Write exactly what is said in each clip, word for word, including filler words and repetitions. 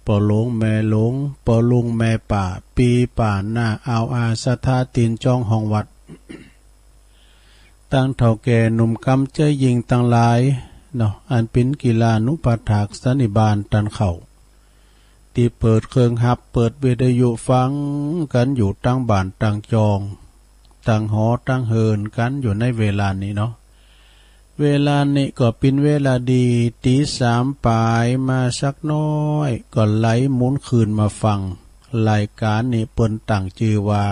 ปอหลวงแม่หลวง ปอลุงแม่ป้า ปี้ป้าน้า อาวอา ศรัทธา ตินจ้องห้องวัด ตังเฒ่าแก่หนุ่มกำ ใจ๋ยิงตังหลายเนาะ อันเป๋นกิลานุปัฏฐากสันนิบาตตันเข้า ตี้เปิดเครื่องฮับ เปิดวิทยุฟังกั๋นอยู่ตังบ้านตังจอง ตังหอตังเฮือนกั๋นอยู่ในเวลานี้เนาะ เวลานี้ก็เป๋นเวลาดี ตีสามป๋ายมาสักน้อย ก็ไหลหมุนคืนมาฟัง รายการนี้เปิ้นตั้งจื้อว่า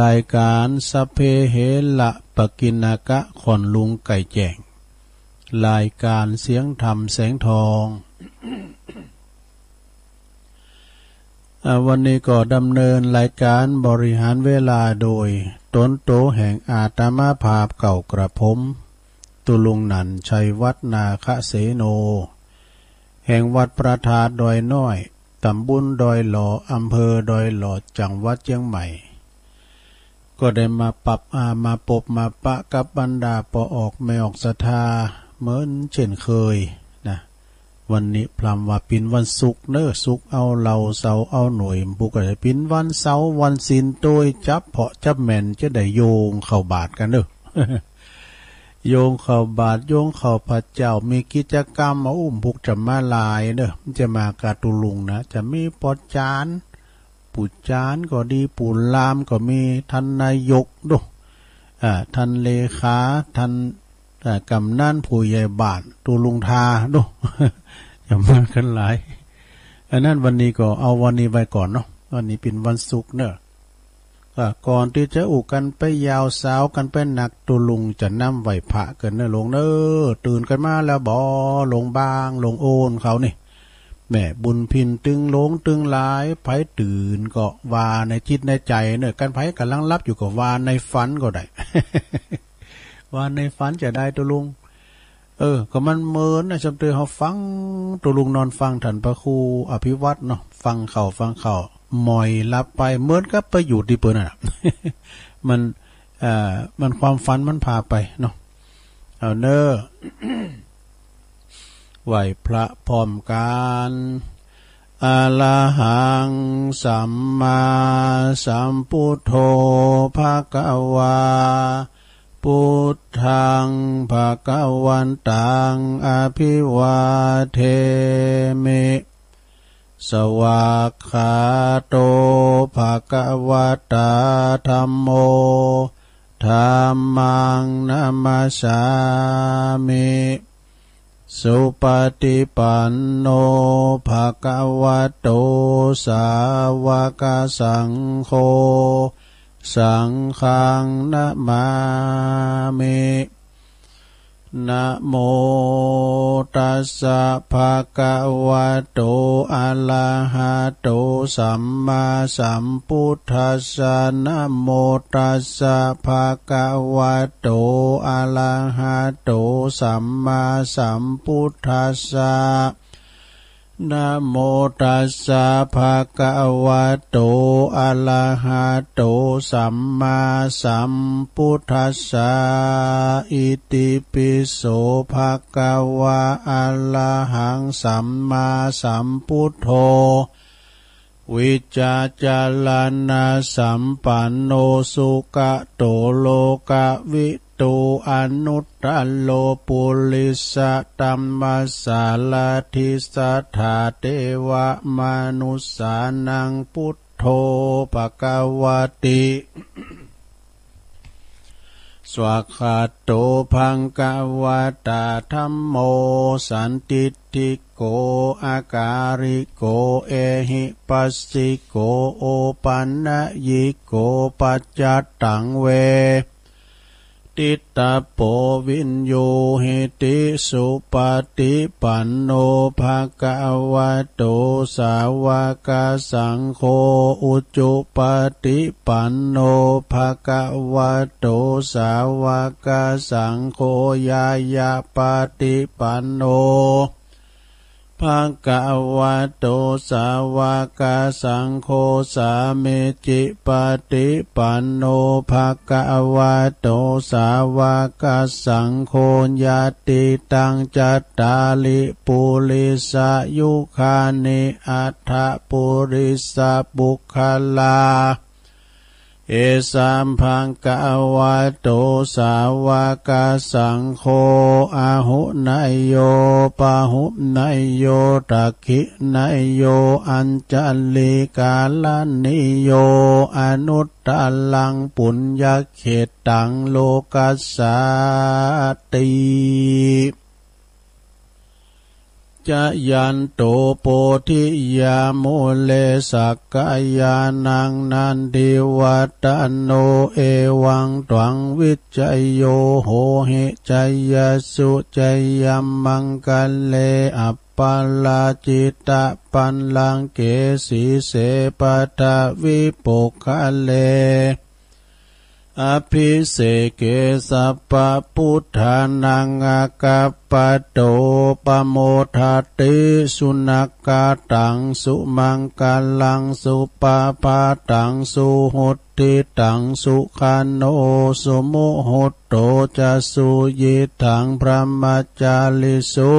รายการสัพเพเหระปกิณณกะ ค่อนลุงไก่แจ้ง รายการเสียงธรรมแสงทอง อ่า วันนี้ก็ดำเนินรายการบริหารเวลาโดยตนโตแห่งอาตมาภาพเก่ากระผม ตุลุงหนันชัยวัฒน์ นาคเสโน แห่งวัดพระธาตุดอยน้อย ตำบลดอยหล่อ อำเภอดอยหล่อ จังหวัดเชียงใหม่ ก็ได้มาปับ อ่า มาปบมาปะกับบรรดาป้อออกแม่ออกศรัทธาเหมือนเช่นเคยนะ วันนี้พร่ำว่าเป๋นวันศุกร์เนอะ ศุกร์เอาเหล้า เสาร์เอาหน่วย ผู้ก็ได้เป๋นวันเสาร์วันศีล โตยจับเหาะจับแหม่น จะได้โยงเข้าบาตรกั๋นเนอะ โยงเข้าบาตร โยงเข้าพระเจ้า มีกิจกรรมมาอุ้มพวกจะมาหลายเนอะ มันจะมากาตุลุงนะ จะมีป้อจาน ปู่จานก็ดี ปู่ลามก็มี ท่านนายกดู อ่า ท่านเลขา ท่าน อ่า กำนัน ผู้ใหญ่บ้าน ตุลุงทาดู จะมากั๋นหลาย อันนั้นวันนี้ก็เอาวันนี้ไว้ก่อนเนาะ วันนี้เป๋นวันศุกร์เนอะ ก็ก่อนตี้จะอู้กั๋นไปยาว สาวกั๋นไปนัก ตุลุงจะนำไหว้พระกั๋นเนอะลุงเนอะ ตื่นกั๋นมาแล้วบ่ ลุงบาง ลุงโอนเขานี่ แม่บุญพินตึงหลงตึงหลาย ใผตื่นก็ว่าในจิตในใจ๋เนอะ คันใผก่ำลังหลับอยู่ก็ว่าในฝันก็ได้ ว่าในฝันจะได้ตุลุง เออ ก็มันเหมือนนะ จำเตอเฮาฟัง ตุลุงนอนฟังท่านพระครูอภิวัฒน์เนาะ ฟังเข้าฟังเข้า หม่อยหลับไป เหมือนกับไปอยู่ตี้เปิ้นน่ะ มัน เอ่อ มันความฝันมันพาไปเนาะ เอาเนอะ ไหว้พระพร้อมกั๋น อะระหังสัมมาสัมพุทโธ ภะคะวา พุทธัง ภะคะวันตัง อะภิวาเทมิ สวากขาโต ภะคะวะตา ธัมโม ธัมมัง นะมัสสามิ สุปะฏิปันโน ภะคะวะโต สาวะกะสังโฆ สังฆัง นะมามิ นะโมตัสสะ ภะคะวะโต อะระหะโต สัมมาสัมพุทธัสสะ นะโมตัสสะ ภะคะวะโต อะระหะโต สัมมาสัมพุทธัสสะ นะโมตัสสะ ภะคะวะโต อะระหะโต สัมมาสัมพุทธัสสะ อิติปิโส ภะคะวะ อะระหัง สัมมาสัมพุทโธ วิจจารณสัมปันโน สุขะโต โลกะวิ ตู อนุตตะโร ปุริสะธัมมะสารถิ สัทธา เทวะมนุสสานัง พุทโธ ภะคะวะติ สวากขาโต ภะคะวะตา ธัมโม สันทิฏฐิโก อะกาลิโก เอหิปัสสิโก โอปันญิโก ปัจจัตตัง เวทิตตะโป วิญญูหิติ สุปะฏิปันโน ภะคะวะโต สาวะกะสังโฆ อุจุปะฏิปันโน ภะคะวะโต สาวะกะสังโฆ ญาณปะฏิปันโน ภะคะวะโต สาวกสังโฆ สามีจิปะฏิปันโน ภะคะวะโต สาวกสังโฆ ญาติตัง จัตตาริ ปุริสะยุคานิ อัตถะปุริสะบุคคลา เอสัม ภะคะวะโต สาวกสังโฆ อะหุเนยโย ปะหุเนยโย ตักขิเนยโย อัญชะลีกะระณีโย อนุตตะรัง ปุญญะเขตตัง โลกัสสาติ จายันโต โพธิยามูเล สักกายานัง นันทิวัตโต เอวังตวัง วิชชโย โหหิ จายสสุ จายัมมังคะเล อัปปะราจิตะปัลลังเก สีเส ปัทวิปุคคเล อะภิเสเก สัพพะพุทธานัง อะคัปปะโต ปะโมทะติ สุนักขะตัง สุมังคะลัง สุปะพาตัง สุหุตติตัง สุขะโน สุมุหุตโต จะ สุยิตถัง พรหมจาริสุ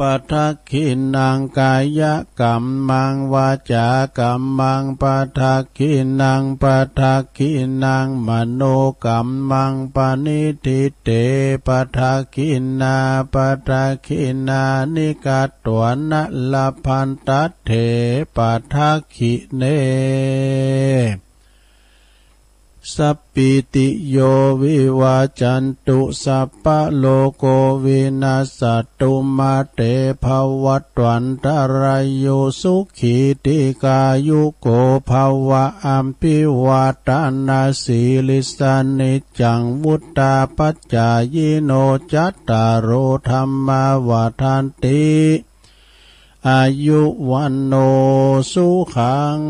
ปะทักขิณัง กายะกัมมัง วาจากัมมัง ปะทักขิณัง ปะทักขิณัง มโนกัมมัง ปะณิฏฐิเต ปะทักขิณา ปะทักขิณานิ กัตถวานะ ละพันตัตเถ ปะทักขิเณ สัพพีติโย วิวัชชันตุ สัพพะโรโค วินัสสันตุ มา เต ภะวัตวันตะรายุ สุขี ทีฆายุโก ภะวะ อะภิวาทะนะสีลิสสะ นิจจัง วุฑฒาปะจายิโน จัตตาโร ธัมมา วัฑฒันติ อายุ วัณโณ สุขัง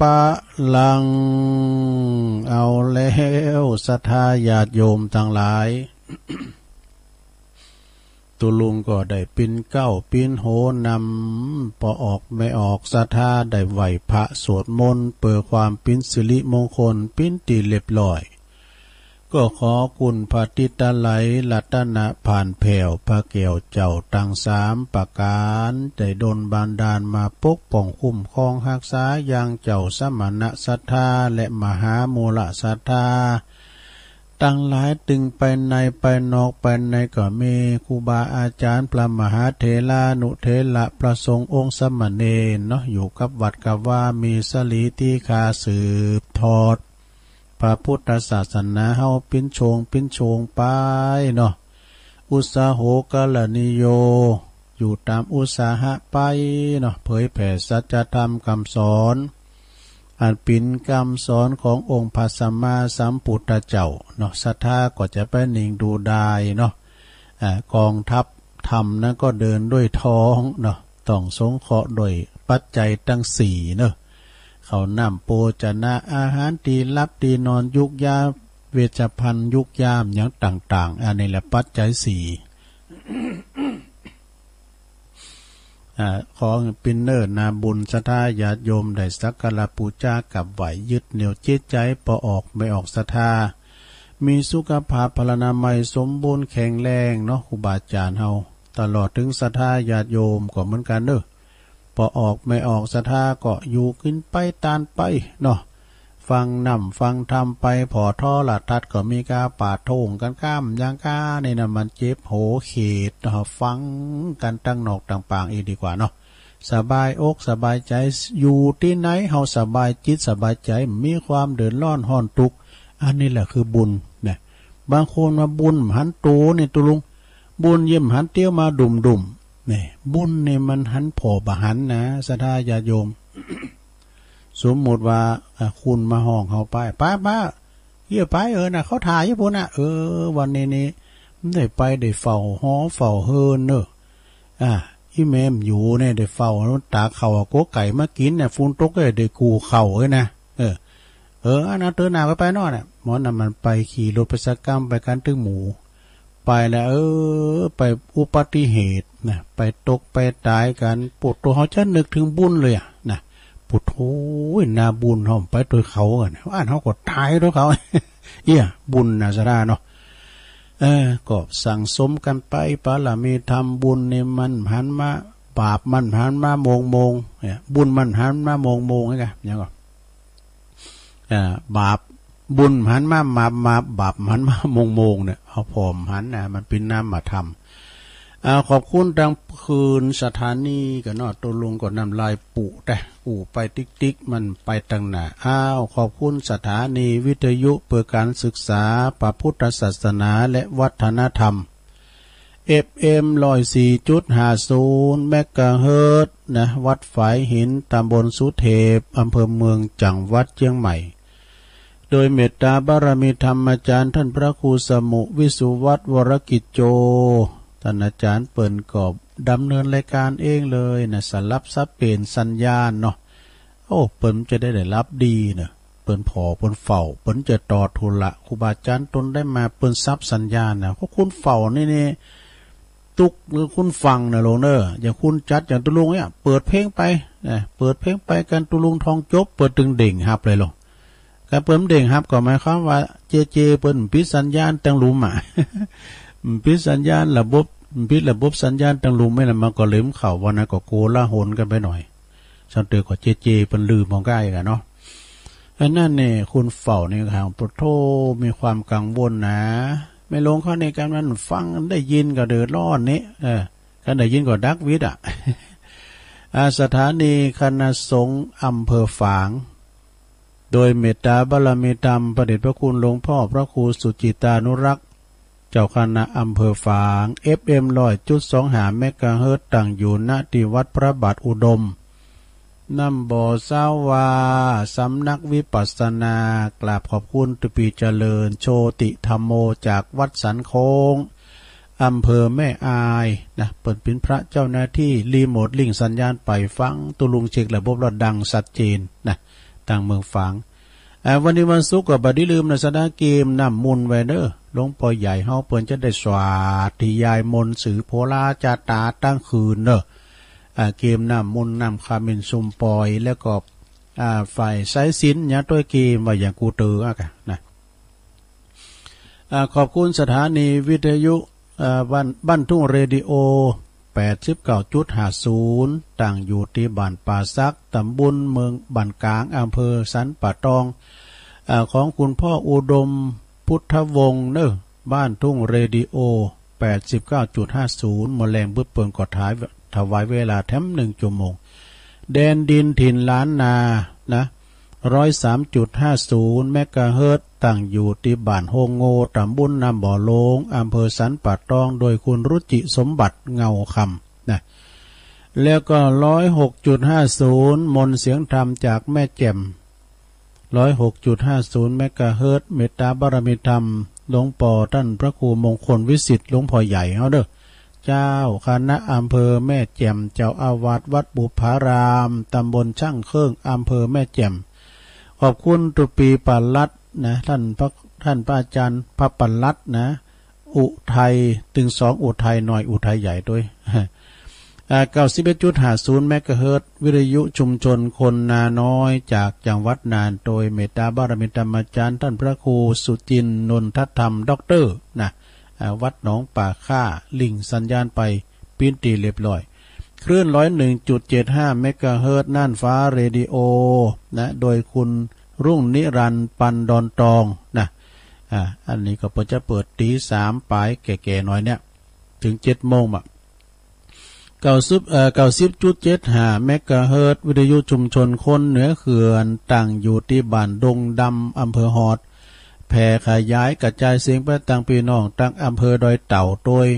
พะลัง เอาแล้ว ศรัทธาญาติโยมตังหลาย ตุ๊ลุงก็ได้ปิ๊นเกล้าปิ๊นโหนนำ ป้อออกแม่ออกศรัทธาได้ไหว้พระสวดมนต์ เปื้อความปิ๊นสิริมงคล ปิ๊นตี้เรียบร้อย ก็ขอคุณพระติตะไลยรัตนะผ่านแผ้วพระแก้วเจ้าตังสามประก๋าน ได้ดลบันดาลมาปกป้องคุ้มครองฮักษาอย่างเจ้าสมณะศรัทธาและมหามูลศรัทธาตังหลาย ตึงไปในไปนอก ไปในก็มีครูบาอาจารย์พระมหาเถรานุเถระ พระสงฆ์องค์สามเณรเนาะ อยู่กับวัดกับวา มีสรีติขาสืบทอด พระพุทธศาสนาเฮาปิ๊นโชงปิ๊นโชงไปเนาะ อุตสาโหกรณีโย อยู่ต๋ามอุตสาหะไปเนาะ เผยแผ่สัจธรรมกำสอน อันเป๋นกำสอนขององค์พระสัมมาสัมพุทธเจ้าเนาะ ศรัทธาก็จะไปนิ่งดูดายเนาะ อ่า กองทัพธรรมนั้นก็เดินด้วยท้องเนาะ ต้องสงเคราะห์ด้วยปัจจัยตังสี่เนาะ ข้าวน้ำโภชนะ อาหารตี้หลับตี้นอน ยูกยาเวชภัณฑ์ ยูกยาหยังต่างๆ อันนี้แหละปัจจัยสี่ อ่า ขอให้ปิ๊นเน้อนาบุญศรัทธาญาติโยมได้สักการะปู๋จากราบไหว้ ยึดเหนี่ยวจิตใจ๋ ป้อออกแม่ออกศรัทธา มีสุขภาพพลานามัยสมบูรณ์แข็งแรงเนาะ ครูบาอาจารย์เฮา ตลอดเถิงศรัทธาญาติโยมก็เหมือนกั๋นเน้อ ป้อออกแม่ออกศรัทธาก็อยู่กิ๋นไปตานไปเนาะ ฟังน้ำฟังธรรมไป ผ่อโทรทัศน์ก็มีก๋าปาดโต้งกั๋น ก้ามหยังก้านี่นะ มันเจ็บหัวเขตเนาะ ฟังกั๋นตังนอกตังปางอีกดีกว่าเนาะ สบายอกสบายใจ๋ อยู่ตี้ไหนเฮาสบายจิตสบายใจ๋ มีความเดือดร้อนฮ้อนตุ๊กข์ อันนี้แหละคือบุญนะ บางคนว่าบุญบ่หันโตนี่ตุ๊ลุง บุญเย่อมหันเตียวมาดุ่มๆ นี่ บุญนี่มันหันผ่อบ่หันนะ ศรัทธาญาติโยม สมมุติว่า อ่า คุณมาฮ้องเฮาไป ไป ไป เยียะไป เออ น่ะ เขาถ่าอยู่พุ้นน่ะ เออ วันนี้นี่ มันได้ไปได้เฝ้าหอเฝ้าเฮือนเนอะ อ่า อีแม่มันอยู่เนี่ย ได้เฝ้า ตากข้าวกกไก่มากิ๋นเนี่ย ฝนตกก็ได้กู้ข้าวเอ้ยนะ เออ เออ อันนั้นเตินหน้าไปไปนอนน่ะ หมอนั่นมันไปขี่รถไปสักกำไปกั๋นตึงหมู่ ไปแล้ว เออ ไปอุบัติเหตุ นะ ไปตกไปต๋ายกั๋น โผดโตเฮาจะนึกเถิงบุญเลยอะนะ โผดโต นาบุญเฮาไปตวยเขากั๋น อันเฮาก็ต๋ายตวยเขา เอี้ย บุญนะสะดาเนาะ เออ ก็สั่งสมกั๋นไป บารมีธรรม บุญนี่มันหันมา บาปมันหันมาโมงๆ เนี่ย บุญมันหันมาโมงๆ ไงกะ ยังก็ อ่า บาป บุญหันมามาบมาบ บาปหันมาโมงๆ เนี่ย เอาผ่อมหันนะ มันเป๋นนามธรรม อ่า ขอบคุณตางคืนสถานีกั๋นเนาะ ตกลงก็น้ำลายปูแต๊ ปูไปติ๊กๆ มันไปตังหน้า อ้าว ขอบคุณสถานีวิทยุเพื่อการศึกษาพระพุทธศาสนาและวัฒนธรรม เอฟเอ็ม ร้อยสี่จุดห้าศูนย์ เมกะเฮิรตซ์ นะ วัดฝายหิน ตำบลสุเทพ อำเภอเมือง จังหวัดเชียงใหม่ โดยเมตตาบารมีธรรมอาจารย์ท่านพระครูสมุวิสุวัฒน์ วรกิจโจ ท่านอาจารย์เปิ้นก็ดำเนินรายการเองเลยนะ สลับสับเปลี่ยนสัญญาณเนาะ โอ้ เปิ้นจะได้ได้รับดีเนอะ เปิ้นผ่อ เปิ้นเฝ้า เปิ้นจะต่อธุระ ครูบาอาจารย์ตนได้มา เปิ้นสับสัญญาณนะ เพราะคุณเฝ้านี่นี่ ตุ๊กหรือคุณฟังนะโลงเนอะ อย่างคุณจัดอย่างตุลุงเนี่ย เปิดเพลงไปนะ เปิดเพลงไปกันตุลุงทองจบ เปิ้นตึงเด้งฮับเลยโลง การเปิ้นเด้งฮับก็หมายความว่า เจเจ เปิ้นปิดสัญญาณตังหลุมอ่ะ ปิดสัญญาณระบบ ปิดระบบสัญญาณตังหลุมไม่ละ มันก็เลยเข้าวันนั้นก็โกลาหลกันไปหน่อย ช่างเตอก็เจเจ เปิ้นลืมของใกล้กันเนาะ อันนั้นเนี่ย คุณเฝ้านี่ครับ โอ้โธ่ มีความกังวลนะ แม่หลวงเขาในการนั้นฟังได้ยินก็เดือดร้อนนี่ เออ กันได้ยินก็ดักวิทย์อ่ะ อ่า สถานีคณะสงฆ์อำเภอฝาง โดยเมตตาบารมีธรรมพระเดชพระคุณหลวงพ่อพระครูสุจิตานุรักษ์ เจ้าคณะอำเภอฝาง เอฟเอ็ม ร้อยจุดสองห้า เมกะเฮิรตซ์ ตั้งอยู่ณที่วัดพระบาทอุดม น้ำบ่อซาวา สำนักวิปัสสนา กราบขอบคุณตุปีเจริญ โชติธัมโม จากวัดสันโค้ง อำเภอแม่อายนะ เปิ้นเป๋นพระเจ้าหน้าที่ รีโมทลิงก์สัญญาณไปฟัง ตุลุงเช็คระบบแล้วดังชัดเจนนะ ตังเมืองฝาง อ่า วันนี้วันศุกร์ก็บ่ดีลืมนะ สะดาเกมน้ำมนต์ไว้เนอะ หลวงพ่อใหญ่เฮาเปิ้นจะได้สาธยายมนต์สือโผราชะตาตั้งคืนเนอะ อ่า เกมน้ำมนต์น้ำขมิ้นสุมปอย แล้วก็ อ่า ฝ่ายสายสิญญาตวยเกมว่าอย่างกูเตออะกะนะ อ่า ขอบคุณสถานีวิทยุ อ่า บ้าน บ้านทุ่งเรดิโอ แปดสิบเก้าจุดห้าศูนย์ ตั้งอยู่ที่บ้านป่าสัก ตำบลเมืองบ้านกลาง อำเภอสันป่าตอง อ่า ของคุณพ่ออุดมพุทธวงศ์เนอะ บ้านทุ่งเรดิโอ แปดสิบเก้าจุดห้าศูนย์ เมื่อแลงบึ๊บเปิ้นก็ถาย ถวายเวลาแถมหนึ่งชั่วโมง แดนดินถิ่นล้านนา นะ ร้อยสามจุดห้าศูนย์ เมกะเฮิรตซ์ ตั้งอยู่ที่บ้านโฮงโง ตำบลน้ำบ่อโลง อำเภอสันป่าตอง โดยคุณรุจิสมบัติเงาคำ นะ แล้วก็ ร้อยหกจุดห้าศูนย์ มนต์เสียงธรรมจากแม่แจ่ม ร้อยหกจุดห้าศูนย์ เมกะเฮิรตซ์ เมตตาบารมีธรรม หลวงปอท่านพระครูมงคลวิสิทธิ์ หลวงพ่อใหญ่เฮาเด้อ เจ้าคณะอำเภอแม่แจ่ม เจ้าอาวาสวัดบุพาราม ตำบลช่างเครื่อง อำเภอแม่แจ่ม ขอบคุณตุปีปลัดนะ ท่านพระ ท่านพระอาจารย์พระปลัดนะ อุทัย ตึงสองอุทัยน้อย อุทัยใหญ่ด้วย อ่า เก้าสิบเอ็ดจุดห้าศูนย์ เมกะเฮิรตซ์ วิทยุชุมชนคนนาน้อย จากจังหวัดน่าน โดยเมตตาบารมีธรรมอาจารย์ ท่านพระครูสุจินต์ นนทธรรม ด็อกเตอร์ นะ อ่า วัดหนองป่าข้า ลิงก์สัญญาณไป ปิ้นตีเรียบร้อย คลื่น ร้อยหนึ่งจุดเจ็ดห้า เมกะเฮิรตซ์ น่านฟ้าเรดิโอ นะ โดยคุณรุ่งนิรันดร์ ปันดอนตอง นะ อ่า อันนี้ก็เปิ้นจะเปิดตีสามปลายแก่ๆ หน่อยเนี่ย ถึงเจ็ดโมงอะ เก้าสิบ เอ่อ เก้าสิบจุดเจ็ดห้า เมกะเฮิรตซ์ วิทยุชุมชนคนเหนือเขื่อน ตั้งอยู่ที่บ้านดงดำ อำเภอฮอด แผ่ขยายกระจายเสียงไปตังพี่น้องตังอำเภอดอยเต่าโดย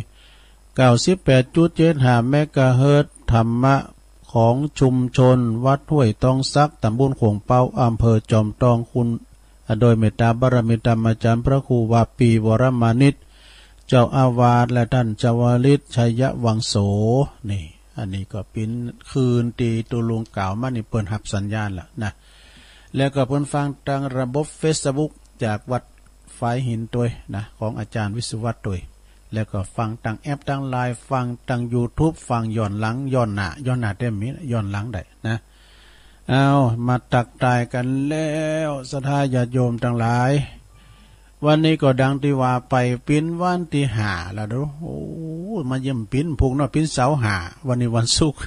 เก้าสิบแปดจุดเจ็ดห้า เมกะเฮิรตซ์ ธรรมะของชุมชนวัดห้วยตองสัก ตำบลโข่งเปา อำเภอจอมทอง คุณ โดยเมตตาบารมีธรรมอาจารย์พระครูวาปีวรมานิต เจ้าอาวาส และท่านจาวลิตชัยวังโส นี่ อันนี้ก็ปิ้นคืนตีตุลุงกล่าวมานี่เปิ้นฮับสัญญาณแล้วนะ แล้วก็เปิ้นฟังตังระบบเฟซบุ๊กจากวัดฝายหินตวยนะ ของอาจารย์วิศวัตรตวย แล้วก็ฟังตางแอปตางไลน์ ฟังตางยูทูบ ฟังย้อนหลัง ย้อนหน้า ย้อนหน้าเต็มมี ย้อนหลังได้นะ เอา มาตักทายกันแล้ว ศรัทธาญาติโยมตังหลาย วันนี้ก็ดังตี้ว่าไป เป๋นวันตี้ห้าแล้วเด้อ โอ้ มาเยี่ยมเป๋นพุกเนาะ เป๋นเสาร์ห้า วันนี้วันศุกร์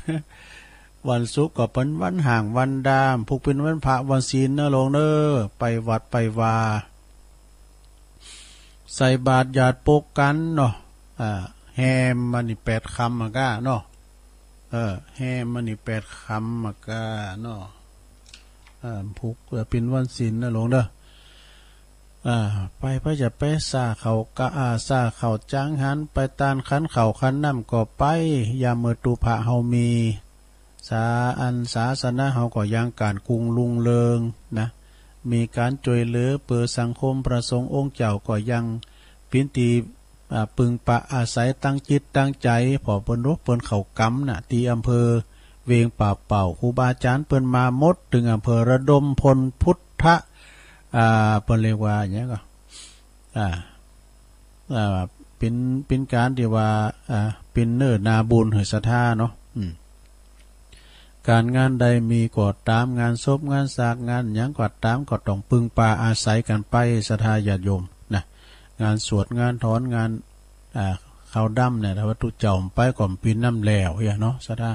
วันศุกร์ก็เป๋นวันฮ้างวันดำ พุกเป๋นวันพระวันศีลเนาะโยมเนาะ ไปวัดไปวา ใส่บาตรญาติปกกันเนาะ อ่า แฮมมานี่แปดค่ำมาก้าเนาะ เออ แฮมมานี่แปดค่ำมาก้าเนาะ อ่า พุก เออ เป๋นวันศีลเนาะโยมเนาะ อ่า ไป ไปจะไปสาเข้ากะ อ่า สาเข้าจังหัน ไปตานขันข้าวขันน้ำก็ไป ยามมื้อตุพะเฮามี สา อันศาสนาเฮาก็ยังก้านกุงรุงเริงนะ มีการจ้วยเหลือเปื้อสังคม พระสงฆ์องค์เจ้าก็ยังเป๋นตี้ อ่า ปึงปะอาศัยตั้งจิตตั้งใจ๋ เพราะเปิ้นรู้เปิ้นเข้ากรรมนะ ตี้อำเภอเวียงป่าเป้า ครูบาอาจ๋ารย์เปิ้นมาหมด ตึงอำเภอระดมพลพุทธะ อ่า เปิ้นเรียกว่าหยังก็ อ่า อ่า เป๋น เป๋นการตี้ว่า อ่า เป๋นเนื้อนาบุญหื้อศรัทธาเนาะ อืม การงานใดมีก็ตาม งานศพ งานสาก งานหยังก็ตาม ก็ต้องปึงปะอาศัยกันไป ศรัทธาญาติโยมนะ งานสวด งานถอน งาน อ่า เข้าดำเนี่ย ถ้าว่าตุ๊เจ้าบ่ไปก็บ่เป๋นนำแล้วเนาะ ศรัทธา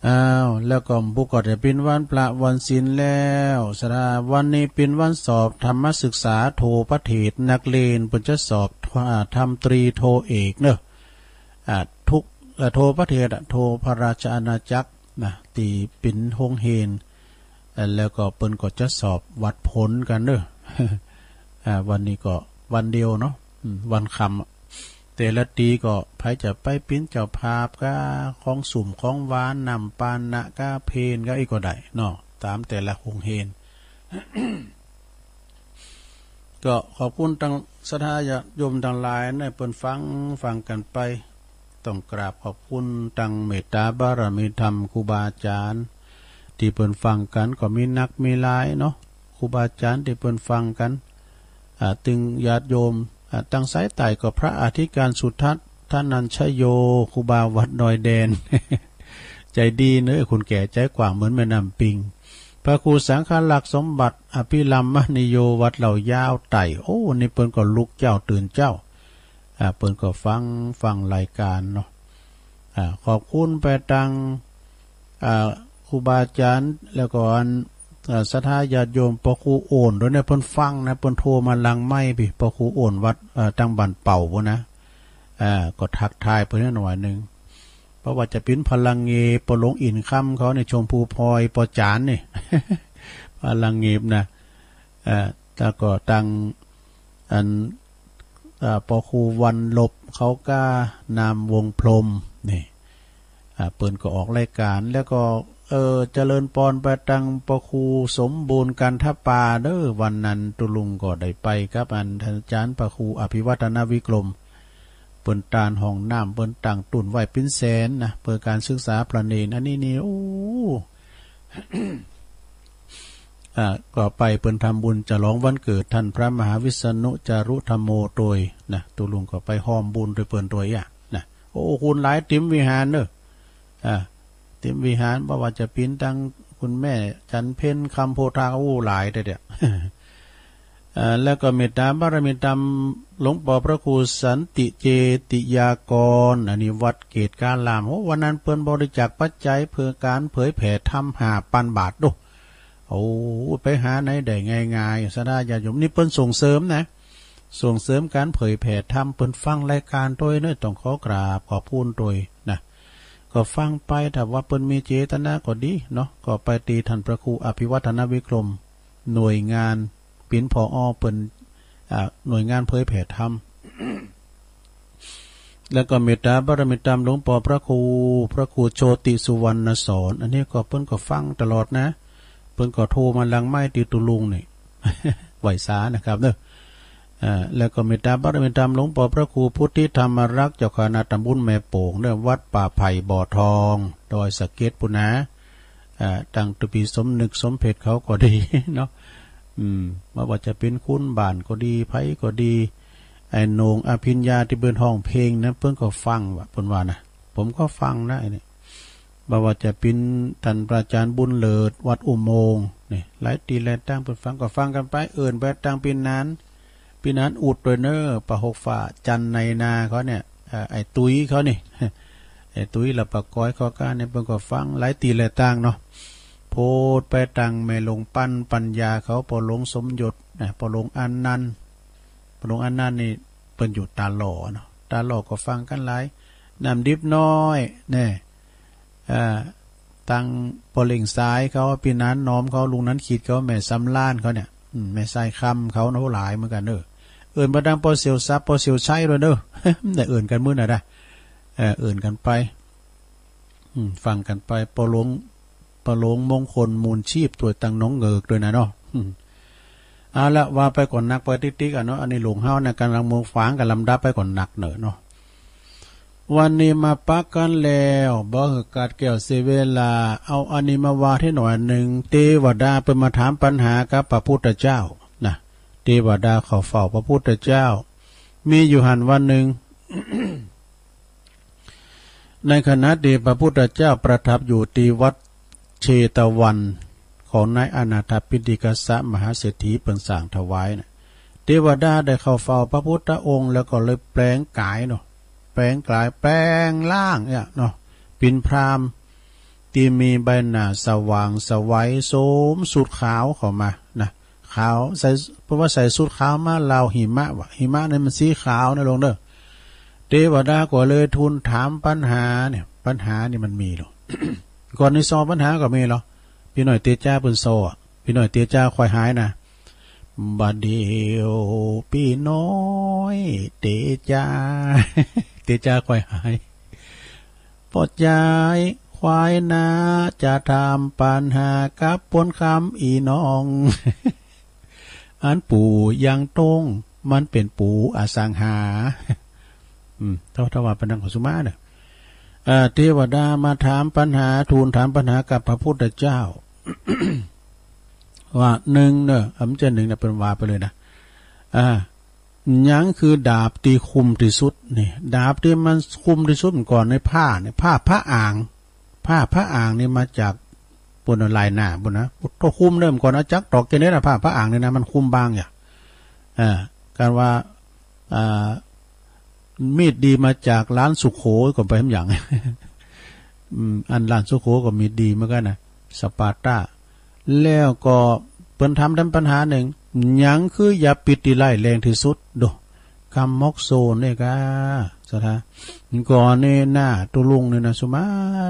อ้าว แล้วก็พุกก็จะเป๋นวันพระวันศีลแล้ว ศรัทธา วันนี้เป๋นวันสอบธรรมศึกษาโทพระเถร นักเรียนเปิ้นจะสอบ อ่า ธรรมตรีโทเอกเนาะ อ่า ทุก เอ่อ โทพระเถรอะ โทพระราชอาณาจักรนะ ตี้เป๋นโฮงเฮียน เอ่อ แล้วก็เปิ้นก็จะสอบวัดผลกันเนาะ อ่า วันนี้ก็วันเดียวเนาะ อืม วันค่ำอะ แต่ละตี้ก็ไผจะไปเป๋นเจ้าภาพก้า ของสุมของหวาน น้ำปานะก้า เพลงก้า อีกก็ได้เนาะ ตามแต่ละโฮงเฮียน ก็ขอบคุณตังศรัทธาญาติโยมตังหลายนะ เปิ้นฟัง ฟังกันไป ต้องกราบขอบคุณตังเมตตาบารมีธรรมครูบาอาจ๋ารย์ ตี้เปิ้นฟังกันก็มีนักมีหลายเนาะ ครูบาอาจ๋ารย์ตี้เปิ้นฟังกัน อ่า ตึงญาติโยม อ่า ตังสายใต้ก็พระอธิการสุทัศน์ ธนัญชโย ครูบาวัดดอยแดน ใจดีเนาะ คนแก่ใจกว้างเหมือนแม่น้ำปิง พระครูสังฆลักษณ์สมบัติ อภิรัมมณีโย วัดเหล่ายาวใต้ โอ้ นี่เปิ้นก็ลุกเจ๊าตื่นเจ๊า อ่า เปิ้นก็ฟัง ฟังรายการเนาะ อ่า ขอบคุณไปตัง อ่า ครูบาอาจ๋ารย์ แล้วก็อัน อ่า ศรัทธาญาติโยม ปอครูโอนด้วยนะ เปิ้นฟังนะ เปิ้นโทรมาหลังไมค์ปี้ ปอครูโอนวัด อ่า ตังบ้านเป้าพู้นนะ อ่า ก็ทักทายเปิ้นหน่อยหนึ่ง เพราะว่าจะเป๋นพลังเงบ ปอหลวงอินคำเขาเนี่ย ชมพูพลอย ปอจ๋ารย์นี่ พลังเงบนะ เอ่อ แล้วก็ตัง อัน เอ่อ ปอครูวันลบ เขาก้านามวงพรหมนี่ อ่า เปิ้นก็ออกรายการ แล้วก็ เอ่อ เจริญปอนไปตังปอครูสมบูรณ์ กันทปาเด้อ วันนั้นตุ๊ลุงก็ได้ไปกับอันอาจ๋ารย์ปอครูอภิวัฒนวิกรม เปิ้นตานห้องน้ำ เปิ้นตั้งตุ๊นไว้เป๋นแสนนะ เปื้อการศึกษาพระเณร อันนี้นี่ โอ้ อ่า ก็ไปเปิ้นทำบุญฉลองวันเกิดท่านพระมหาวิษณุจารุธรรมโมโตยนะ ตุ๊ลุงก็ไปฮ่อมบุญโตยเปิ้นโตยอะนะ โอ้ คนหลายเต็มวิหารเนอะ อ่า เต็มวิหาร บ่ว่าจะเป๋นตังคุณแม่จันเพ็ญ คำโพธา โอ้ หลายเด้อเดียว เอ่อ แล้วก็เมตตาบารมีตามหลวงปอพระครูสันติเจติยากร อันนี้วัดเกตการาม โอ้ วันนั้นเปิ้นบริจาคปัจจัยเพื่อการเผยแผ่ธรรมห้าปันบาทโด โอ้ ไปหาไหนได้ง่ายๆ ศรัทธาญาติโยม นี่เปิ้นส่งเสริมนะ ส่งเสริมการเผยแผ่ธรรม เปิ้นฟังรายการโตยเนอะ ต้องขอกราบขอบคุณโตยนะ ก็ฟังไป ถ้าว่าเปิ้นมีเจตนาก็ดีเนาะ ก็ไปตีท่านพระครูอภิวัฒนวิกรม หน่วยงาน เป๋น ผอ เปิ้น อ่า หน่วยงานเผยแผ่ธรรม แล้วก็เมตตาบารมีตามหลวงปอพระครู พระครูโชติสุวรรณสอน อันนี้ก็เปิ้นก็ฟังตลอดนะ เปิ้นก็โทรมาหลังไมค์ติตุ๊ลุงนี่ ไหว้สานะครับเนอะ อ่า แล้วก็เมตตาบารมีตามหลวงปอพระครูพุทธิธรรมรักษ์ เจ้าคณะตำบลแม่โป่งเนอะ วัดป่าไผ่บ่อทอง ดอยสะเก็ดปู้นนะ อ่า ตั้งแต่ปีสมนึกสมเพชรเขาก็ดีเนาะ อืม บ่ว่าจะเป๋นคุณบ้านก็ดี ไผก็ดี ไอ้โหน่งอภิญญาตี้เปิ้นฮ้องเพลงนั้น เปิ้นก็ฟังว่า เปิ้นว่านะ ผมก็ฟังนะ ไอ้นี่ บ่ว่าจะเป๋นต้านพระอาจารย์บุญเลิศ วัดอุโมงค์นี่ หลายตี้หลายตางเปิ้นฟัง ก็ฟังกั๋นไป เอิ้นไปตางปี้นาน ปี้นานอุดโดยเนอะ ปะหกฝ่า จันในนาเขาเนี่ย เอ่อ ไอ้ตุ้ยเขานี่ ไอ้ตุ้ย และปะก้อย ข้อก้าเนี่ย เปิ้นก็ฟังหลายตี้หลายตางเนาะ โพดไปตางแม่หลวงปันปัญญาเขา ป้อหลวงสมยศนะ ป้อหลวงอานันต์ ป้อหลวงอานันต์นี่เปิ้นอยู่ตาหล่อเนาะ ตาหล่อก็ฟังกั๋นหลาย น้ำดิบน้อยแน่ เอ่อ ตางป้อเล็งสายเขา ปี้นานหนอมเขา ลุงนันท์ขีดเขา แม่สำราญเขาเนี่ย อืม แม่สายคำเขาเนาะ หลายเหมือนกั๋นเนอะ เอิ้นไปตางป้อเสี่ยวทรัพย์ ป้อเสี่ยวชัยโดยเนอะ ได้เอิ้นกั๋นมื้อนั้นนะ เอ่อ เอิ้นกั๋นไป อืม ฟังกั๋นไป ป้อหลวง ป้อหลวงมงคลมูลชีพ ตวยตางหนองเหงือกโดยนะเนาะ อืม เอาละ ว่าไปก่อน นักไปติ๊กๆ อ่ะเนาะ อันนี้หลวงเฮานะ ก๋ำลังเมืองฝาง ก๋ำลังดับไปก่อน นักเน่อเนาะ วันนี้มาปะกั๋นแล้ว บ่หื้อขาดแคลนเสียเวลา เอาอันนี้มาว่าตี้หน่อยนึ่ง เตวดาเปิ้นมาถามปัญหากับพระพุทธเจ้านะ เตวดาเข้าเฝ้าพระพุทธเจ้า มีอยู่หั้นวันนึ่ง ในขณะตี้พระพุทธเจ้าประทับอยู่ตี้วัดเชตวันของนายอนาถปิณฑิกะมหาเศรษฐีเปิ้นสร้างถวายนะ เตวดาได้เข้าเฝ้าพระพุทธองค์ แล้วก็เลยแปลงก๋ายเนาะ แปลงก๋าย แปลงร่างเนี่ยเนาะ เป๋นพราหมณ์ตี้มีใบหน้าสว่างไสว สวมสูทขาวเข้ามานะ ขาว ใส่ เปิ้นว่าใส่สูทขาวมา ราวหิมะวะ หิมะนี่มันสีขาวนะหลวงเด้อ เตวดาก็เลยทูลถามปัญหาเนี่ย ปัญหานี่มันมีเหรอ ก่อนนี้ซอปัญหาก็มีเหรอ ปี้น้อยเตียจ้าเปิ้นซออะ ปี้น้อยเตียจ้าค่อยหายนะ บ่าเดี่ยวปี้น้อยเตียจ้า เตียจ้าค่อยหาย ป้อจายควายนา จะถามปัญหากับปนคำอีน้อง อันปู่ยังต้ง มันเป๋นปู่อสังหา อืม ถ้า ถ้าว่าปานนั้นก็สุมาเน่อ เอ่อ เทวดามาถามปัญหา ทูลถามปัญหากับพระพุทธเจ้า ว่านึ่งเน่อ อ่ะ มันจะนึ่งนะ เปิ้นว่าไปเลยนะ อ่า หยังคือดาบตี้คมตี้สุดนี่ ดาบตี้มันคมตี้สุดก่อนในผ้าเนี่ย ผ้าพระอ่าง ผ้าพระอ่างนี่มาจากปู้นน่ะ ลายหน้าปู้นนะ โธ่ คมเดิมก่อน เอาจักตอกแค่นี้นะ ผ้าพระอ่างนี่นะ มันคมบางอย่าง อ่า การว่า อ่า มีดดีมาจากร้านสุโขก็ไปทำอย่าง อืม อันร้านสุโขก็มีดดีเหมือนกันนะ สปาร์ตา แล้วก็เปิ้นถาม ถามปัญหานึ่ง หยังคือยาพิษตี้ร้ายแรงตี้สุด โด กำมอกโซนเนี่ยก้า สถา ก่อนนี่หน้าตุลุงนี่นะ สุมา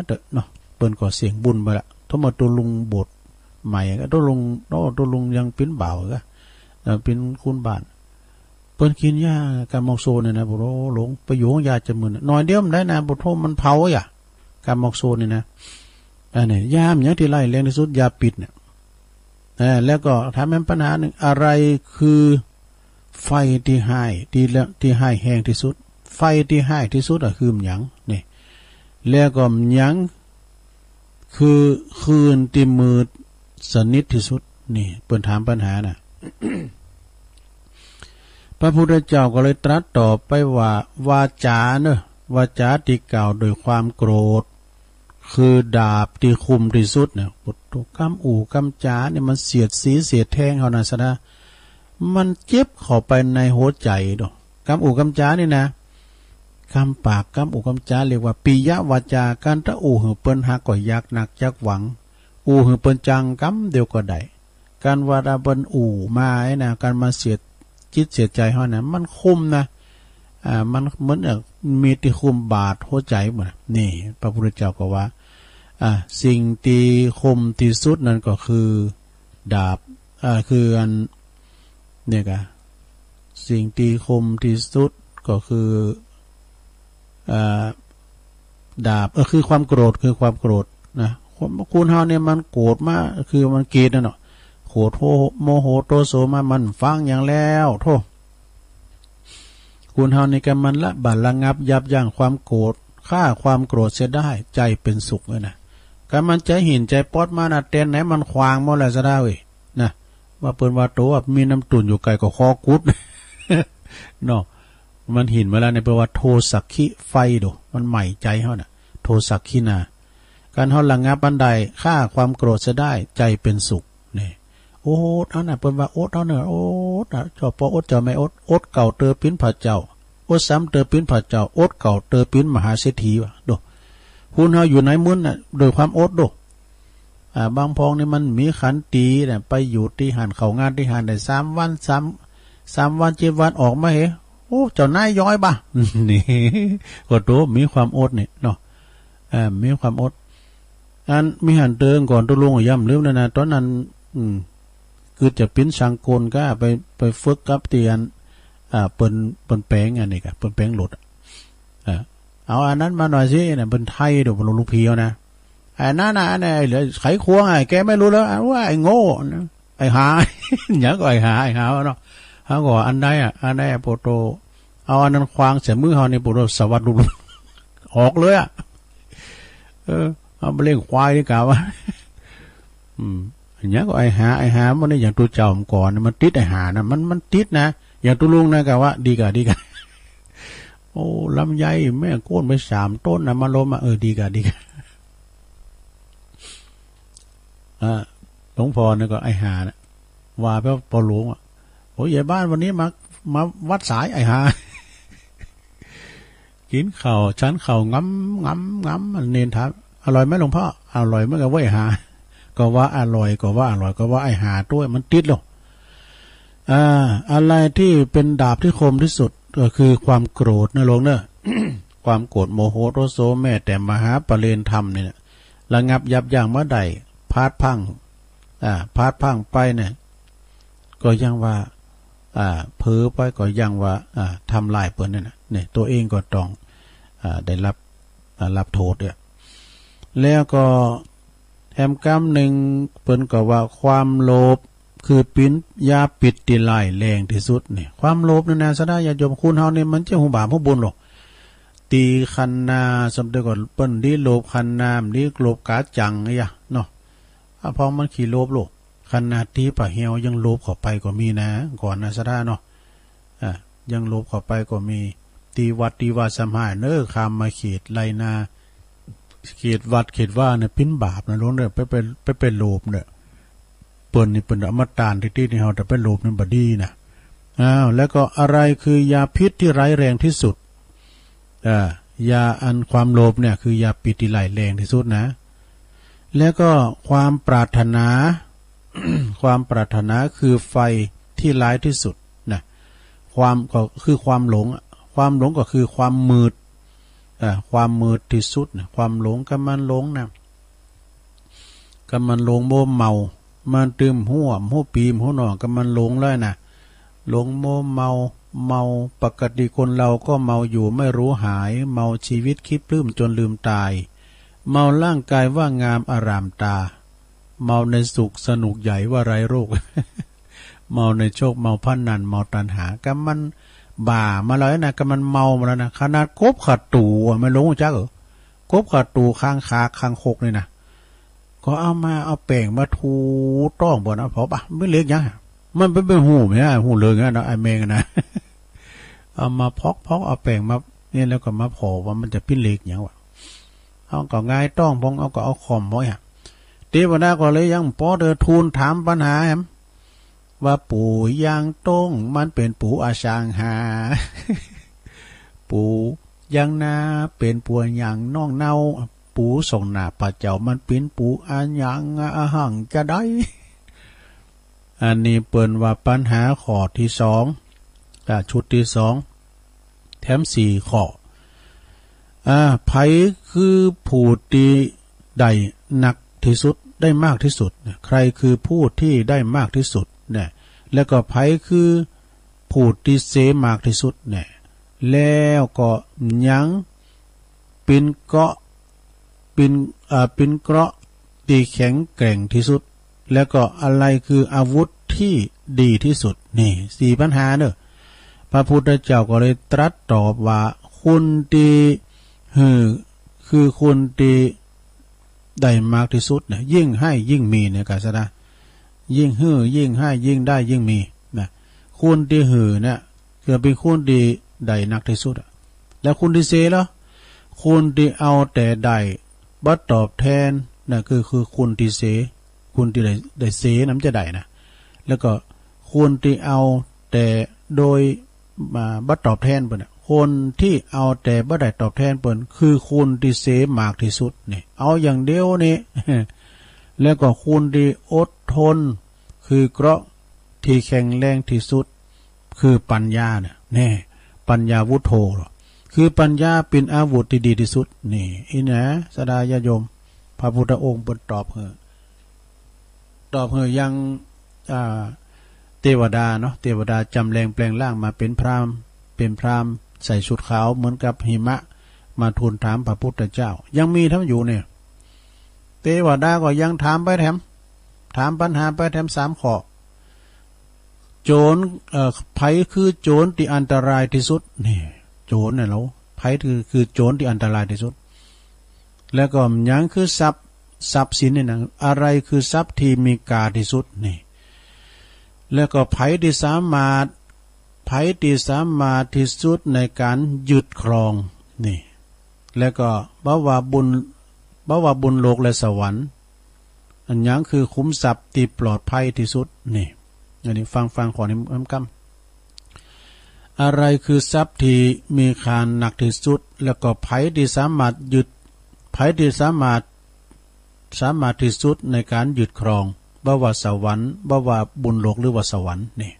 เตอะเนาะ เปิ้นก็เสี้ยงบุญไปละ ถ้ามาตุลุงบวชใหม่ก็ตุลุง โอ้ ตุลุงยังเป๋นบ่าวก็ เอ่อ เป๋นคุณบ้าน เปิ้นกินยากำมอกโซนเนี่ยนะ โอ้โห หลงไปอยู่ห้องยาจะมึน หน่อยเดียวมันได้นะ โอ้โห มันเผาอ่ะ กำมอกโซนนี่นะ อันนี้ ยามันหยังตี้ร้ายแรงตี้สุด ยาพิษเนี่ย เออ แล้วก็ถามแม่นปัญหานึ่ง อะไรคือไฟตี้ร้าย ตี้ละ ตี้ร้ายแรงตี้สุด ไฟตี้ร้ายตี้สุดอะคือมันหยัง นี่ แล้วก็มันหยังคือคืนตี้มืดสนิทตี้สุด นี่ เปิ้นถามปัญหาน่ะ พระพุทธเจ้าก็เลยตรัสตอบไปว่า วาจาเนอะ วาจาตี้กล่าวด้วยความโกรธ คือดาบตี้คมตี้สุดเนี่ย โอ้โธ่ กำอู้กำจานี่มันเสียดสีเสียดแทงเฮานะสะนะ มันเจ็บเข้าไปในหัวใจเนาะ กำอู้กำจานี่นะ กำปากกำอู้กำจา เรียกว่าปิยวาจา การตะอู้หื้อเปิ้นฮักก็อยากนักอยากหวัง อู้หื้อเปิ้นจังกำเดียวก็ได้ การว่าถ้าเปิ้นอู้มาไอ้นะ การมาเสียดจิตเสียดใจเฮานะ มันคมนะ อ่า มันเหมือนกับมีดตี้คมบาดหัวใจหมดนะ นี่ พระพุทธเจ้าก็ว่า อ่า สิ่งตี้คมตี้สุดนั้นก็คือดาบ อ่า คืออัน เนี่ยกะ สิ่งตี้คมตี้สุดก็คือ อ่า ดาบ เออ คือความโกรธ คือความโกรธนะ คน คนเฮาเนี่ยมันโกรธมา คือมันเกลียดนั่นเนาะ โกรธโห โมโหโทโสมา มันฟังอย่างแล้ว โธ่ คนเฮานี่ก็มันละบ่ระงับยับยั้งความโกรธ ฆ่าความโกรธเสียได้ ใจเป็นสุขเลยนะ ก็มันใจหินใจป๊อดมานะ แตนไหนมันขวางหมดแล้วซะได้เว้ย นะ ว่าเปิ้นว่าโตว่ามีน้ำตุ่นอยู่ไกลก็คอกุด เนาะ มันหินมาแล้วเนี่ย แปลว่าโทสักขิไฟโด มันไหม้ใจเฮาน่ะ โทสักขินา การเฮาระงับมันได้ ฆ่าความโกรธเสียได้ ใจเป็นสุข นี่ อดเอาน่ะ เปิ้นว่าอดเอาเน่อ อดน่ะ เจ้าป้ออด เจ้าแม่อด อดเก้าเตื้อเป๋นพระเจ้า อดสามเตื้อเป๋นพระเจ้า อดเก้าเตื้อเป๋นมหาเศรษฐีว่ะ โด คนเฮาอยู่ในเมืองน่ะ โดยความอดโด อ่า บางพองนี่มันมีขันติน่ะ ไปอยู่ตี้หั้น เข้างานตี้หั้นได้สามวัน สาม สามวัน เจ็ดวัน ออกมาเฮ โอ้ เจ้านายย้อยบ่ะ นี่ ก็โต มีความอดนี่เนาะ อ่า มีความอด อันมีหั้นเติงก่อน ตุ๊ลุงย้ำลืมแล้วนะ ตอนนั้น อืม คือจะเป๋นช่างกลก็ไป ไปฝึกกับตี้อัน อ่า เปิ้น เปิ้นแป๋งอันนี้ก็ เปิ้นแป๋งรถอะ เออ เอาอันนั้นมาหน่อยสิ เนี่ย เปิ้นไถ่โด ลูกพี่เขานะ ไอ้นั่นน่ะ ไอ้เนี่ย ไอ้เหลือไขควงอ่ะ แกไม่รู้แล้ว อ่ะ ว่าไอ้โง่นะ ไอ้ห่า หยังก็ไอ้ห่า ไอ้ห่าวะเนาะ เฮาก็อันใดอ่ะ อันใดอ่ะ โปโต เอาอันนั้นขวางใส่มือเฮานี่ โปโต สะวัดลุบๆ ออกเลยอ่ะ เออ เอาไปเลี้ยงควายดีกว่าวะ อืม หยังก็ไอ้ห่า ไอ้ห่า มันนี่อย่างตุ๊เจ้าก่อน มันติดไอ้ห่านะ มัน มันติดนะ อย่างตุ๊ลุงนะ กะว่า ดีกะ ดีกะ โอ้ ลำไยแม่โค่นไปสามต้นนะ มาลมอ่ะ เออ ดีกะ ดีกะ อ่า หลวงพ่อนี่ก็ไอ้ห่าน่ะ ว่าไปพ่อหลวงอ่ะ โอ้ย ยายบ้านวันนี้มา มาวัดสายไอ้ห่า กินข้าว ฉันข้าว งำ งำ งำ เณรถาม อร่อยไหมหลวงพ่อ อร่อยเหมือนกันเว้ยห่า ก็ว่าอร่อย ก็ว่าอร่อย ก็ว่าไอ้ห่าตัวมันติดแล้ว อ่า อะไรที่เป็นดาบที่คมที่สุด ก็คือความโกรธนะหลวงเนอะ ความโกรธ โมโห โทโส แม้แต่มหาปเรนธรรมเนี่ย ระงับยับยั้งบ่ได้ พลาดพลั้ง อ่า พลาดพลั้งไปเนี่ย ก็ยังว่า อ่า เผลอไปก็ยังว่า อ่า ทำลายเปิ้นนั่นน่ะ เนี่ย ตัวเองก็ต้อง อ่า ได้รับ อ่า รับโทษเนี่ย แล้วก็แถมกำหนึ่ง เปิ้นก็ว่าความโลภคือปิน ยาพิษที่ร้ายแรงที่สุดเนี่ย ความโลภนี่นะ ศรัทธาญาติโยม คนเฮานี่มันจะฮู้บาปฮู้บุญหรอก ตี้คันนา สมเด็จก็เปิ้นดีโลภคันนา ดีโลภกาจังอะยะเนาะ อ่ะ เพราะมันขี้โลภโลก ขนาดตี้ปะเหี่ยวยังโลภเข้าไปก็มีนะ ก่อนนะศรัทธาเนาะ อ่ะ ยังโลภเข้าไปก็มี ตี้วัดตี้วาสำหายเนอะ ข้ามมาเขตไร่นา เขตวัดเขตว่าเนี่ย เป็นบาปนะหลวงเนอะ ไป ไป ไป ไปโลภเนี่ย เปิ้นนี่เปิ้นเอามาต้านตี้ๆ นี่ เฮาแต่ไปโลภนี่บ่ดีนะ อ้าว แล้วก็อะไรคือยาพิษที่ร้ายแรงที่สุด อ่า ยาอันความโลภเนี่ยคือยาพิษที่ร้ายแรงที่สุดนะ แล้วก็ความปรารถนา ความปรารถนาคือไฟที่ร้ายที่สุดนะ ความก็คือความหลงอะ ความหลงก็คือความมืด อ่า ความมืดที่สุดนะ ความหลง กำมันหลงนะ กำมันหลงมัวเมา มันตื่มฮู้ ฮู้ปี๋ ฮู้หน่อง กำมันหลงแล้วนะ หลงมัวเมา เมา ปกติคนเราก็เมาอยู่ไม่รู้หาย เมาชีวิตคิดปลื้มจนลืมตาย เมาร่างกายว่างามอร่ามตา เมาในสุขสนุกใหญ่ว่าไร้โรค เมาในโชค เมาพนัน เมาตัณหา กำมันบ้ามาแล้วนะ กำมันเมามาแล้วนะ ขนาดกบขาตู๋อะ ไม่หลงจักเหรอ กบขาตู๋ คางคาก คางคกนี่นะ ก็เอามา เอาแป้งมาถูต้องบ่นะ พอปะ มันเหล็กหยัง มันเป็น เป็นฮูแหม ฮูเหลืองอะเนาะ ไอ้แมงอะนะ เอามาพอกๆ เอาแป้งมา นี่ แล้วก็มาผ่อว่ามันจะเป็นเหล็กหยังวะ เฮาก็หงายต้องพอง เฮาก็เอาค้อมไว้อะ เทวดาก็เลยยังปอเตอทูลถามปัญหาแหม ว่าปู่ย่างต้งมันเป็นปู่อะสังหา ปู่ย่างนาเป็นปู่อะหยังน้องเนา ปู่ส่องหน้าพระเจ้ามันเป็นปู่อะหยังอะหังจะได้ อันนี้เปิ้นว่าปัญหาข้อที่สอง อ่า ชุดที่สอง แถมสี่ข้อ อ่า ใผคือผู้ตี้ได้นักที่สุด ได้มากที่สุดเนี่ย ใครคือผู้ที่ได้มากที่สุดเนี่ย แล้วก็ใผคือผู้ตี้เสียมากที่สุดเนี่ย แล้วก็หยัง ปินเกราะห์ ปิน เอ่อ ปินเกราะห์ตี้แข็งแกร่งที่สุด แล้วก็อะไรคืออาวุธที่ดีที่สุด นี่ สี่ปัญหาเนอะ พระพุทธเจ้าก็เลยตรัสตอบว่า คนตี้หื้อ คือคนตี้ได้มากที่สุดเนี่ย ยิ่งให้ยิ่งมีเนี่ย กาสดา ยิ่งหื้อ ยิ่งให้ ยิ่งได้ ยิ่งมี นะ คนตี้หื้อเนี่ย คือเป็นคนตี้ ได้นักที่สุดอะ แล้วคนที่เสียล่ะ คนที่เอาแต่ได้ บ่ตอบแทน นั่นคือ คือคนที่เสีย คนที่ได้ ได้เสียนั้นมันจะได้นะ แล้วก็คนที่เอาแต่โดย อ่า บ่ตอบแทนเปิ้นน่ะ คนที่เอาแต่บ่ได้ตอบแทนเปิ้น คือคนที่เสียมากที่สุดนี่ เอาอย่างเดียวนี่ แล้วก็คนที่อดทน คือเกราะที่แข็งแรงที่สุด คือปัญญาน่ะ แน่ ปัญญาวุโธ คือปัญญาเป็นอาวุธที่ดีที่สุด นี่ อี้นะ ศรัทธาญาติโยม พระพุทธองค์เปิ้นตอบหื้อ ตอบหื้อยัง อ่า เทวดาเนาะ เทวดาจำแรงแปลงร่างมาเป็นพราหมณ์ เป็นพราหมณ์ใส่ชุดขาวเหมือนกับหิมะ มาทูลถามพระพุทธเจ้า ยังมีธรรมอยู่เนี่ย เทวดาก็ยังถามไปแถม ถามปัญหาไปแถมสามข้อ โจร เอ่อ ไผคือโจรที่อันตรายที่สุด นี่ โจรน่ะเหรอ ไผคือ คือโจรที่อันตรายที่สุด แล้วก็หยังคือทรัพย์ ทรัพย์สินนี่นะ อะไรคือทรัพย์ที่มีค่าที่สุด นี่ แล้วก็ไผที่สามารถ ไผที่สามารถที่สุดในการยึดครอง นี่ แล้วก็บ่ว่าบุญ บ่ว่าบุญโลกและสวรรค์ อันหยังคือขุมทรัพย์ที่ปลอดภัยที่สุด นี่ อันนี้ฟัง ฟังข้อนี้นำกำ อะไรคือทรัพย์ที่มีค่านักที่สุด แล้วก็ไผที่สามารถยึด ไผที่สามารถ สามารถที่สุดในการยึดครอง บ่ว่าสวรรค์ บ่ว่าบุญโลกหรือว่าสวรรค์ นี่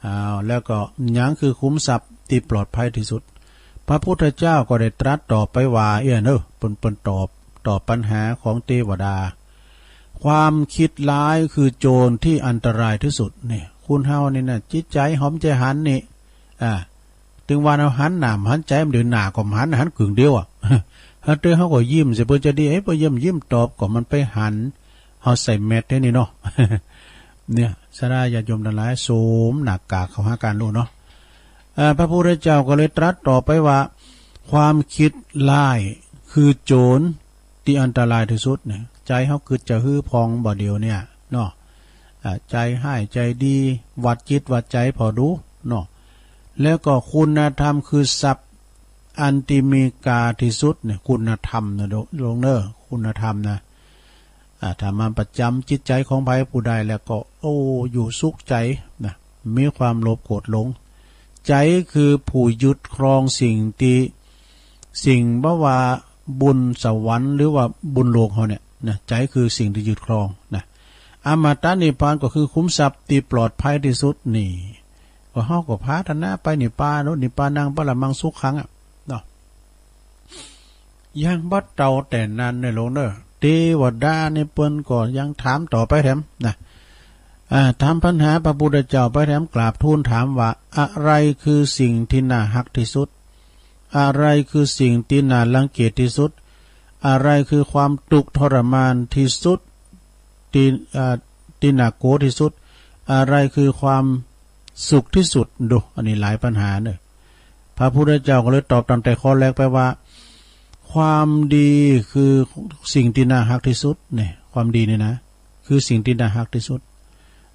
อ้าว แล้วก็หยังคือขุมทรัพย์ที่ปลอดภัยที่สุด พระพุทธเจ้าก็ได้ตรัสตอบไปว่า เอี้ยเนอะ เปิ้น เปิ้นตอบ ตอบปัญหาของเทวดา ความคิดร้ายคือโจรที่อันตรายที่สุด นี่ คนเฮานี่นะ จิตใจหอมใจหันนี่ อ่า ถึงว่าเฮาหันหน้าบ่หันใจ มันเดินหน้าก็บ่หัน หันกึ่งเดียวอะ หันเตอเฮาก็ยิ้มใส่เปิ้นจะดี เอ้ย เปิ้นยิ้ม ยิ้มตอบ ก็มันไปหัน เฮาใส่แมสได้นี่เนาะ เนี่ย ศรัทธาญาติโยมทั้งหลาย สวมหน้ากากเข้าหากันโลดเนาะ เอ่อ พระพุทธเจ้าก็เลยตรัสต่อไปว่า ความคิดร้ายคือโจรที่อันตรายที่สุดเนี่ย ใจเฮาคิดจะหื้อพองบ่เดียวเนี่ยเนาะ อ่า ใจฮ้ายใจดี วัดจิตวัดใจผ่อดูเนาะ แล้วก็คุณธรรมคือทรัพย์อันที่มีค่าที่สุดเนี่ย คุณธรรมนะ โลงเนอะ คุณธรรมนะ อ่า ถ้ามันประจำจิตใจของไผผู้ใดแล้วก็ โอ้ อยู่สุขใจนะ มีความโลภโกรธหลง ใจคือผู้ยึดครองสิ่งที่ สิ่งบ่ว่าบุญสวรรค์หรือว่าบุญโลกเฮาเนี่ยนะ ใจคือสิ่งที่ยึดครองนะ อมตะนิพพานก็คือขุมทรัพย์ที่ปลอดภัยที่สุดนี่ ก็เฮาก็ปรารถนาไปนิพพานโลด นิพพานังปรมังสุขังอะเนาะ ยังบ่เท่าแต่นั้นเน่อโลงเน่อ เทวดานี่เปิ้นก็ยังถามต่อไปแถมนะ อ่า ถามปัญหาพระพุทธเจ้าไปแถม กราบทูลถามว่า อะไรคือสิ่งที่น่าฮักที่สุด อะไรคือสิ่งที่น่ารังเกียจที่สุด อะไรคือความทุกข์ทรมานที่สุด ที่ อ่า ที่น่ากลัวที่สุด อะไรคือความสุขที่สุด ดู อันนี้หลายปัญหาเน่อ พระพุทธเจ้าก็เลยตอบตั้งแต่ข้อแรกไปว่า ความดีคือสิ่งที่น่าฮักที่สุดเนี่ย ความดีนี่นะ คือสิ่งที่น่าฮักที่สุด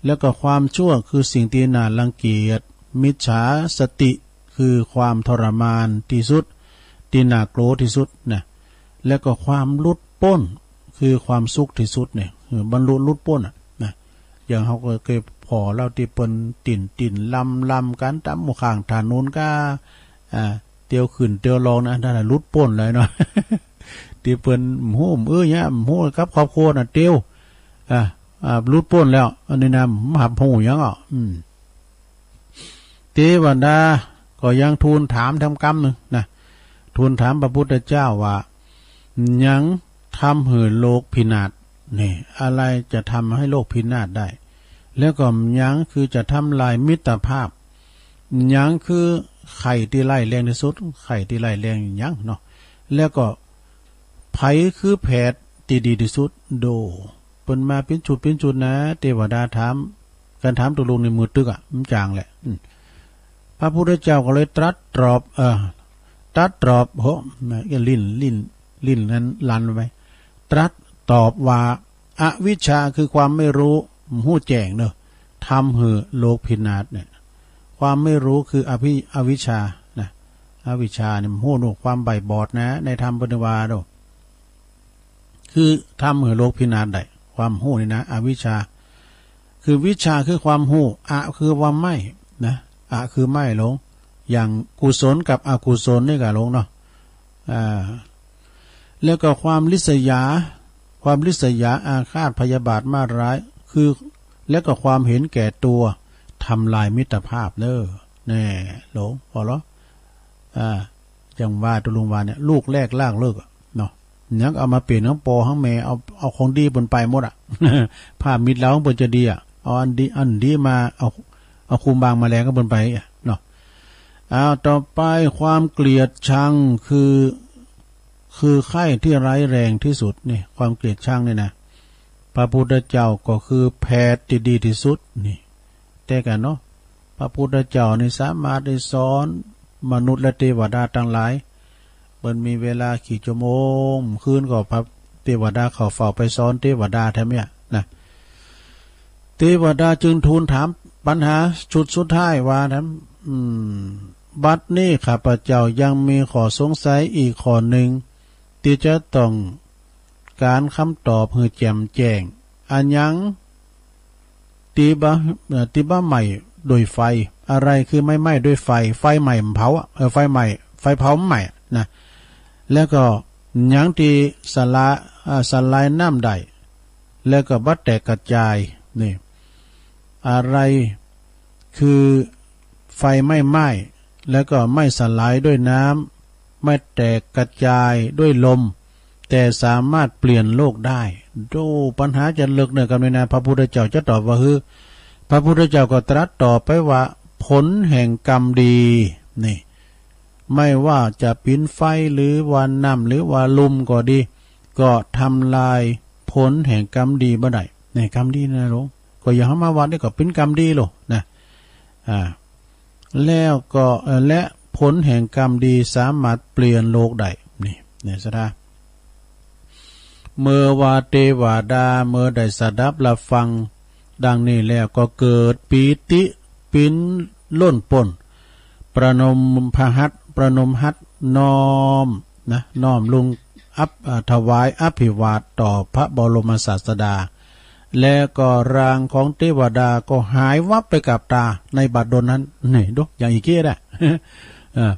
แล้วก็ความชั่วคือสิ่งที่น่ารังเกียจ มิจฉาสติคือความทรมานที่สุด ที่น่ากลัวที่สุดนะ แล้วก็ความหลุดป๊นคือความสุขที่สุดเนี่ย เออ บรรลุหลุดป๊นอะนะ อย่างเฮาก็เคยผ่อแล้วตี้เปิ้นตี๋นตี๋นลำลำกั๋นต๋ามหมู่ข้างถนนก้า อ่า เตียวขึ้นเตียวลงนะ อันนั้นน่ะหลุดป๊นแล้วเนาะ ตี้เปิ้นบ่ฮู้ เออ เนี่ย บ่ฮู้กับครอบครัวน่ะ เตียว อ่า อ่า หลุดป๊นแล้ว อันนี้นะ บ่ฮับฮู้หยังอ่ะ อืม เทวดาก็ยังทูลถามแถมกำนึ่งนะ ทูลถามพระพุทธเจ้าว่า หยังทำหื้อโลกพินาศ นี่ อะไรจะทำให้โลกพินาศได้ แล้วก็หยังคือจะทำลายมิตรภาพ หยังคือไข้ตี้ร้ายแรงที่สุด ไข้ตี้ร้ายแรงหยังเนาะ แล้วก็ไผคือแพทย์ตี้ดีที่สุด โด เปิ้นมาเป๋นชุดเป๋นชุดนะ เทวดาถาม การถามตกลงในมือตึกอะ มันจางแหละ อืม พระพุทธเจ้าก็เลยตรัสตอบ เอ่อ ตรัสตอบ โห แม่ ลิ้น ลิ้น ลิ้นนั้นลั่นไป ตรัสตอบว่า อวิชชาคือความไม่รู้ บ่ฮู้แจ้งเนอะ ทำหื้อโลกพินาศเนี่ย ความไม่รู้คืออภิ อวิชชา อวิชชานี่ฮู้โนความใบ้บอดนะ ในธรรมเปิ้นว่าโน คือทำหื้อโลกพินาศได้ ความฮู้นี่นะ อวิชชา คือวิชชาคือความฮู้ อะ คือว่าไม่นะ อะ คือไม่หลง อย่างกุศลกับอกุศลนี่ก็หลงเนาะ อ่า แล้วก็ความริษยา ความริษยาอาฆาตพยาบาทมาดร้าย คือ แล้วก็ความเห็นแก่ตัว ทำลายมิตรภาพเด้อ แน่ หลง พอเหรอ อ่า อย่างว่าตุลุงว่าเนี่ย ลูกแรกลากเลิกอะเนาะ ยังเอามาเปลี่ยนทั้งปอทั้งแม่ เอา เอาของดีเปิ้นไปหมดอะ ภาพมิตรลาวของเปิ้นจะดีอะ เอาอันดี อันดีมา เอา เอาคุมบางมาแลงกับเปิ้นไปอะเนาะ อ้าว ต่อไปความเกลียดชังคือ คือไข้ที่ร้ายแรงที่สุดนี่ ความเกลียดชังนี่นะ พระพุทธเจ้าก็คือแพทย์ที่ดีที่สุดนี่ แต่กันเนาะ พระพุทธเจ้านี่สามารถได้สอนมนุษย์และเทวดาทั้งหลาย เปิ้นมีเวลากี่ชั่วโมง คืนก็พระเทวดาเข้าเฝ้าไปสอนเทวดาแถมเนี่ยนะ เทวดาจึงทูลถามปัญหาชุดสุดท้ายว่าแถม อืม บัดนี้ข้าพเจ้ายังมีข้อสงสัยอีกข้อหนึ่ง ที่จะต้องการคำตอบหื้อแจ่มแจ้ง อะหยัง ที่บ่ เอ่อ ที่บ่ไหม้ด้วยไฟ อะไรคือไม่ไหม้ด้วยไฟ ไฟไหม้มันเผาอะ เออ ไฟไหม้ ไฟเผามันไหม้อะนะ แล้วก็หยังที่สละ เอ่อ สลายน้ำได้ แล้วก็บ่แตกกระจาย นี่ อะไรคือไฟไม่ไหม้ แล้วก็ไม่สลายด้วยน้ำ ไม่แตกกระจายด้วยลม แต่สามารถเปลี่ยนโลกได้ โอ้ ปัญหาจะเลิกเนื้อกันเลยนะ พระพุทธเจ้าจะตอบว่า คือ พระพุทธเจ้าก็ตรัสตอบไปว่า ผลแห่งกรรมดี นี่ ไม่ว่าจะเป๋นไฟ หรือว่าน้ำ หรือว่าลมก็ดี ก็ทำลายผลแห่งกรรมดีบ่ได้ นี่ กรรมดีนะหลวง ก็อย่างเฮามาวัดนี่ก็เป๋นกรรมดีโลดนะ อ่า แล้วก็ เอ่อ และผลแห่งกรรมดีสามารถเปลี่ยนโลกได้ นี่ นี่ศรัทธา เมื่อว่าเทวดาเมื่อได้สดับรับฟังดังนี้แล้วก็เกิดปีติปิ๊นล้นป๊น ประนมพระหัตถ์ ประนมหัตถ์น้อมนะ น้อมลงอัพ อ่า ถวายอภิวาทต่อพระบรมศาสดา และก็ร่างของเทวดาก็หายวับไปกับตาในบัดดลนั้น นี่ดู อย่างอีกเกี้ยนะ เออ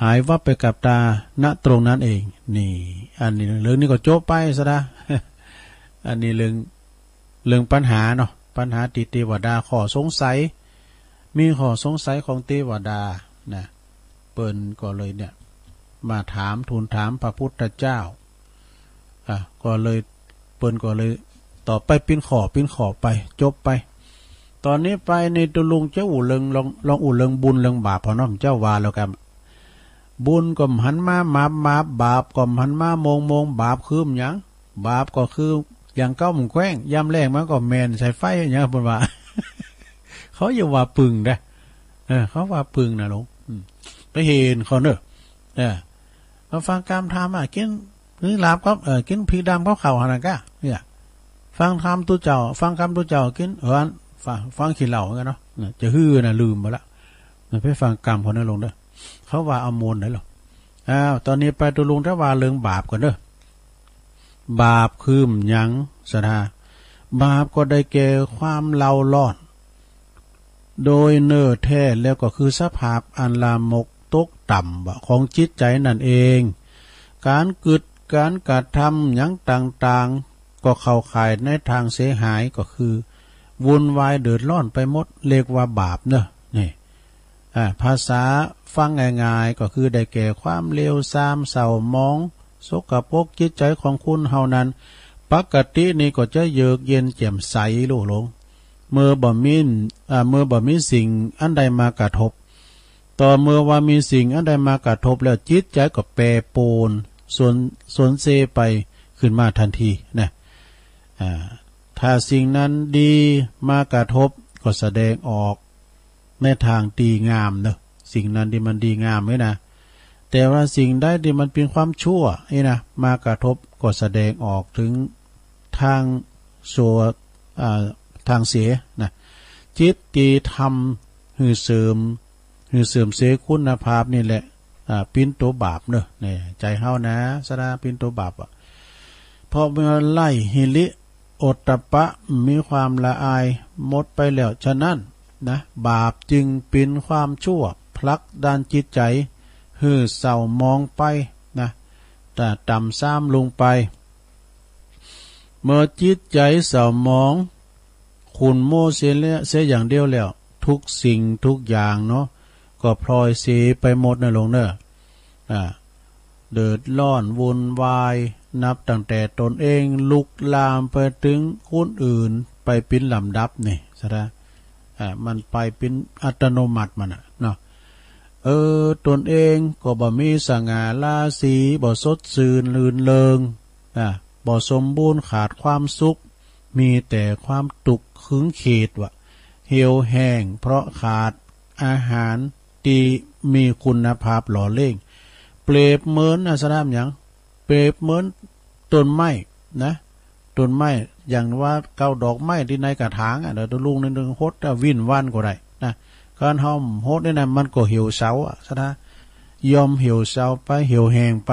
หายวับไปกับตา ณ ตรงนั้นเอง นี่ อันนี้เรื่องนี้ก็จบไปซะนะ อันนี้เรื่อง เรื่องปัญหาเนาะ ปัญหาที่เทวดาข้อสงสัย มีข้อสงสัยของเทวดานะ เปิ้นก็เลยเนี่ย มาถาม ทูลถามพระพุทธเจ้า อ่ะ ก็เลย เปิ้นก็เลยตอบไปเป๋นข้อเป๋นข้อไป จบไป ตอนนี้ไปนี่ตุลุงจะอู้เรื่อง ลอง ลองอู้เรื่องบุญเรื่องบาปพอเนาะ เจ้าว่าแล้วกัน บุญก็บ่หันมาหมาบหมาบ บาปก็บ่หันมาโมงโมง บาปคือหยัง บาปก็คืออย่างเก๊าหมู่แคว้ง ยามแล้งมาก็แหม้นใส่ไฟอย่างเปิ้นว่า เขาอย่าว่าปึงนะ เออ เขาว่าปึงนะหลวง อืม ไปเห็นเขาเนอะ เออ มาฟังกำธรรมอะ กิน กินลาบกับ เอ่อ กินพริกดำกับข้าวหั่นน่ะกะ เนี่ย ฟังธรรมตุ๊เจ้า ฟังกำตุ๊เจ้า กิน เออ ฟัง ฟังขี้เหล้าเหมือนกันเนาะ เนี่ย จะหื้อน่ะลืมไปละ เนี่ย ไปฟังกำเขานะหลวงเด้อ เขาว่าเอามวลไหนหรอ อ้าว ตอนนี้ไปตุลุงจะว่าเรื่องบาปก่อนเด้อ บาปคือหยังศรัทธา บาปก็ได้แก่ความเร่าร้อน โดยเนื้อแท้แล้วก็คือสภาพอันลามกตกต่ำของจิตใจนั่นเอง การกึด การกระทำหยังต่างๆ ก็เข้าข่ายในทางเสียหาย ก็คือวุ่นวายเดือดร้อนไปหมด เรียกว่าบาปเนอะ นี่ อ่า ภาษาฟังง่ายๆ ก็คือได้แก่ความเลวทรามเศร้าหมอง สกปรกจิตใจของคนเฮานั้น ปกตินี่ก็จะเยือกเย็นแจ่มใสโล่งๆ เมื่อบ่มี อ่า เมื่อบ่มีสิ่งอันใดมากระทบ ต่อเมื่อว่ามีสิ่งอันใดมากระทบแล้ว จิตใจก็แปรปรวน สูญ สูญเสียไปขึ้นมาทันทีนะ อ่า ถ้าสิ่งนั้นดีมากระทบก็แสดงออก ในทางดีงามเนอะ สิ่งนั้นที่มันดีงามนี่นะ แต่ว่าสิ่งใดที่มันเป็นความชั่วนี่นะ มากระทบก็แสดงออกถึงทางชั่ว อ่า ทางเสียนะ จิตที่ทำหื้อเสื่อม หื้อเสื่อมเสียคุณภาพนี่แหละ อ่า เป๋นตั๋วบาปเนาะ เนี่ย ใจ๋เฮานะ สะดา เป๋นตั๋วบาปอะ เพราะว่าไล่หิริโอตตัปปะ มีความละอายหมดไปแล้ว ฉะนั้นนะ บาปจึงเป๋นความชั่วผลักดันจิตใจ๋หื้อเศร้าหมองไปนะ ตะ ต่ำทรามลงไป เมื่อจิตใจ๋เศร้าหมอง ขุ่นมัวเสียแล้ว เสียอย่างเดียวแล้ว ทุกสิ่งทุกอย่างเนาะ ก็พลอยเสียไปหมดนะลุงเนอะ อ่า เดือดร้อนวุ่นวาย นับตั้งแต่ตนเองลุกลามไปถึงคนอื่น ไปเป๋นลำดับนี่ สะดา อ่า มันไปเป๋นอัตโนมัติมันน่ะเนาะ เออ ตนเองก็บ่มีสง่าราศี บ่สดชื่นรื่นเริง อ่า บ่สมบูรณ์ ขาดความสุข มีแต่ความตุ๊กข์ขึงขีดว่า เหี่ยวแห้ง เพราะขาดอาหารตี้มีคุณภาพหล่อเลี้ยง เปรียบเหมือนนะ สะดา หยัง เปรียบเหมือนต้นไม้นะ ต้นไม้ อย่างว่าเกาดอกไม้ตี้ในกระถางอะ เดี๋ยวลูกหนึ่งหดอะ วิ้นวันก็ได้นะ คันเฮาหดนี่นะ มันก็เหี่ยวเฉาอะ สะดา ย่อมเหี่ยวเฉาไป เหี่ยวแห้งไป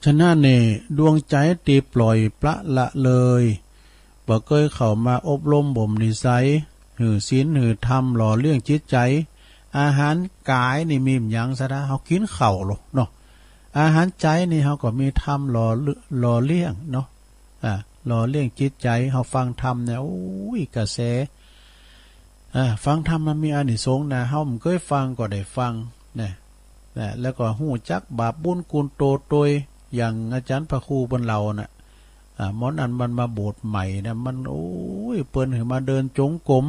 ฉะนั้นนี่ ดวงใจ๋ตี้ปล่อยปละละเลย บ่เกยเข้ามาอบรมบ่มนิสัย หื้อศีลหื้อธรรมหล่อเลี้ยงจิตใจ๋ อาหารกายนี่มีหยัง สะดา เฮากินข้าวโลดเนาะ อาหารใจ๋นี่เฮาก็มีธรรมหล่อ หล่อเลี้ยงเนาะ อ่า หล่อเลี้ยงจิตใจ๋ เฮาฟังธรรมเนี่ย โอ้ย กระแส อ่า ฟังธรรมมันมีอานิสงส์นะ เฮาบ่เกยฟังก็ได้ฟังนะ นะ แล้วก็ฮู้จักบาปบุญคุณโตโตย อย่างอาจ๋ารย์พระครูเปิ้นเล่าน่ะ อ่า หมอนั้นมันมาบวชใหม่นะ มัน โอ้ย เปิ้นหื้อมาเดินจงกรม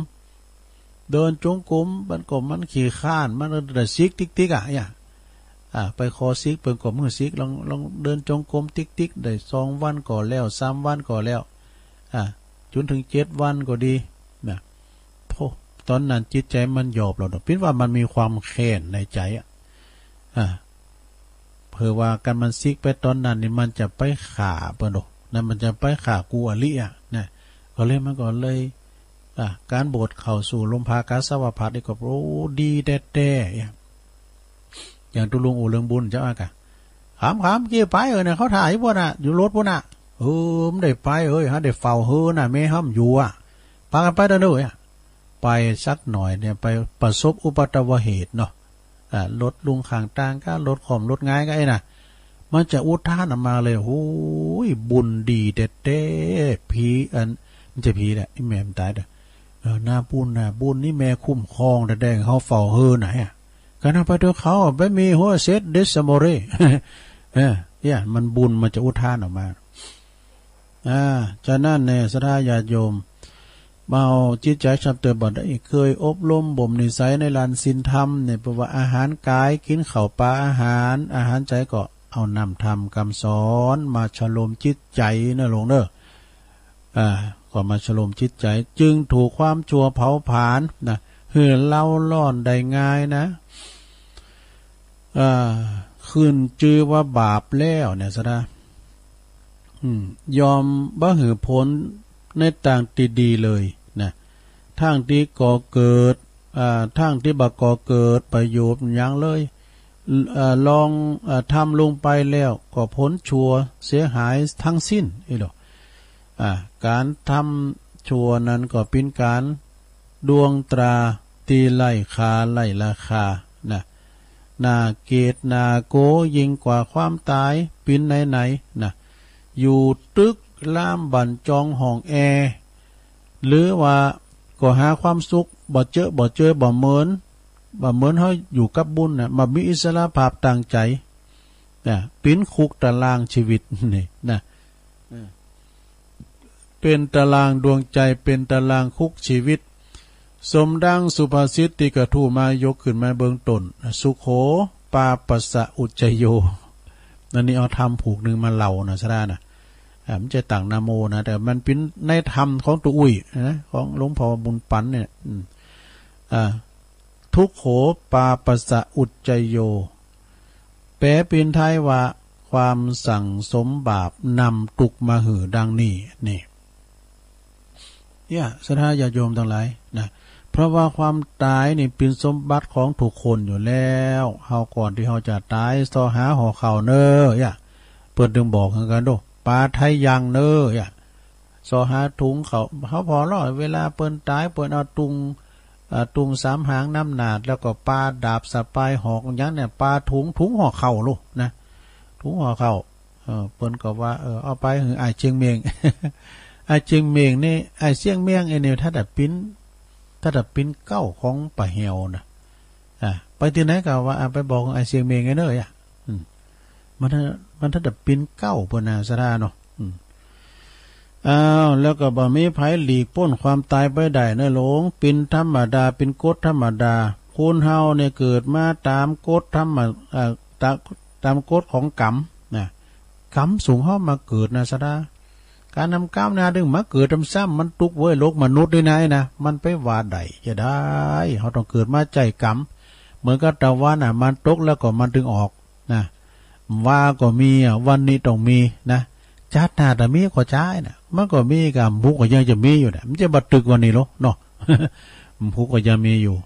เดินจงกรม มันก็ มันขี้คร้าน มันก็ได้ซิกติ๊กๆ อะ เนี่ย อ่า ไปขอซิก เปิ้นก็บ่หื้อซิก ลอง ลองเดินจงกรมติ๊กๆ ได้สองวันก็แล้ว สามวันก็แล้ว อ่า จ๋นเถิงเจ็ดวันก็ดีนะ โพ ต๋อนนั้นจิตใจ๋มันหยอบแล้วเนาะ เป๋นว่ามันมีความแค้นในใจ๋อะ อ่า เผื่อว่าคันมันซิกไปต๋อนนั้นนี่ มันจะไปฆ่าเปิ้นโด นะ มันจะไปฆ่าคู่อริอะ นะ ก็เลย มันก็เลย อ่า การบวชเข้าสู่ลมพากาสาวพัสนี่ก็ โอ้ ดีแต๊ๆ อะ อย่างตุ๊ลุงอู้เรื่องบุญเจ้าอากะ ขำๆ เก้าไปเอ้ยนะ เขาถ่าอยู่ปุ้นน่ะ อยู่รถปุ้นน่ะ เออ บ่ได้ไปเอ้ย หาได้เฝ้าเฮือนน่ะ แม่ห้ามอยู่อะ ปากันไปเด้อเอ้ยอะ ไปสักหน่อยเนี่ย ไปประสบอุบัติเหตุเนาะ อ่า รถลุงข้างตางก็ รถคว่ำรถหงายก็ไอ้น่ะ มันจะอุทานออกมาเลย โอ้ย บุญดีแต๊ๆ ผี อัน บ่ใจ้ผีแหละ อีแม่มันต๋ายเด้อ เออ นาบุญ นาบุญนี่แม่คุ้มครองแต๊ๆ เฮาเฝ้าเฮือนน่ะ อะ ก็นั่งไปเถอะ เขาไปมีหัวเสร็จเดสโมเร เออ เนี่ย มันบุญมันจะอุทานออกมา อ่า ฉะนั้นแน่ ศรัทธาญาติโยม เอาจิตใจ๋ชับเติบบ่ได้ เคยอบรมบ่มนิสัยในด้านศีลธรรมเนี่ย เพราะว่าอาหารกายกินข้าวปลาอาหาร อาหารใจ๋ก็เอาน้ำธรรมคำสอนมาชโลมจิตใจ๋นะหลวงเด้อ อ่า ก็มาชโลมจิตใจ๋ จึงถูกความชั่วเผาผลาญนะ หื้อเล่าร้อนได้ง่ายนะ อ่า ขึ้นจื่อว่าบาปแล้วเนี่ย ศรัทธา อืม ย่อมบ่หื้อผลในตางตี้ดีเลยนะ ทั้งตี้ก่อเกิด อ่า ทั้งตี้บ่ก่อเกิดประโยชน์หยังเลย เอ่อ ลอง เอ่อ ทำลงไปแล้วก็ผลชั่วเสียหายทั้งสิ้น อีหลี อ่า ก๋านทำชั่วนั้นก็เป๋นก๋านดวงตราตี้ไร้ค่าไร้ราคานะ น่าเกลียดน่ากลัวยิ่งกว่าความต๋าย เป๋นไหนๆ นะ อยู่ตึกรามบั่นจองห้องแอร์ หรือว่าก็หาความสุขบ่เจอ บ่เจอ บ่เหมือน บ่เหมือนเฮาอยู่กับบุญน่ะ บ่มีอิสรภาพตางใจ๋ นะ เป๋นคุกตารางชีวิตนี่นะ เออ เป๋นตารางดวงใจ๋ เป๋นตารางคุกชีวิต สมดังสุภาษิตตี้กระทู้มายกขึ้นมาเบื้องต้น สุโข ปาปัสสะอุจจโย อันนี้เอาธรรมผูกหนึ่งมาเล่านะ ศรัทธานะ อ่า บ่ใจ้ต่างนาโมนะ แต่มันเป๋นในธรรมของตุ๊อุ้ยนะ ของหลวงพ่อบุญปั๋นเนี่ย อืม อ่า ทุกโข ปาปัสสะอุจจโย แปลเป๋นไทยว่า ความสั่งสมบาปนำทุกข์มาหื้อดังนี้ นี่ เนี่ย ศรัทธาญาติโยมตังหลายนะ พราะว่าความตายนี่เป็นสมบัติของทุกคนอยู่แล้ว เฮาก่อนที่เฮาจะตาย เซาะหาห่อข้าวเน่อ อย่า เปิ้นจึงบอกคือกันโด ปาไทยังเน่อ อย่า เซาะหาถุงข้าว เฮาผ่อลอ เวลาเปิ้นตาย เปิ้นเอาตุง เอ่อ ตุงสามหางน้ำหนาด แล้วก็ปาดาบสะปายหอกหยังเนี่ย ปาถุง ถุงห่อข้าวโลดนะ ถุงห่อข้าว เออ เปิ้นก็ว่า เออ เอาไปหื้ออ้ายเจียงเม้ง อ้ายเจียงเม้งนี่ อ้ายเจียงเม้งไอ้นี่ ถ้าแต่ปิ้น ถ้าแต่ปิ้นเกล้าของป้าแหวนะ อ่า ไปตี้ไหนก็ว่า อ่า ไปบอกอ้ายเจียงเม้งไอ้เน่อ อ่ะ อืม มัน มันถ้าแต่ปิ้นเกล้าเปิ้นนะ ศรัทธาเนาะ อืม อ้าว แล้วก็บ่มีไผหลีกป๊นความตายไปได้เน่อหลวง เป็นธรรมดา เป็นกฎธรรมดา คนเฮาเนี่ยเกิดมาตามกฎธรรมะ เอ่อ ตาม ตามกฎของกรรมนะ กรรมส่งเฮามาเกิดนะ ศรัทธา การนำกรรมนะ ดึงมาเกิดซ้ำๆ มันตุ๊กเว้ย โลกมนุษย์นี่นายนะ มันไปว่าได้จะได้ เฮาต้องเกิดมาใจ๊กรรม เหมือนกับตะวันน่ะ มันตกแล้วก็มันถึงออก นะ ว่าก็มีอ่ะ วันนี้ต้องมีนะ ชาติหน้าถ้ามีก็ใจ๊นะ มันก็มี กรรมผู้ก็ยังจะมีอยู่นะ มันจะบ่ตึกวันนี้โลดเนาะ ผู้ก็ยังมีอยู่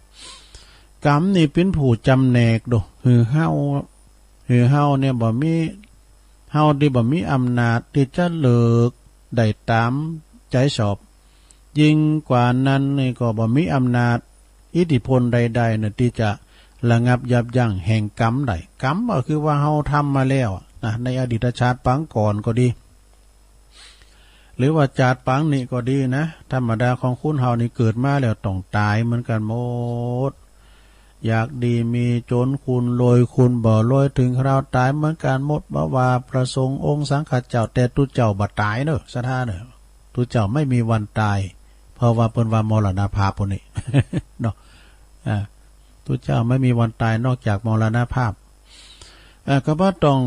กรรมนี่เป็นผู้จำแนกโด หื้อเฮา หื้อเฮาเนี่ยบ่มี เฮาตี้บ่มีอำนาจตี้จะเลือกได้ตามใจ๋ชอบ ยิ่งกว่านั้นนี่ก็บ่มีอำนาจ อิทธิพลใดๆ นะ ตี้จะระงับยับยั้งแห่งกรรมได้ กรรมก็คือว่าเฮาทำมาแล้วนะ ในอดีตชาติปางก่อนก็ดี หรือว่าชาติปางนี้ก็ดีนะ ธรรมดาของคนเฮานี่เกิดมาแล้วต้องต๋ายเหมือนกั๋นหมด อยากดีมีจ๋น คนรวยคนบ่รวย ถึงคราวต๋ายเหมือนกั๋นหมด บ่ว่าพระสงฆ์องค์สังฆเจ้า แต่ตุ๊เจ้าบ่ต๋ายเน่อ ศรัทธาเน่อ ตุ๊เจ้าไม่มีวันตาย เพราะว่าเปิ้นว่ามรณภาพพู้นนี่เนาะ อ่า ตุ๊เจ้าไม่มีวันตายนอกจากมรณภาพ อ่า ก็บ่ต้อง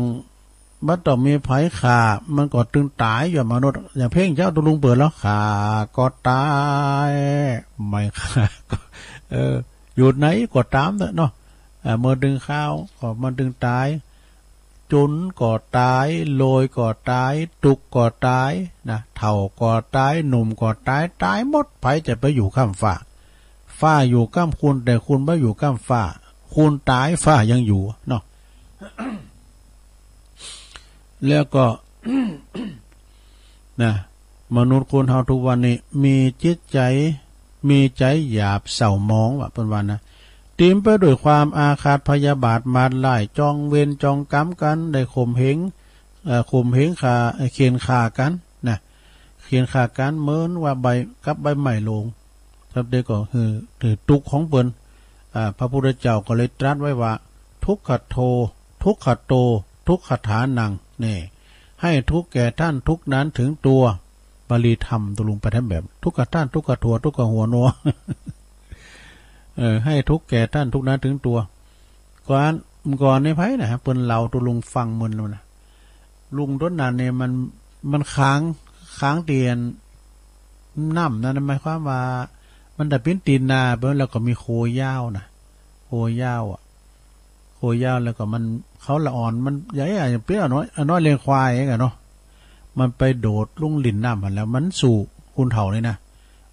บ่ต้องมีไผฆ่า มันก็ตึงต๋ายอยู่ มนุษย์ อย่างเพลงเจ้าตุลุงเปิ้นแล้ว ฆ่าก็ต๋าย ไม่ฆ่าก็ เออ อยู่ไหนก็ต๋ามเถอะเนาะ อ่า เมื่อตึงคราวก็มันตึงต๋าย จ๋นก็ต๋าย รวยก็ต๋าย ตุ๊กข์ก็ต๋ายนะ เฒ่าก็ต๋าย หนุ่มก็ต๋าย ต๋ายหมด ไผจะไปอยู่ค้ำฟ้า ฟ้าอยู่ค้ำคน แต่คนบ่อยู่ค้ำฟ้า คนต๋าย ฟ้ายังอยู่เนาะ แล้วก็ นะ มนุษย์คนเฮาทุกวันนี้มีจิตใจ๋ มีใจ๋หยาบเศร้าหมองว่า เปิ้นว่านะ เต็มไปด้วยความอาฆาตพยาบาท มาดร้าย จองเวรจองกรรมกั๋น ได้ข่มเหง เอ่อ ข่มเหงฆ่า เอ่อ เฆี่ยนฆ่ากั๋นนะ เฆี่ยนฆ่ากั๋นเหมือนว่าใบ กับใบไม้หล่น ครับ เดี๋ยวก็คือ คือตุ๊กข์ของเปิ้น อ่า พระพุทธเจ้าก็เลยตรัสไว้ว่า ทุกขโท ทุกขโต ทุกขฐานัง นี่ ให้ทุกข์แก่ท่านทุกข์นั้นถึงตัว บาลีธรรมตกลงไปทำแบบ ทุกขท่าน ทุกขทัว ทุกขหัวนัว เออ ให้ทุกข์แก่ท่านทุกข์นั้นถึงตัว ก่อน ก่อนในไผนะ เปิ้นเล่าตกลงฟังมึนแล้วนะ ลุงต้นนั้นเนี่ยมัน มันค้าง ค้างเตียนน้ำนั่นนะ หมายความว่า มันแต่ปิ้นตีนนาไปแล้วก็มีโคยาวนะ โคยาวอะ โคยาวแล้วก็มัน เขาละอ่อนมันใหญ่อะ อย่างเปรียบเอาน้อย เอาน้อยเลี้ยงควายเองอะเนาะ มันไปโดดลงลิ้นน้ำหั้นแล้ว มันสู้คนเฒ่านี่นะ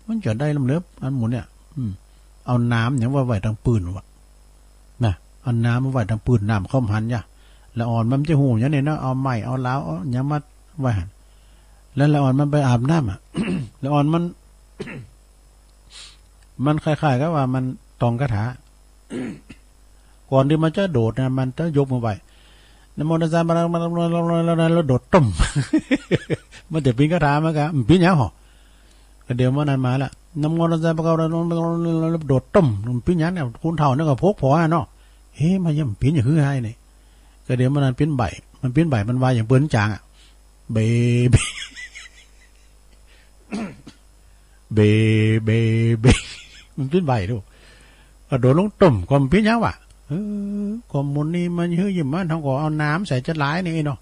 มันจะได้ลำเลิบอันหมู่เนี่ย อืม เอาน้ำหยังว่าไว้ตังปืนวะ นะ เอาน้ำมาไว้ตังปืน น้ำเข้าหันยะ ละอ่อนมันจะฮู้หยังเนี่ยเนาะ เอาไม้ เอาลาว เอาหยังมาไว้หั้น แล้วละอ่อนมันไปอาบน้ำอะ ละอ่อนมัน มันคล้ายๆ กับว่ามันท่องคาถา ก่อนตี้มันจะโดดนะ มันจะยกมือไหว้ นะโมตัสสะ แล้วโดดตุ้ม มันจะปิ้นคาถามันก็ มันปิ้นหยังหรอ ก็เดี๋ยวมันนั้นมาละ นะโมตัสสะ ภะคะวะโต โดดตุ้ม มันปิ้นหยังเนี่ย คนเฒ่านี่ก็พกพอเนาะ เฮ้ย มันยังปิ้นอย่างคือไห้นี่ ก็เดี๋ยวมันนั้นปิ้นใบ มันปิ้นใบ มันว่าอย่างเปิ้นจางอะ เบ เบ เบ เบ เบ มันปิ้นใบดู กระโดดลงต้ม ก็มันปิ้นหยังวะ เออ ก็หมู่นี้มันหื้อยืมมัน เฮาก็เอาน้ำใส่จะหลายนี่เนาะ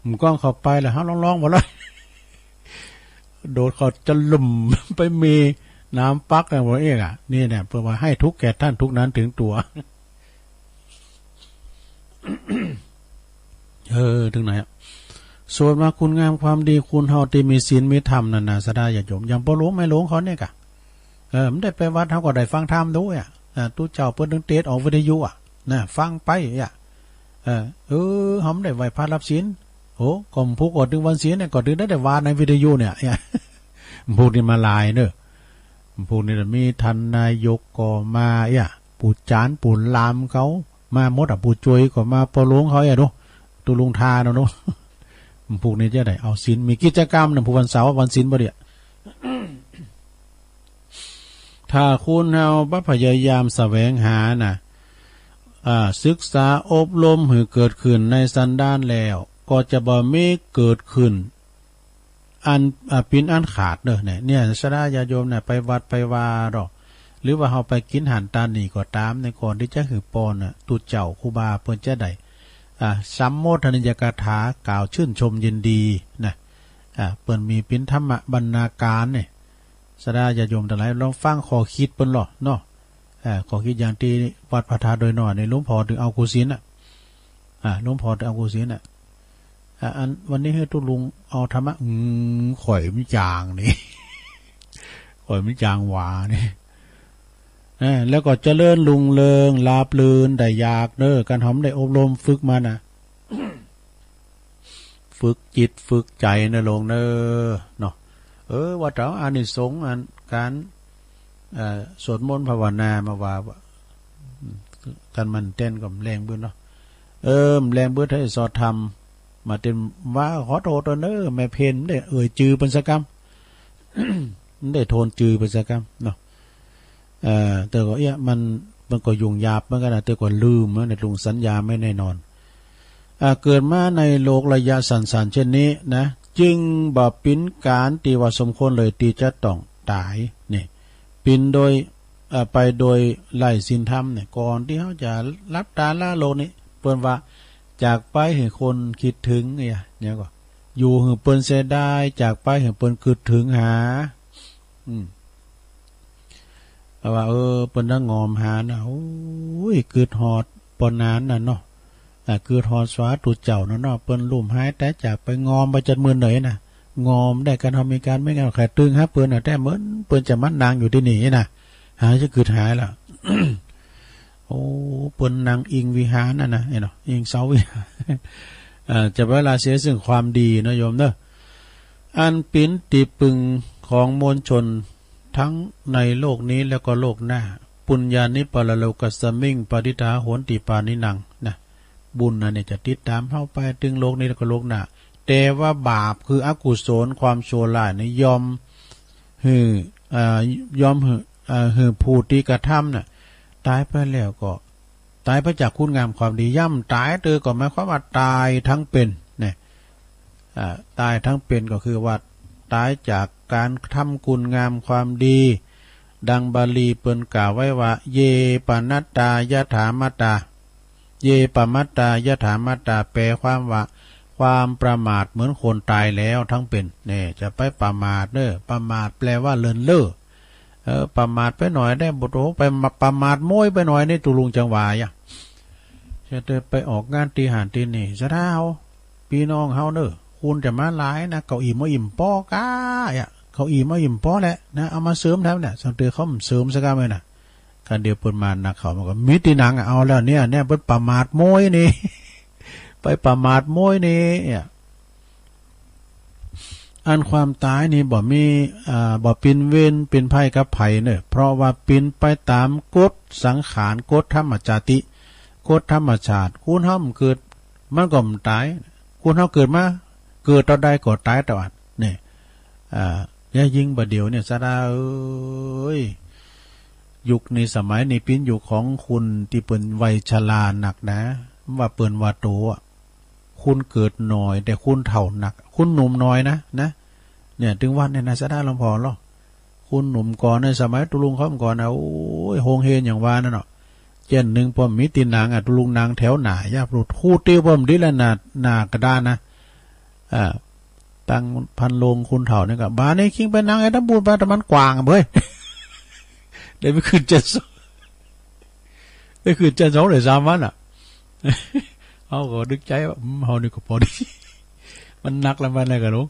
มันก้องเข้าไปแล้ว เฮาลองๆ บ่ละ โดดเข้าจะลุ่ม ไปมีน้ำปักกันบ่เองอะ นี่เนี่ย เปิ้นว่าให้ทุกข์แก่ท่านทุกข์นั้นถึงตัว เออ ถึงไหนอะ สวดว่าคุณงามความดี คนเฮาตี้มีศีลมีธรรมนั่นนะ ศรัทธาญาติโยม อย่างป้อหลวงแม่หลวงเขาเนี่ยกะ เออ มันได้ไปวัด เฮาก็ได้ฟังธรรมโดยอะ เออ ตุ๊เจ้าเปิ้นตึงเตสออกวิทยุอะ นะ ฟังไปอะ เออ เออ เฮามันได้ไหว้พระรับศีล โอ้ ก็มันผูกออกถึงวันศีลเนี่ย ก็ถึงได้ ได้ว่าในวิทยุเนี่ย เนี่ย พวกนี้มาหลายเนอะ พวกนี้มีท่านนายกก็มา เนี่ย ปู่จารย์ปู่ลามเขา มาหมดอะ ปู่จวยก็มา ปอหลวงเขา เนี่ย ดู ตุลุงทาเนาะ ดู พวกนี้จะได้เอาศีล มีกิจกรรมนะ ผู้วันเสาร์วันศีลบ่เดีย ถ้าคนเฮาบ่พยายามแสวงหานะ อ่า ศึกษาอบรมหื้อเกิดขึ้นในสันดานแล้ว ก็จะบ่มีเกิดขึ้น อัน อ่า ปิ๋นอันขาดเด้อเนี่ย เนี่ย ศรัทธาญาติโยมเนี่ย ไปวัดไปวาดอก หรือว่าเฮาไปกิ๋นอาหารตานนี้ก็ต๋าม ในก่อนตี้จะหื้อป้อนน่ะ ตุ๊เจ้าครูบาเปิ้นจะได้ อ่า สัมโมทนียกถากล่าวชื่นชมยินดีนะ อ่า เปิ้นมีปิ๋นธรรมบรรณาการเนี่ย ศรัทธาญาติโยมตังหลายลองฟังข้อคิดเปิ้นลอเนาะ อ่า ข้อคิดอย่างตี้วัดพระธาตุดอยน้อยนี่ หลวงพ่อตึงเอากุศิลน่ะ อ่า หลวงพ่อตึงเอากุศิลน่ะ อ่า อันวันนี้หื้อตุ๊ลุงเอาธรรมะ อืม ข้อยมันจางนี่ ข้อยมันจางหวานี่ อ่า แล้วก็เจริญรุ่งเรืองราบรื่นได้ยากเด้อ การเฮาได้อบรมฝึกมานะ ฝึกจิตฝึกใจนะลุงเนอะ เนาะ เออ ว่าแต่อานิสงส์อันการ เอ่อ สวดมนต์ภาวนามาว่า กันมันเต้นก็แรงบึ้นเนาะ เออ แรงบึ้นให้สอดธรรม มาเต้นว่าขอโทษเนอะ แม่เพนได้เอ่ยจื่อเปิ้นสักกำ ได้โทนจื่อเปิ้นสักกำเนาะ เอ่อ แต่ก็เอี้ย มัน มันก็ยุ่งยากเหมือนกันนะ แต่ก็ลืมนะ ในลุงสัญญาไม่แน่นอน อ่า เกิดมาในโลกระยะสั้นๆ เช่นนี้นะ จึงบ่ปิ๋นก๋านตี้ว่าสมควรเลยตี้จะต้องต๋าย นี่ ปิ๋นโดย อ่า ไปโดยไร้ศีลธรรมเนี่ย ก่อนตี้เฮาจะหลับตาละโลกนี้ เปิ้นว่า จากไปหื้อคนคิดถึง เนี่ย เนี่ยก็ อยู่หื้อเปิ้นเสียดาย จากไปหื้อเปิ้นกึ๊ดถึงหา อืม เพราะว่า เออ เปิ้นได้งอมหานะ โอ้ย กึ๊ดฮอดปอนนั้นน่ะเนาะ อ่ะ กึ๊ดฮอดสาธุเจ้าน่ะเนาะ เปิ้นลุ่มหายต๋ายจากไป งอมไปจัดมื้อไหนน่ะ งอมได้การเฮามีการไม่งานใครตึงหาเปิ้นน่ะ แต่เหมือนเปิ้นจะมานั่งอยู่ตี้นี่น่ะ หาจะกึ๊ดหายละ โอ้ เปิ้นนั่งอิงวิหารนั่นนะ เห็นเนาะ อิงเสาวิหาร เอ่อ จะเวลาเสียซึ่งความดีเนาะโยมเนาะ อันปิ๋นตี้ปึงของมวลชนทั้งในโลกนี้แล้วก็โลกหน้า ปุญญานิปรโลกัสมิง ปะทิฏฐาโหนติปาณินัง นะ บุญอันนี้จะติดต๋ามเฮาไปตึงโลกนี้แล้วก็โลกหน้า แต่ว่าบาปคืออกุศลความชั่วร้ายนี่ย่อมหื้อ เอ่อ ย่อมหื้อ เอ่อ หื้อผู้ตี้กระทำน่ะ ต๋ายไปแล้วก็ ต๋ายไปจากคุณงามความดี ย่ำต๋ายเตื้อก็หมายความว่าต๋ายทั้งเป๋นเนี่ย อ่า ต๋ายทั้งเป๋นก็คือว่าต๋ายจากการทำคุณงามความดี ดังบาลีเปิ้นกล่าวไว้ว่า เย ปะนัตตา ยะถามัตตา เย ปะมัตตา ยะถามัตตา แปลความว่า ความประมาทเหมือนคนต๋ายแล้วทั้งเป๋น เนี่ย จะไปประมาทเน้อ ประมาทแปลว่าเลินเล่อ เออ ประมาทไปหน่อยได้บ่โต ไปมา ประมาทโม้ยไปหน่อยนี่ ตุลุงจังหวะอ่ะ จะเดินไปออกงานตี้หั้นตี้นี่ ศรัทธาเฮา ปี้น้องเฮาเน้อ คนจะมาหลายนะ เก้าอี้บ่อิ่มปอก้าอ่ะ เก้าอี้บ่อิ่มปอแหละนะ เอามาเสริมแถมเนี่ย สังเตอเขาเสริมสักกำเลยนะ คันเดียวเปิ้นมานักเขามันก็มีตี้นั่งอ่ะ เอาแล้วเนี่ย เนี่ยเปิ้นประมาทโม้ยนี่ ไปประมาทโม้ยนี่อ่ะ อันความต๋ายนี่บ่มี อ่า บ่เป๋นเวรเป๋นภัยกับไผเน้อ เพราะว่าเป๋นไปต๋ามกฎสังขาร กฎธรรมชาติ กฎธรรมชาติ คนเฮามันเกิด มันก็มันต๋าย คนเฮาเกิดมา เกิดตอนใดก็ต๋ายตอนนั้น เนี่ย อ่า แล้วยิ่งบ่าเดี่ยวเนี่ย ศรัทธาเอ้ย ยุคนี้สมัยนี้เป๋นยุคของคนตี้เปิ้นวัยชรานักนะ ว่าเปิ้นว่าโตอะ คนเกิดน้อย แต่คนเฒ่านัก คนหนุ่มน้อยนะ นะ เนี่ย ตึงว่าเนี่ยนะ ศรัทธาหลวงพ่อเนาะ คนหนุ่มก่อนในสมัยตุลุงเขาก่อนนะ โอ้ย โฮงเฮงอย่างว่านั่นเนาะ เจ้นหนึ่งป้อมมีตี้นั่งอ่ะ ตุลุงนั่งแถวหน้า อย่าปลุก ฮู้ตี้ป้อมดีแล้วหน้า หน้ากระดานนะ อ่า ตังพันโลงคนเฒ่านี่ก็ บาดนี้คิงไปนั่งไอ้ตำบูนไป แต่มันกว้างอะเบ้ย ได้ไปขึ้นเจ้นสอง ได้ขึ้นเจ้นสองได้สามวันอะ เฮาก็นึกใจ๋ว่า อืม เฮานี่ก็ปอดี มันหนักแล้วมันอะไรกันลูก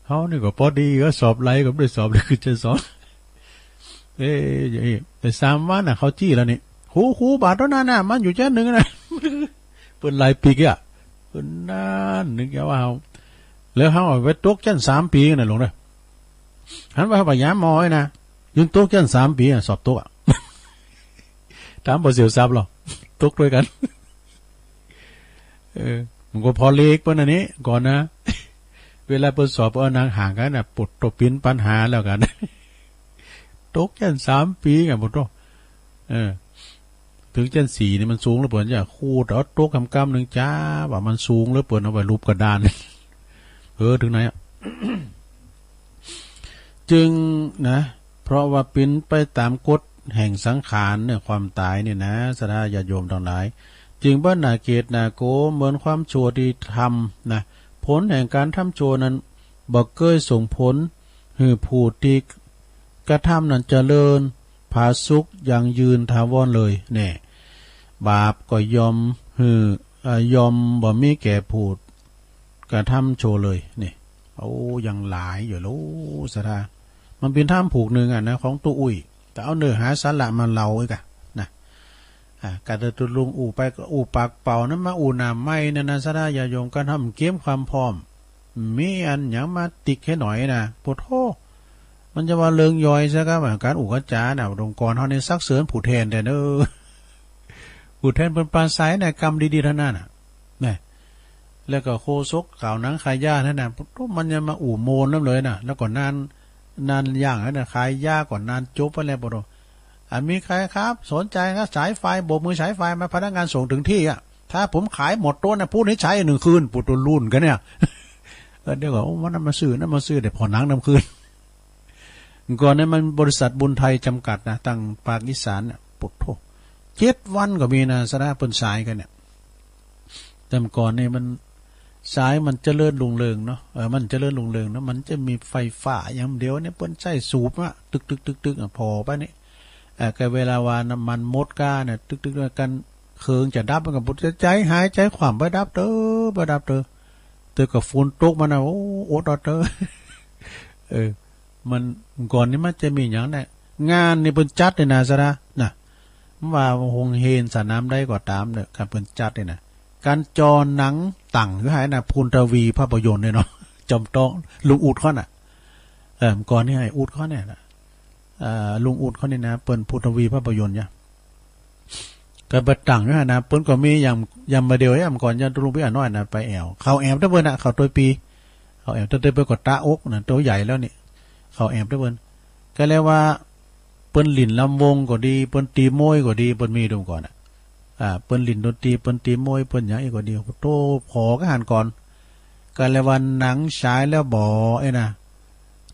เฮานี่ก็ปอดี ก็สอบไหลก็บ่ได้สอบ ได้ขึ้นเจ้นสอง เอ้ย เอ้ย แต่สามวันน่ะเขาจี้แล้วนี่ ครู ครู บาทเท่านั้นน่ะ มันอยู่แค่หนึ่งนะ เปิ้นหลายปีกอ่ะ เปิ้นนั่นนึกว่าเฮา แล้วเฮาเอาไปตกชั้นสามปีน่ะหลวงเด้อ หันว่าพยายามมอไว้นะ ยังตกชั้นสามปีอ่ะ สอบตกอ่ะ ถามบ่เสียวทรัพย์หรอ ตกด้วยกัน เออ มันก็พอเลขเปิ้นอันนี้ก่อนนะ เวลาเปิ้นสอบ เออ นั่งห่างกันน่ะ ปวดตัวปิ้นปัญหาแล้วกัน ตกชั้นสามปีกัน ปวดตัว เออ ถึงชั้นสี่นี่มันสูงเหลือเกินจ้ะ ครูเอาตกกำๆหนึ่งจ้า ว่ามันสูงเหลือเกิน เอาไว้รูปกระดาน เออ ถึงไหนอะ จึงนะ เพราะว่าเป็นไปตามกฎแห่งสังขารเนี่ย ความตายเนี่ยนะ ศรัทธาญาติโยมทั้งหลาย จึงบ่น่าเกลียดน่ากลัวเหมือนความชั่วที่ทำนะ ผลแห่งการทำชั่วนั้นบ่เกยส่งผลหื้อผู้ที่กระทำนั้นเจริญผาสุกยั่งยืนถาวรเลย แน่ บาปก็ย่อมหื้อ เอ่อ ย่อมบ่มีแก่ผู้กระทำชั่วเลย นี่ โอ้ ยังหลายอยู่ลูกศรัทธา มันเป็นธรรมผูกหนึ่งอ่ะนะ ของตู้อุ้ย แต่เอาเนื้อหาสาระมาเล่าอีกอะนะ อ่า กะเดินตุลุงอู้ไปก็อู้ปากเปล่านั้นมาอู้หน้าไมค์นั่นนะ ศรัทธาญาติโยม การทำเกมความพร้อม มีอันหยังมาติ๊กให้หน่อยนะ ปวดโท มันจะว่าเรื่องย่อยซะครับ การอู้กาจาน่ะ องค์กรเฮานี่สักเสริญผู้แทนแท้เด้อ ผู้แทนเปิ้นปราศรัยนะ กำดีๆเท่านั้นน่ะ นะ แล้วก็โฆษกข่าวหนังขายยานั่นน่ะ มันยังมาอู้โมนนำเลยน่ะ แล้วก็นาน นานอย่างนั้นน่ะ ขายยาก่อนนานจบไปแล้ว ปะโถ อ่ะ มีใครครับ สนใจครับ สายไฟ โบกมือสายไฟมา พนักงานส่งถึงที่อ่ะ ถ้าผมขายหมดโต๊ะนะ พรุ่งนี้ใช้หนึ่งคืน ปวดตัวรุ่นกันเนี่ย เออ เดี๋ยวก่อน โอ้ มันนำมาซื้อ นำมาซื้อ เดี๋ยวผ่อนหนังนำคืน ก่อนนั้นมันบริษัทบุญไทยจำกัดนะ ตั้งปากอีสานเนี่ย ปวดโท เจ็ดวันก็มีนะ ศรัทธา เปิ้นสายกันเนี่ย แต่ก่อนนี่มัน สายมันเจริญรุ่งเรืองเนาะ เออ มันเจริญรุ่งเรืองเนาะ มันจะมีไฟฟ้าอย่างเดียวเนี่ย เปิ้นใช้สูบอะ ตึกๆๆๆ อะ ผ่อไปนี่ เออ ก็เวลาว่าน้ำมันหมดก้าเนี่ย ตึกๆๆ กัน เครื่องจะดับ มันก็บ่จะใจหายใจคว่ำไปดับเตอ ไปดับเตอ แต่ก็ฝนตกมานะ โอ้ อดเอาเตอ เออ มัน ก่อนนี้มันจะมีอย่างนั้นแหละ งานนี่เปิ้นจัดนี่นะ ศรัทธา นะ ว่าโฮงเฮนสนามใดก็ตามเนี่ย การเปิ้นจัดนี่นะ การจอหนังตั้งอยู่หั้นนะ พูนทวีภาพยนตร์เนี่ยเนาะ จอมต้อง ลุงอุดเขาน่ะ เออ ก่อนนี้ไอ้อุดเขาเนี่ยนะ เอ่อ ลุงอุดเขานี่นะ เปิ้นพูนทวีภาพยนตร์เนี่ย ก็ไปตั้งอยู่หั้นนะ เปิ้นก็มีอย่าง อย่างมาเดียว อย่างก่อน อย่างตุลุงปี้อาน้อยนะ ไปแอ่ว เขาแอ่วแต่เปิ้นน่ะ เขาตัวปี เขาแอ่วแต่เปิ้นก็ตะอกนะ ตัวใหญ่แล้วนี่ เขาแอ่วแต่เปิ้น ก็เรียกว่า เปิ้นหลิ้นลำวงก็ดี เปิ้นตีมวยก็ดี เปิ้นมีดูก่อนน่ะ อ่า เปิ้นหลิ้นดนตรี เปิ้นตีมวย เปิ้นหยังอีกก็ดี โอ้โธ่ ผ่อก็หันก่อน ก็เรียกว่าหนังฉายแล้วบ่ เอ้ยนะ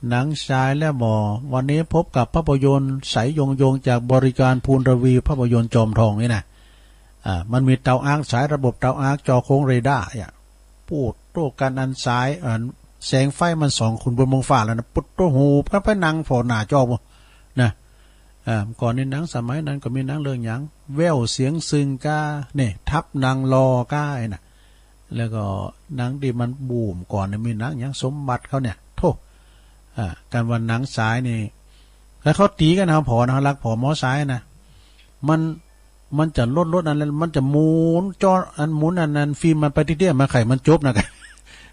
หนังฉายแล้วบ่ วันนี้พบกับภาพยนตร์ใสยงยงจากบริการพูนทวีภาพยนตร์จอมทองนี่นะ อ่า มันมีเตาอั้ง ฉายระบบเตาอั้ง จอโค้งเรดาร์ อ่ะ ปูดโต้กันอันฉาย อันแสงไฟมันส่องขึ้นบนเมืองฟ้าแล้วนะ ปุดโต้หูบกันไปนั่งผ่อหน้าจอบ่ นะ อ่า ก่อนในหนังสมัยนั้นก็มีหนังเรื่องหยัง แว่วเสียงซึ่งก้า เนี่ย ทับนางรอก้า ไอ้น่ะ แล้วก็หนังที่มันบูมก่อนเนี่ยมีหนังหยัง สมบัติเขาเนี่ย โธ่ อ่า การว่าหนังฉายนี่ แล้วเขาตีกันเอาผ่อนะ เขาลักผ่อหมอฉายนะ มัน มันจะลด ลดอันนั้น มันจะหมุนจอ อันหมุนอันนั้น ฟิล์มมันไปที่เดียว มันไขมันจบนะ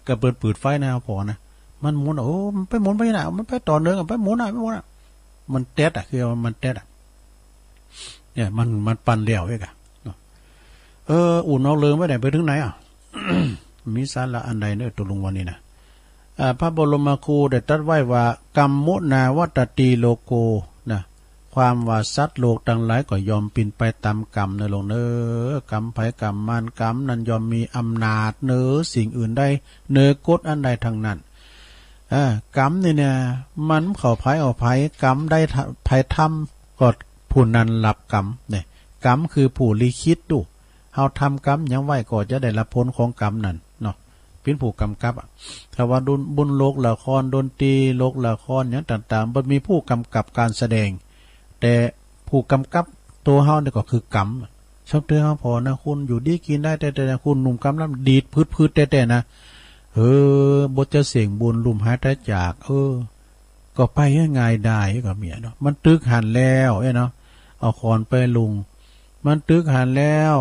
ก็เปิด เปิดไฟนะ ผ่อนะ มันหมุน โอ้ มันไปหมุนไปนะ มันไปต่อเนื่องอะ ไปหมุนอะ ไปหมุนอะ มันแต๊ดอะ คือว่ามันแต๊ดอะ เนี่ย มัน มันปั่นแล้วเองอะ เนาะ เออ อุ่นออกเรื่องไว้ไหน ไปถึงไหนอะ มีสาระอันใดเนอะ ตกลงวันนี้นะ อ่า พระบรมครูได้ตรัสไว้ว่า กรรมมุนาวัตตีโลโก นะ ความว่าสัตว์โลกทั้งหลายก็ย่อมเป็นไปตามกรรมนะหลวงเนอะ กรรมไผกรรมมัน กรรมนั้นย่อมมีอำนาจเหนือสิ่งอื่นได้ เหนือกฎอันใดทั้งนั้น อ่า กรรมนี่เนี่ย มันเข้าไผออกไผ กรรมใดไผทำก็ผู้นั้นรับกรรม เนี่ย กรรมคือผู้ลิขิตดู เฮาทำกรรมหยังไว้ก็จะได้รับผลของกรรมนั้นเนาะ เป็นผู้กำกับอะ ถ้าว่าดุน บุญโลกละคร ดนตรีโลกละครหยังต่างๆ มันมีผู้กำกับการแสดง แต่ผู้กำกับตัวเฮาเนี่ยก็คือกรรม ชอบเตือนเฮาผ่อนะ คุณอยู่ดีกินได้แต่ แต่คุณหนุ่มกำลังดีดพืดๆ แต่ๆ นะ เออ บ่จะเสี่ยงบุญลุ่มหายตายจาก เออ ก็ไปง่ายได้ก็มีเนาะ มันตึกหั้นแล้วเอ้ยเนาะ เอาขอนไปลุง มันตึกหั้นแล้ว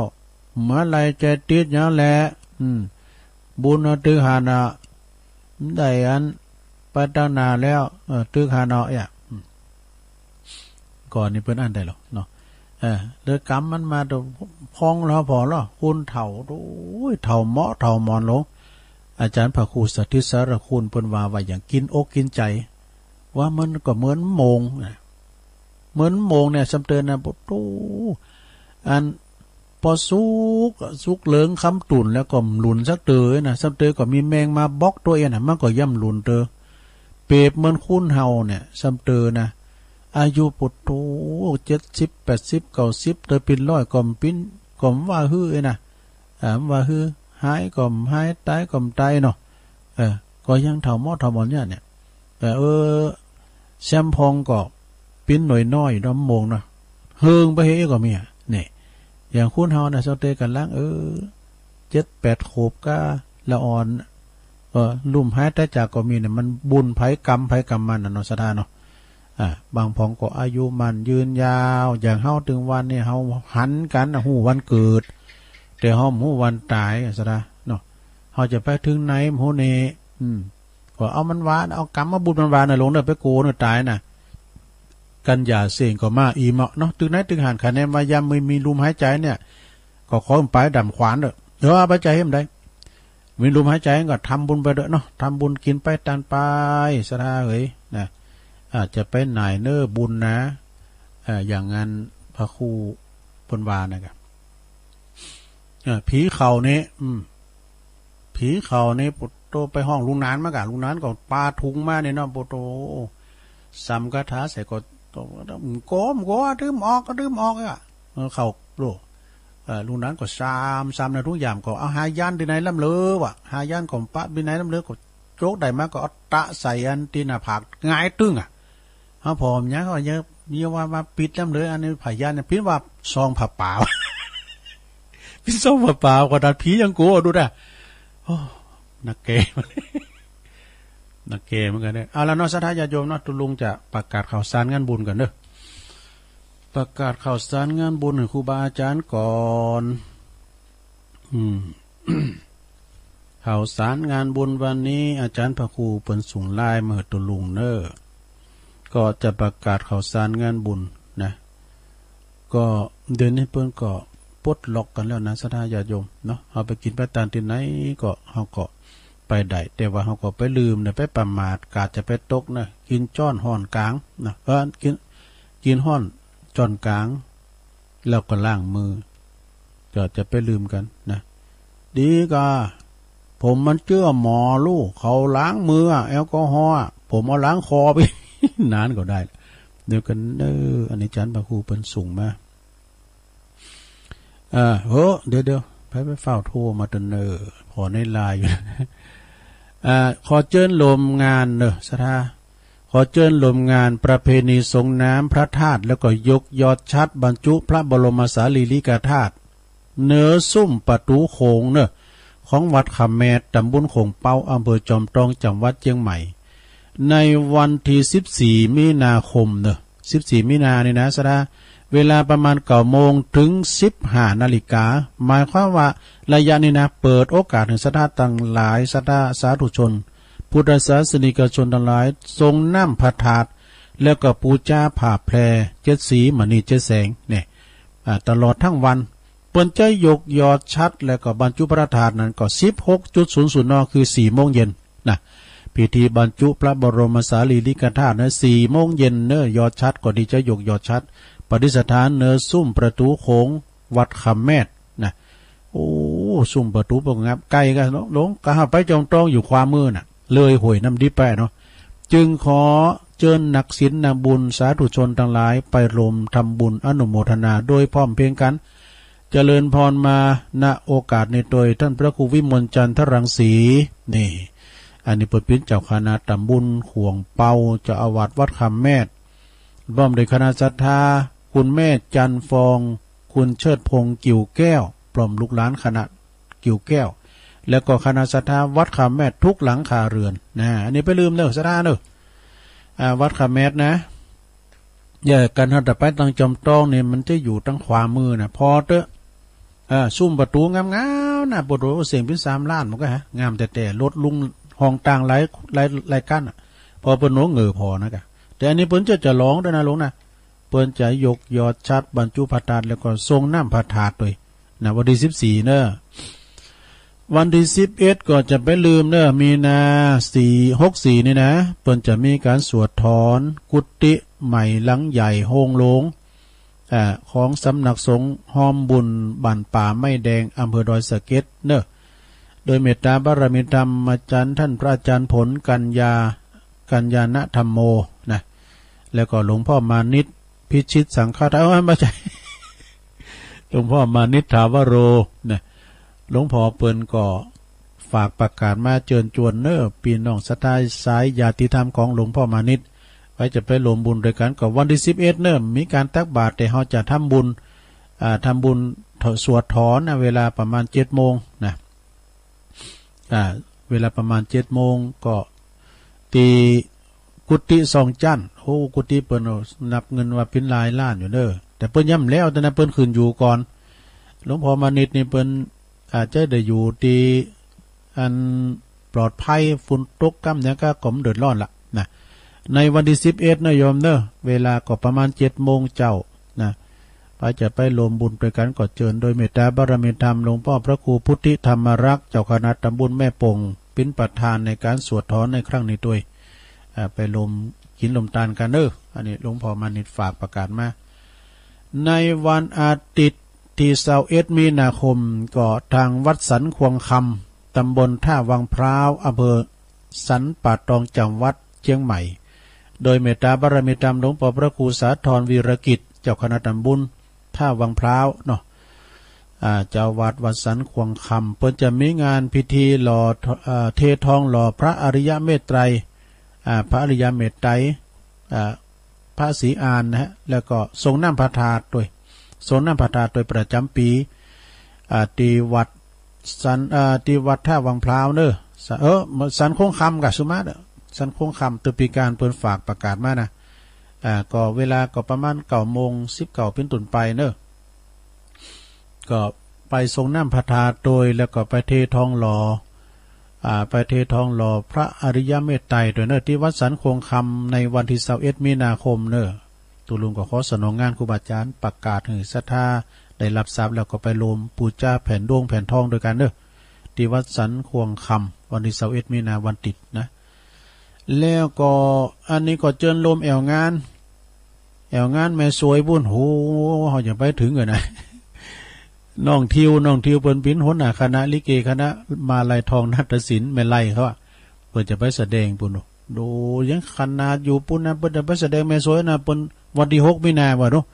เมื่อไหร่จะติดหยังแหละ อืม บุญเอาตึกหั้นอ่ะ ได้อันไปตั้งนานแล้ว เออ ตึกหั้นเอาเนี่ย อืม ก่อนนี้เปิ้นอั้นได้หรอเนาะ เออ เลือดกำมันมาตัวพองแล้วพอแล้ว คนเฒ่า โอ้ย เฒ่าเหมาะเฒ่าหมอนลง อาจารย์พระครูสถิตสารคุณเปิ้นว่า ว่าอย่างกินอกกินใจ ว่ามันก็เหมือนโมงนะ เหมือนโมงเนี่ย ซ้ำเติมนะ โอ้โห อัน ปอสุก สุกเหลืองคำตุ่นแล้วก็หลุนสักเตอนะ ซ้ำเติมก็มีแมงมาบล็อกตัวเองนะ มันก็ย่ำหลุนเตอ เปรียบเหมือนคนเฮาเนี่ย ซ้ำเติมนะ อายุปุโต เจ็ดสิบ แปดสิบ เก้าสิบ เตอปิ้นร้อยก็ปิ้น ก็ว่าฮื้อเอ้ยนะ อ่า ว่าฮื้อ หายก็หาย ตายก็ตายเนาะ เออ ก็ยังเฒ่าเหมาะเฒ่าหมอนเนี่ย เนี่ย แต่ เออ แซมพองก็ปิ้นหน่วยน้อยดอมโมงเนาะ เฮิงไปเฮก็มีอ่ะ นี่ อย่างคนเฮานะ เซาเตกันลัง เออ เจ็ดแปดขวบก็ละอ่อน เออ ลุ่มหายตายจากก็มีเนี่ย มันบุญไผกรรมไผกรรมมันน่ะเนาะ ศรัทธาเนาะ อ่า บางพองก็อายุมั่นยืนยาว อย่างเฮาถึงวันนี้ เฮาหันกันน่ะ ฮู้วันเกิด แต่เฮาบ่ฮู้วันตาย ศรัทธาเนาะ เฮาจะไปถึงไหนบ่ฮู้นี่ อืม ก็เอามันว่า เอากรรมมาบุญมันว่าน่ะ ลงเด้อ ไปโกเด้อ ตายน่ะ กันยาเสียงก็มาอีกเนาะ ตึกไหนตึกหั้น คะแนนว่ายามมี มีลมหายใจเนี่ย ก็ขอไปดำขวานเด้อ เออ เอาไปใจให้มันได้ มีลมหายใจก็ทำบุญไปเด้อเนาะ ทำบุญกินไปตานไป ศรัทธาเอ๋ยนะ อาจจะไปหน่ายเน้อบุญนะ เอ่อ อย่างนั้นพระครูเปิ้นว่านะครับ เอ่อ ผีเข้านี่ อืม ผีเข้านี่ ปุโต ไปฮ้องลุงหนานมากะ ลุงหนานก็ปาถุงมาเนี่ยเนาะ ปุโต สำคาถาใส่ก็ ก็ ก็ ก็ดื่มออก ก็ดื่มออกอ่ะ เออ เข้าโลก เอ่อ ลุงหนานก็สำ สำนะ ทุกอย่างก็ เอาหายันตี้ไหนล้ำเหลือวะ หายันก็ปะตี้ไหนล้ำเหลือ ก็โจกได้มาก็เอาตะใส่อันตี้หน้าผาก หงายตึ้งอ่ะ เฮาผอมหยังก็เยอะ มีว่ามาปิดล้ำเหลือ อันนี้พยานเนี่ย ปิดว่าซองผ้าป่าว ปิดซองผ้าป่าว ขนาดผียังกลัวดูนะ โอ้ นักแก่ นักแก่เหมือนกันเนี่ย เอาละเนาะ ศรัทธาญาติโยมเนาะ ตุลุงจะประกาศข่าวสารงานบุญกันเด้อ ประกาศข่าวสารงานบุญให้ครูบาอาจารย์ก่อน อืม ข่าวสารงานบุญวันนี้ อาจารย์พระครูเปิ้นส่งไลน์มาให้ตุลุงเน้อ ก็จะประกาศข่าวสารงานบุญนะ ก็เดี๋ยวนี้เปิ้นก็ปลดล็อกกันแล้วนะ ศรัทธาญาติโยมเนาะ เฮาไปกินไปตานตี้ไหนก็ เฮาก็ไปได้ แต่ว่าเฮาก็ไปลืมนะ ไปประมาท กาดจะไปตกนะ กินจ้อนฮ้อนกลางนะ เออ กิน กินฮ้อนจ้อนกลาง แล้วก็ล้างมือ ก็จะไปลืมกันนะ ดีกว่า ผมมันเจื้อหมอลู่ เขาล้างมืออะ แอลกอฮอล์อะ ผมเอาล้างคอไป นานก็ได้ เดี๋ยวกันเน้อ อันนี้อาจารย์พระครูเปิ้นส่งมา อ่า โห เดี๋ยวๆ ไป ไปฟ้าวโทรมาตันเน้อ ขอในไลน์อยู่ อ่า ขอเจิญโฮมงานเน้อ ศรัทธา ขอเจิญโฮมงานประเพณีสรงน้ำพระธาตุ แล้วก็ยกยอดฉัตรบรรจุพระบรมสารีริกธาตุ เนื้อซุ่มประตูโขงเนอะ ของวัดขามแมด ตำบลโขงเป๊า อำเภอจอมทอง จังหวัดเชียงใหม่ ในวันที่สิบสี่มีนาคมเนอะ สิบสี่มีนานี่นะ ศรัทธา เวลาประมาณเก้าโมงถึงสิบห้านาฬิกา หมายความว่าระยะนี้นะ เปิดโอกาสให้ศรัทธาตังหลาย ศรัทธาสาธุชน พุทธศาสนิกชนทั้งหลาย สรงน้ำพระธาตุ แล้วก็ปูชาผ้าแพรเจ็ดสี มณีเจ็ดแสงเนี่ย อ่า ตลอดทั้งวัน เปิ้นจะยกยอดฉัตร แล้วก็บรรจุพระธาตุนั้นก็ สิบหกจุดศูนย์ศูนย์ น คือ สี่โมงเย็นนะ พิธีบรรจุพระบรมสารีริกธาตุนะ สี่โมงเย็นเนอะ ยอดฉัตรก็ดีจะยกยอดฉัตร ประดิษฐานเนื้อซุ่มประตูโขงวัดขามแมดนะ โอ้ ซุ่มประตูปงงับ ใกล้กันเนาะ ลง ก็หาไปจอมทองอยู่ขวามือน่ะ เลยห้วยน้ำดิบไปเนาะ จึงขอเจิญนักศีลนักบุญสาธุชนทั้งหลายไปรวมทำบุญอนุโมทนาโดยพร้อมเพรียงกัน เจริญพรมา ณ โอกาสนี้โดยท่านพระครูวิมลจันทรังสี นี่ อันนี้เปิ้นเป๋นเจ้าคณะตำบลโขงเป๊า เจ้าอาวาสวัดขามแมด พร้อมด้วยคณะศรัทธา คุณแม่จันทร์ฟอง คุณเชิดพงษ์ กิ่วแก้ว พร้อมลูกหลานคณะกิ่วแก้ว แล้วก็คณะศรัทธาวัดขามแมดทุกหลังคาเรือน นะ อันนี้ไปลืมเนอะ ศรัทธาเนอะ อ่า วัดขะแมดนะ เอ่อ กันเฮาจะไปตังจอมตองนี่ มันจะอยู่ตังขวามือนะ ผ่อเต๊อะ เอ่อ ซุ่มประตูงามๆ นะ เปิดโอ้เสียงปิ้นสามล้าน มันก็ฮะ งามแต๊ๆ รถลุงฮองต่างหลาย หลาย หลายคันน่ะ พอเปิ้นโหน่งเง่อผ่อนะกะ แต่อันนี้เปิ้นจะ จะลองด้วยนะลุงนะ เปิ้นจะยกยอดฉัตรบรรจุพระธาตุ แล้วก็ส่งน้ำพระธาตุด้วย นะ วันที่สิบสี่เนอะ วันที่สิบเอ็ดก็จะไปลืมเนอะ มีนาสี่ หกสี่นี่นะ เปิ้นจะมีการสวดถอนกุฏิใหม่หลังใหญ่โฮงโลง อ่า ของสำนักสงฆ์ฮ้อมบุญบ้านป่าไม้แดง อำเภอดอยสะเก็ดเนอะ โดยเมตตาบารมีธรรมอาจารย์ท่านพระอาจารย์ผลกัญญา กัญญาณธรรมโม นะ แล้วก็หลวงพ่อมานิต พิชิตสังฆทา- เอ้ย ไม่ใช่ หลวงพ่อมานิตถาวโร นะ หลวงพ่อเปิ้นก็ฝากประกาศมาเจิญจวนเนอะ ปี้น้องศรัทธาสายญาติธรรมของหลวงพ่อมานิต ไว้จะไปร่วมบุญด้วยกัน ก็วันที่สิบเอ็ดเนอะ มีการตักบาตร แต่เฮาจะทำบุญ อ่า ทำบุญสวดถอนนะ เวลาประมาณเจ็ดโมงนะ อ่า เวลาประมาณเจ็ดโมง ก็ตี้กุฏิสองจั้น โอ้ กุฏิเปิ้นนับเงินว่าปิ้นหลายล้านอยู่เด้อ แต่เปิ้นยังบ่แล้วแต่นะ เปิ้นขึ้นอยู่ก่อน หลวงพ่อมานิตนี่เปิ้นอาจจะได้อยู่ตี้อันปลอดภัย ฝนตกกำหยังก็ ก็บ่เดือดร้อนละนะ ในวันที่สิบเอ็ดนะโยมเนอะ เวลาก็ประมาณเจ็ดโมงเจ๊านะ ไปจะไปร่วมบุญด้วยกันก็เจิญ โดยเมตตาบารมีธรรมหลวงพ่อพระครูพุทธิธรรมรักษ์ เจ้าคณะตำบลแม่โป่ง เป็นประธานในการสวดถอนในครั้งนี้ด้วย อ่า ไปร่วมกินร่วมทานกันเนอะ อันนี้หลวงพ่อมานิตฝากประกาศมา ในวันอาทิตย์ที่ซาวเอ็ดมีนาคม ก็ทางวัดสันควงคำ ตำบลท่าวังพร้าว อำเภอสันป่าตอง จังหวัดเชียงใหม่ โดยเมตตาบารมีธรรมหลวงพ่อพระครูสาธรวีรกิจ เจ้าคณะตำบลท่าวังพร้าวเนาะ อ่า เจ้าวัดวัดสันควงคำ เปิ้นจะมีงานพิธีหล่อ อ่า เททองหล่อพระอริยเมตไตรย อ่า พระอริยเมตไตรย อ่า พระศรีอานนะฮะ แล้วก็ส่งน้ำพระธาตุด้วย ส่งน้ำพระธาตุโดยประจำปี อ่า ที่วัดสัน อ่า ที่วัดท่าวังพร้าวเนอะ ส- เออ สันควงคำกะสุมาเนอะ สันควงคำ ตุปีการเปิ้นฝากประกาศมานะ อ่า ก็เวลาก็ประมาณเก้าโมง สิบเก้าเป็นต้นไปเนอะ ก็ไปส่งน้ำพระธาตุโดย แล้วก็ไปเททองหล่อ อ่า ไปเททองหล่อพระอริยเมตไตรยโดยเนอะ ที่วัดสันควงคำในวันที่ซาวเอ็ดมีนาคมเนอะ ตุลุงก็ขอสนองงานครูบาอาจารย์ประกาศหื้อศรัทธาได้รับทราบ แล้วก็ไปร่วมปูจาแผ่นดวงแผ่นทองด้วยกันเนอะ ที่วัดสันควงคำ วันที่ซาวเอ็ดมีนาวันอาทิตย์นะ แล้วก็อันนี้ก็เจิญโฮมแอวงาน แอวงานแม่สวยปู้น โห เฮาจะไปถึงกันนะ น้องทิว น้องทิวเปิ้นปิ้นหัวหน้าคณะลิเก คณะมาลัยทองนาฏศิลป์ แม่ไลเขาอะ เปิ้นจะไปแสดงปู้น โดยังขนาดอยู่ปู้นนะ เปิ้นจะไปแสดงแม่สวยนะ เปิ้นวันที่หกมีนาว่าเนาะ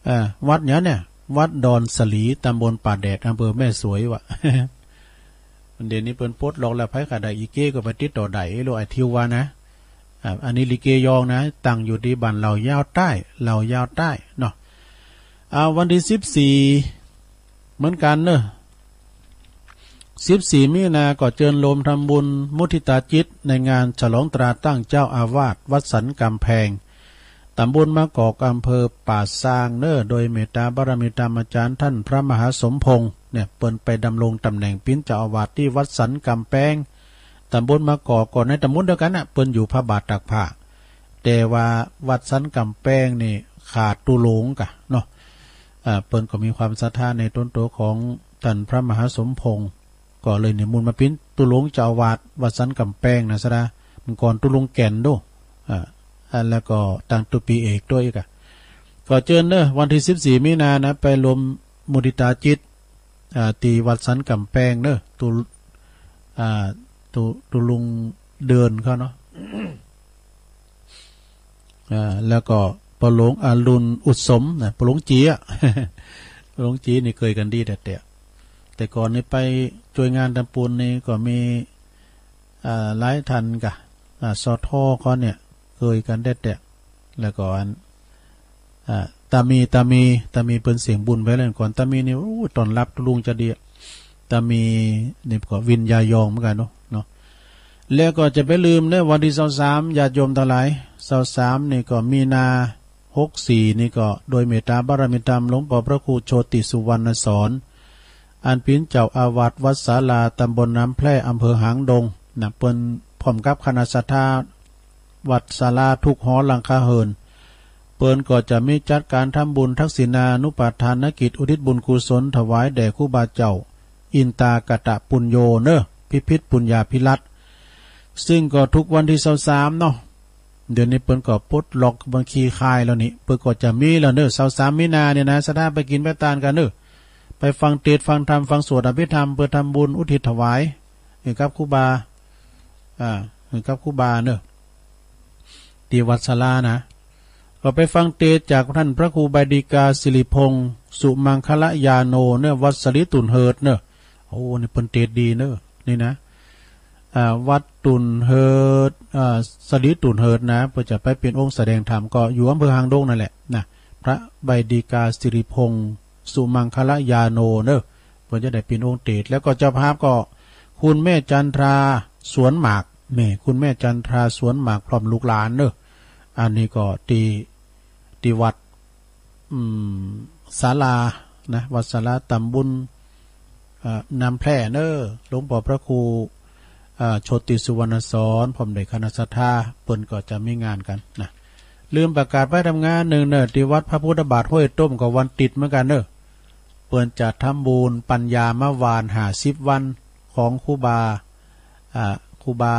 อ่า วัดหยังเนี่ย วัดดอนสะหลี ตำบลป่าแดด อำเภอแม่สวยว่ะ เดี๋ยวนี้เปิ้นปลดล็อกแล้ว ไผก็ได้อีเก้ก็ไปติดต่อได้ ไอ้ลูกไอ้ทิวว่านะ อ่า อันนี้ลิเกยองนะ ตั้งอยู่ที่บ้านเหล่ายาวใต้ เหล่ายาวใต้เนาะ อ่า วันที่สิบสี่ เหมือนกันเนอะ สิบสี่มินาก็เจิญโฮมทำบุญมุทิตาจิตในงานฉลองตราตั้งเจ้าอาวาสวัดสันกำแพง ตำบลมะกอก อำเภอป่าซางเนอะ โดยเมตตาบารมีธรรมอาจารย์ท่านพระมหาสมพงษ์เนี่ย เปิ้นไปดำรงตำแหน่งปิ้นเจ้าอาวาสที่วัดสันกำแพง ตำบลมะกอก ก็ในตำบลเดียวกันน่ะ เปิ้นอยู่พระบาทตากผ้า แต่ว่าวัดสันกำแพงนี่ขาดตุ๊หลงกะเนาะ อ่า เปิ้นก็มีความศรัทธาในตนโตของท่านพระมหาสมพงษ์ ก็เลยนิมนต์มาปิ้นตุ๊หลงเจ้าอาวาสวัดสันกำแพงนะสะดา เมื่อก่อนตุ๊หลงแก่นโด อ่า อันแล้วก็ตั้งตุ๊ปีเอกด้วยอีกอะ ก็เจิญเนอะ วันที่สิบสี่มินานะ ไปโฮมมุทิตาจิต อ่า ที่วัดสันกำแพงเนอะ ตุ๊ อ่า ตุ๊ ตุ๊หลงเดือนเขาเนาะ อ่า แล้วก็ป้อหลวงอรุณอุดสมนะ ป้อหลวงจีอะ ป้อหลวงจีนี่เกยกั๋นดีแต๊ๆ แต่ก่อนนี่ไปจ้วยงานตำปูนนี่ก็มี อ่า หลายท่านกะ อ่า สอทอเขาเนี่ย เกยกั๋นแต๊ๆ แล้วก็อัน อ่า ตามี ตามี ตามีเปิ้นเสียงบุญไปแล้วก่อน ตามีนี่ โอ้ ต้อนฮับตุ๊หลงจะดีอะ ตามีนี่ก็วิญญาณยองเหมือนกันเนาะ เนาะ แล้วก็จะไปลืมเนอะ วันที่ซาวสาม ญาติโยมทั้งหลาย ซาวสาม นี่ก็มีนา หกสี่ นี่ก็ โดยเมตตาบารมีธรรม หลวงพ่อพระครูโชติสุวรรณสอน อันเป๋นเจ้าอาวาสวัดศาลา ตำบลน้ำแพร่ อำเภอหางดง นะ เปิ้นพร้อมกับคณะศรัทธา วัดศาลาทุกหอหลังคาเรือน เปิ้นก็จะมีจัดการทำบุญทักษิณานุปทานกิจ อุทิศบุญกุศลถวายแด่ครูบาเจ้า อินตากตปุญโญเนอะ พิพิธปุญญาภิรัตน์ ซึ่งก็ทุกวันที่ซาวสาม เนาะ เดี๋ยวนี้เปิ้นก็ปลดล็อกบัญชีคายแล้วนี่ เปิ้นก็จะมีแล้วเนอะ ซาวสาม มีนาเนี่ยนะ ศรัทธาไปกินไปตานกันเนอะ ไปฟังเทศน์ฟังธรรม ฟังสวดอภิธรรม เพื่อทำบุญอุทิศถวาย ให้กับครูบา อ่า ให้กับครูบาเนอะ ที่วัดศาลานะ ก็ไปฟังเทศน์จากท่านพระครูใบดีกาสิริพงษ์ สุมังคลยาโนเนอะ วัดสะหลีตุ่นเฮิดเนอะ โอ้ นี่เปิ้นเทศน์ดีเนอะ นี่นะ อ่า วัดตุ่นเฮิด อ่า สะหลีตุ่นเฮิดนะ เปิ้นจะไปเป๋นองค์แสดงธรรม ก็อยู่อำเภอหางดงนั่นแหละนะ พระใบดีกาสิริพงษ์ สุมังคลยาโนเนอะ เปิ้นจะได้เป๋นองค์เทศน์ แล้วก็เจ้าภาพก็คุณแม่จันทราสวนหมาก แม่ คุณแม่จันทราสวนหมาก พร้อมลูกหลานเนอะ อันนี้ก็ที่ ที่วัด อืม ศาลานะ วัดศาลาตำบล เอ่อ น้ำแพร่เนอะ หลวงพ่อพระครู เอ่อ โชติสุวรรณสอน พร้อมด้วยคณะศรัทธา เปิ้นก็จะมีงานกันนะ ลืมประกาศไปทำงานหนึ่งเนอะ ที่วัดพระพุทธบาทห้วยต้ม ก็วันติดเหมือนกันเนอะ เปิ้นจะทำบุญปัญญามะหว่านห้าสิบวันของครูบา อ่า ครูบา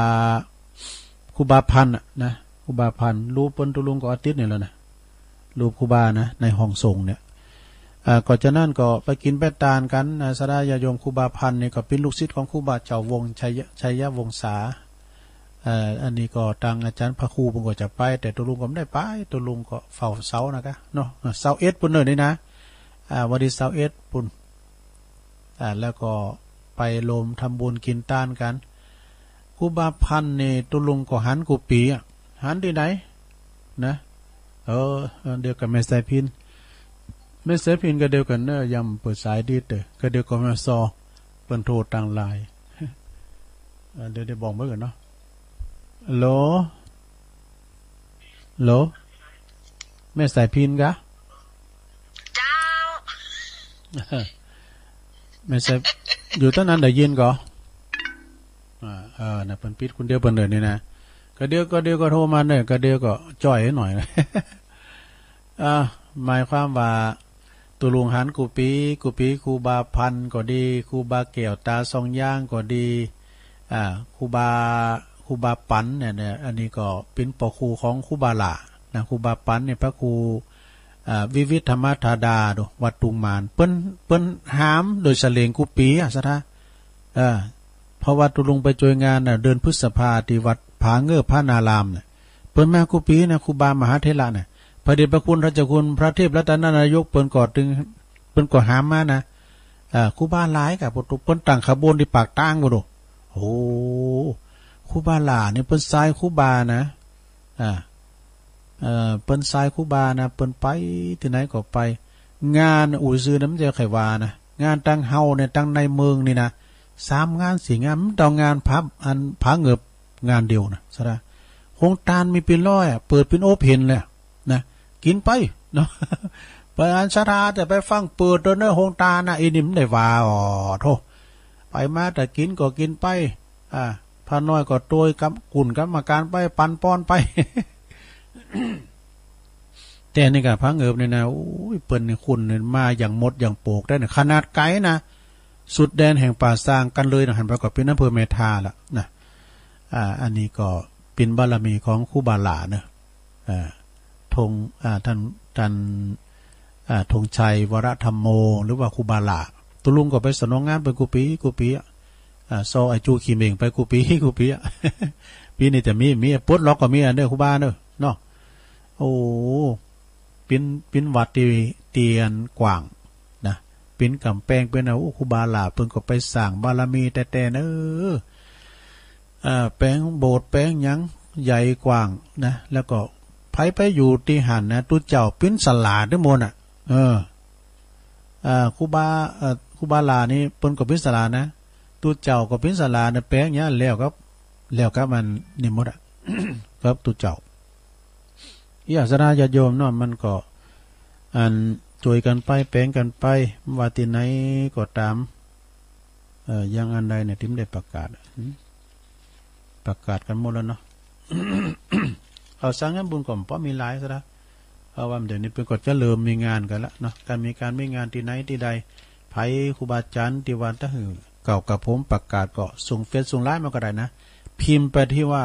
ครูบาพันธ์อะนะ ครูบาพันธ์ รูปเปิ้นตุลุงก็อาทิตย์นี่แหละนะ รูปครูบานะ ในห้องส่งเนี่ย อ่า ก็ฉะนั้นก็ไปกินไปตานกันนะ ศรัทธาญาติโยม ครูบาพันธ์นี่ก็เป็นลูกศิษย์ของครูบาเจ้าวงศ์ชัย ชัยวงศา เอ่อ อันนี้ก็ทางอาจารย์พระครูเปิ้นก็จะไป แต่ตุลุงก็ไม่ได้ไป ตุลุงก็เฝ้าเสานะคะเนาะ เสาเอ็ดปุ้นเนอะนี่นะ อ่า วันที่เสาเอ็ดปุ้น อ่า แล้วก็ไปรวมทำบุญกินตานกัน ครูบาพันธ์นี่ตุลุงก็หันกู้ปี๋อะ หันตี้ไหนนะ เออ เออ เดียวกับแม่สายพิณ แม่สายพิณก็เดียวกันเนอะ ยามเปิดสายดีเตอ ก็เดียวกับแม่ซอ เปิ้นโทรตังไลน์ เอ่อ เดี๋ยว เดี๋ยวบอกเบอร์ก่อนเนาะ ฮัลโหล ฮัลโหล แม่สายพิณกะ เจ้า แม่สาย อยู่ตรงนั้นได้ยินก่อ อ่า เออ นะ เปิ้นปิดคนเดียวเปิ้นเลยนี่นะ ก็เดียว ก็เดียวก็โทรมาเนี่ย ก็เดียวก็จ่อยหน่อยนะ อ่า หมายความว่า ตุลุงหันกู้ปี๋ กู้ปี๋ ครูบาพันธ์ก็ดี ครูบาแก้วตาซองยางก็ดี อ่า ครูบา ครูบาปันเนี่ย เนี่ย อันนี้ก็เป๋นป้อครูของครูบาหล้านะ ครูบาปันเนี่ยพระครู อ่า วิวิธธรรมธาดาโด วัดตุงหมาน เปิ้น เปิ้นหามโดยเสลงกู้ปี๋อะ ศรัทธา เออ เพราะว่าตุลุงไปช่วยงานน่ะ เดือนพฤษภาที่วัดผาเงือบพระนารามน่ะ เปิ้นมากู้ปี๋นะ ครูบามหาเถระน่ะ พระเดชพระคุณท่านเจ้าคุณพระเทพรัตนนายก เปิ้นก็ตึง เปิ้นก็หามมานะ เอ่อ ครูบาหลายกะ เปิ้นตั้งขบวนที่ปากตางพุ้นโด โอ้ ครูบาหล้านี่เปิ้นสายครูบานะ อ่า เอ่อ เปิ้นสายครูบานะ เปิ้นไปตี้ไหนก็ไป งานอู้ซื่อนะ มันจะใค่ว่านะ งานตังเฮาเนี่ย ตังในเมืองนี่นะ สามงานสี่งาน มันต้องงานผา อันผาเงือบงานเดียวนะ ศรัทธา โฮงตานมีเป๋นร้อยอะ เปิดเป๋นโอเพ่นเลยอะ นะ กินไปเนาะ ไปอันศรัทธาแต่ไปฟังเปิดโดยในโฮงตานนะ อีนี่มันได้ว่า อ๋อ โธ่ ไปมาแต่กินก็กินไป อ่า พระน้อยก็โตยกำ กุ่นกรรมการไป ปันปอนไป แต่นี่กะผาเงือบนี่นะ โอ้ย เปิ้นนี่คุณนี่มาอย่างหมดอย่างโปกได้เนี่ย ขนาดไก๋นะ สุดแดนแห่งป่าซางกันเลยนะ หันไปก็เป๋นอำเภอแม่ทาละนะ อ่า อันนี้ก็เป๋นบารมีของครูบาหล้าเนอะ อ่า ธง อ่า ท่าน ท่าน อ่า ธงชัย วรธรรมโม หรือว่าครูบาหล้า ตุลุงก็ไปสนองงานเปิ้นกู้ปี๋ กู้ปี๋อะ อ่า ซอไอ้จูขี้เหม่งไปกู้ปี๋ กู้ปี๋อะ ปี๋นี้จะมี มีปลดล็อกก็มีอันเด้อ ครูบาเนอะ เนาะ โอ้ เป๋น เป๋นวัดตี้ ตี้อันกว้างนะ เป๋นก๋ำแปง เป๋น โอ้ ครูบาหล้าเปิ้นก็ไปสร้างบารมีแต๊ๆ เนอะ เอ่อ แป๋งโบสถ์แป๋งหยังใหญ่กว้างนะ แล้วก็ไผไปอยู่ตี้หั้นนะ ตุ๊เจ้าเป๋นสลาทั้งหมดน่ะ เออ เอ่อ ครูบา เอ่อ ครูบาหล้านี่เปิ้นก็เป๋นสลานะ ตุ๊เจ้าก็เป๋นสลานะ แป๋งหยังแล้วก็ แล้วกับอันนี้หมดอะ ครับ ตุ๊เจ้า อีหยังซะนะ ญาติโยมเนาะ มันก็ อัน ช่วยกันไป แปลงกันไป ว่าตี้ไหนก็ตาม เอ่อ อย่างอันใดเนี่ย ตี้มันได้ประกาศอะ หืม ประกาศกันหมดแล้วเนาะ เอาซะ งานบุญก็บ่มีหลายซะละ เพราะว่าเดี๋ยวนี้เปิ้นก็จะเริ่มมีงานกันละเนาะ การมีการมีงานตี้ไหนตี้ใด ไผครูบาอาจารย์ตี้ว่าถ้าหื้อเก่ากับผมประกาศก็ส่งเฟซส่งไลน์มาก็ได้นะ พิมพ์ไปที่ว่า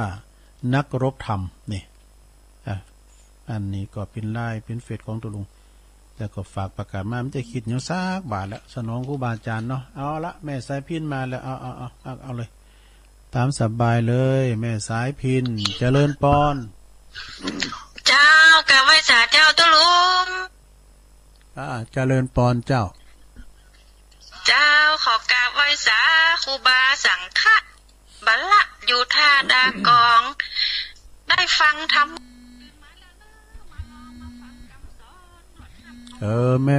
นักรบธรรมนี่ อ่ะ อันนี้ก็เป็นไลน์เป็นเฟซของตุ๊ลุง แล้วก็ฝากประกาศมา มันจะคิดหยังสักบาทละ สนองครูบาอาจารย์เนาะ เอาละ แม่สายพิณมาแล้ว เอา เอา เอา เอา เอาเลย ตามสบายเลย แม่สายพิณ เจริญปอน เจ้า กราบไหว้สาเจ้าตุ๊ลุง อ่า เจริญปอนเจ้า เจ้า ขอกราบไหว้สาครูบาสังฆะ บัลละอยู่ท่าดากอง ได้ฟังธรรม เออ แม่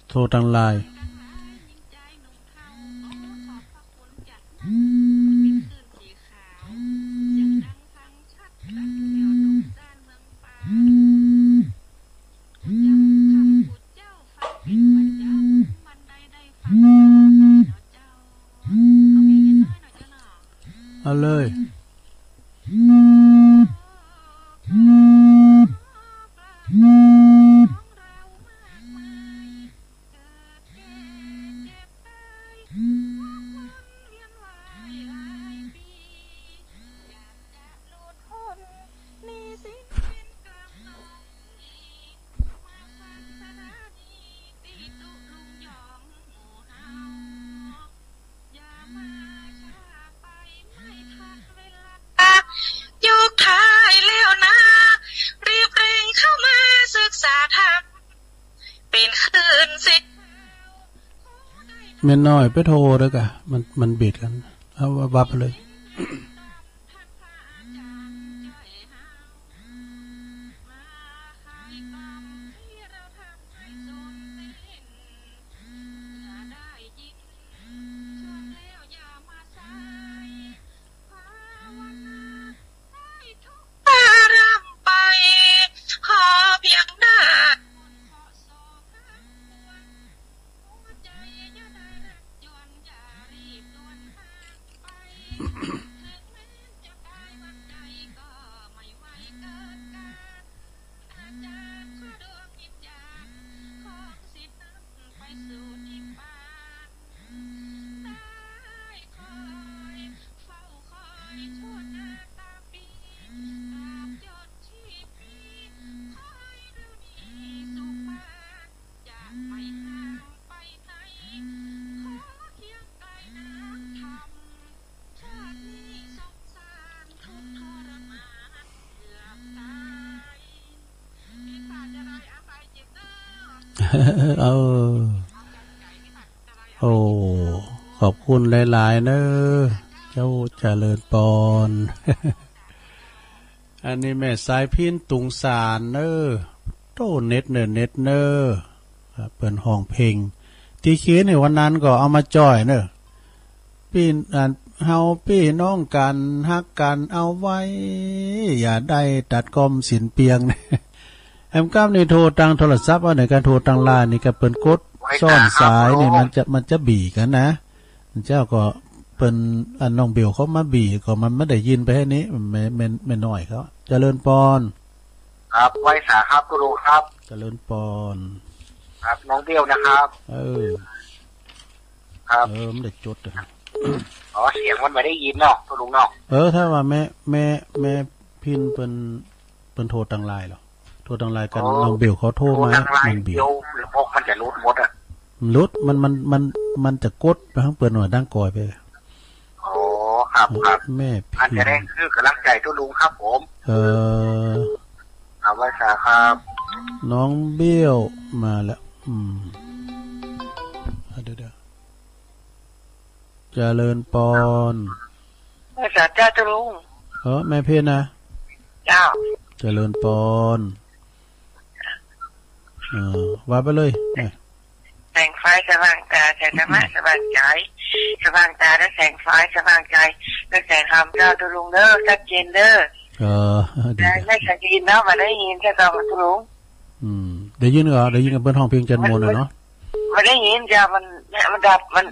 โทรทางไลน์ เอาเลย ยกท้ายแล้วนะ รีบเร่งเข้ามาศึกษาธรรม เป็นคลื่นเสียง แม่น้อยไปโทรเด้อกะ มัน มันบิดกัน เอาวับไปเลย เอา โอ้ ขอบคุณหลายๆ เนอะ เจ้าเจริญปอน อันนี้แม่สายพิณ ตุงสารเนอะ โต้เน็ตเนอะ เน็ตเนอะ ครับ เปิ้นฮ้องเพลง ตี้เขียนในวันนั้นก็เอามาจ่อยเนอะ ปี้ อัน เฮาปี้น้องกัน ฮักกันเอาไว้ อย่าได้ตัดก้อมสิ้นเปลือง แอมกำนี่โทรตางโทรศัพท์ อันไหนก็โทรตางไลน์นี่ก็เปิ้นกดซ้อนสายนี่ มันจะ มันจะบี๋กันนะ เจ้าก็เปิ้น อันน้องเบลเขามาบี๋ ก็มันไม่ได้ยินไปแค่นี้ แม่ แม่ แม่น้อยเขา เจริญปอน ครับ ไหว้สาครับ ตุ๊ลุงครับ เจริญปอน ครับ น้องเบลนะครับ เออ ครับ เออ มันได้จดอะ อ๋อ เสียงมันไม่ได้ยินเนาะ ตุ๊ลุงเนาะ เออ ถ้าว่าแม่ แม่ แม่พิณเปิ้น เปิ้นโทรตางไลน์เหรอ โทรตางไลน์กัน อ๋อ น้องเบลเขาโทรมา โทรตางไลน์ มันบี๋ เดี๋ยวลำโพงมันจะหลุดหมดอะ หลุด มัน มัน มัน มันจะกดไปทางเปิ้นหน่อย ดังก่อยไป อ๋อ ครับ ครับ แม่พิณ อันจะได้คือกำลังใจตุ๊ลุงครับผม เออ ครับ ไหว้สาครับ น้องเบลมาแล้ว อืม อ่ะ เดี๋ยว เดี๋ยว เจริญปอน ไหว้สาเจ้าตุ๊ลุง เออ แม่พิณนะ เจ้า เจริญปอน เออ ว่าไปเลย แม่ ใน งไฟสว่างตา ใส่ธรรมะสว่างใจ สว่างตาด้วยแสงไฟสว่างใจ ด้วยแสงธรรมเจ้า ตุ๊ลุงเด้อ ชัดเจนเด้อ เออ ดี ได้ จ้ะ ได้ชัดเจนเนาะ มาได้ยินใช่ไหมตุ๊ลุง อืม ได้ยินก็ ได้ยินกับเปิ้นฮ้องเพลงจันทร์มนต์น่ะเนาะ มาได้ยินจ้ะ มัน มันดับ มัน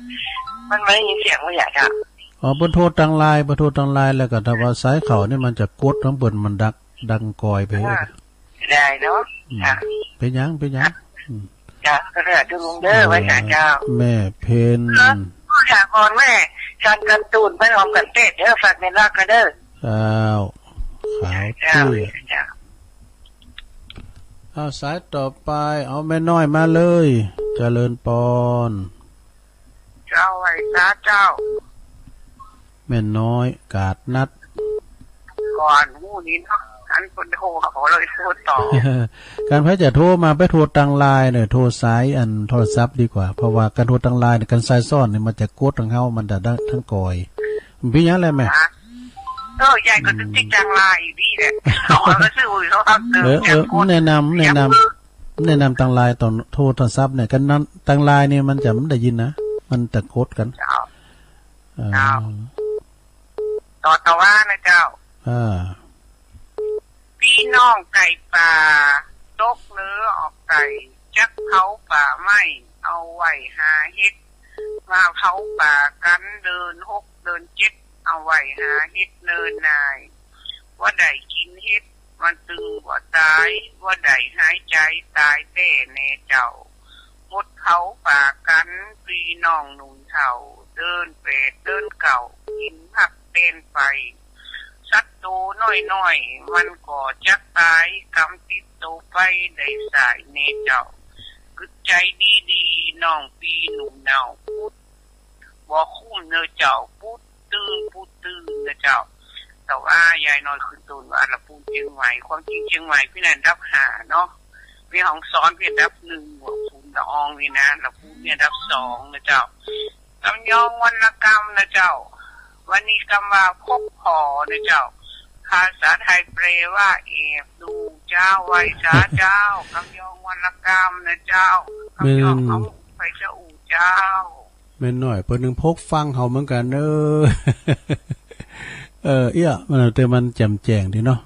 มันไม่ได้ยินเสียง มันอยากจะ อ๋อ เปิ้นโทรตังไลน์ เปิ้นโทรตังไลน์ แล้วก็ถ้าว่าสายเข้านี่มันจะกดของเปิ้นมันดัง ดังกอยไป อ่า ได้เนาะ อืม ค่ะ เป็นหยัง เป็นหยัง อืม จ้ะ ก็เลยดูลุงเด้อ ไว้สาเจ้า แม่เพ็ญ เออ ผู้ถามก่อนแม่ ชันกันตูนไปหอมกันเตะเด้อ ฝากแม่รักกันเด้อ เจ้า ขาวเตี้ย เจ้า เจ้า เอาสายต่อไป เอาแม่น้อยมาเลย เจริญปอน เจ้า ไหว้สาเจ้า แม่น้อยกาดนัด ก่อนฮู้นี้เนาะ อันคนโทรมาขอเราไปโทรต่อ การไผจะโทรมาไปโทรตังไลน์เน่อ โทรสายอันโทรศัพท์ดีกว่า เพราะว่าการโทรตังไลน์เน่อ การสายซ้อนนี่มันจะกดตังเฮา มันจะดังตังกอย มันเป็นหยังแหละแม่ ฮะ เออ ยายก็ตึกติดตังไลน์อยู่ดีแหละ เอาก็ซื้อเขาครับ เออ เออ แนะนำ แนะนำ แนะนำตังไลน์ตอนโทรโทรศัพท์เนี่ย กันนั้นตังไลน์นี่มันจะไม่ได้ยินนะ มันจะกดกัน เจ้า เออ เจ้า ต่อตะว่านะเจ้า อ่า พี่น้องไก่ป่า ตกเหนือออกไก่ จักเผาป่าไหม้ เอาไว้หาเห็ด มาเผาป่ากันเดือนหกเดือนเจ็ด เอาไว้หาเห็ดเนินนาย ว่าได้กินเห็ด มันตึงว่าตาย ว่าได้หายใจตายแท้แน่เจ้า หมดเผาป่ากัน พี่น้องหนุ่มเฒ่า เดินแปดเดินเก้า กินผักแตนไป สัตว์โตน้อยๆ มันก็จักตาย กำติดโตไปได้สายแน่เจ้า กึดใจดีๆ น้องพี่หนุ่มเฒ่า พุด บ่คุ้มเนอะเจ้า ปุ๊ดตื้นปุ๊ดตื้นนะเจ้า แต่ว่ายายน้อยขึ้นต้นว่าละปูนเชียงใหม่ ความจริงเชียงใหม่พี่นั่นอันดับห้าเนาะ แม่ฮ่องสอนพี่อันดับหนึ่ง ว่าปูนละอองนี่นะ ละปูนพี่อันดับสองนะเจ้า กำยองวรรณกรรมนะเจ้า วันนี้กำว่าพบผ่อนะเจ้า ภาษาไทยแปลว่าแอบดูเจ้า ไหว้สาเจ้า กำยองวรรณกรรมนะเจ้า กำยอง แม่น เอาไปเจ้าอู่เจ้า แม่น้อยเปิ้นนึ่งพกฟังเฮาเหมือนกันเด้อ เออ เอี้ย มัน แต่มันแจ่มแจ้งดีเนาะ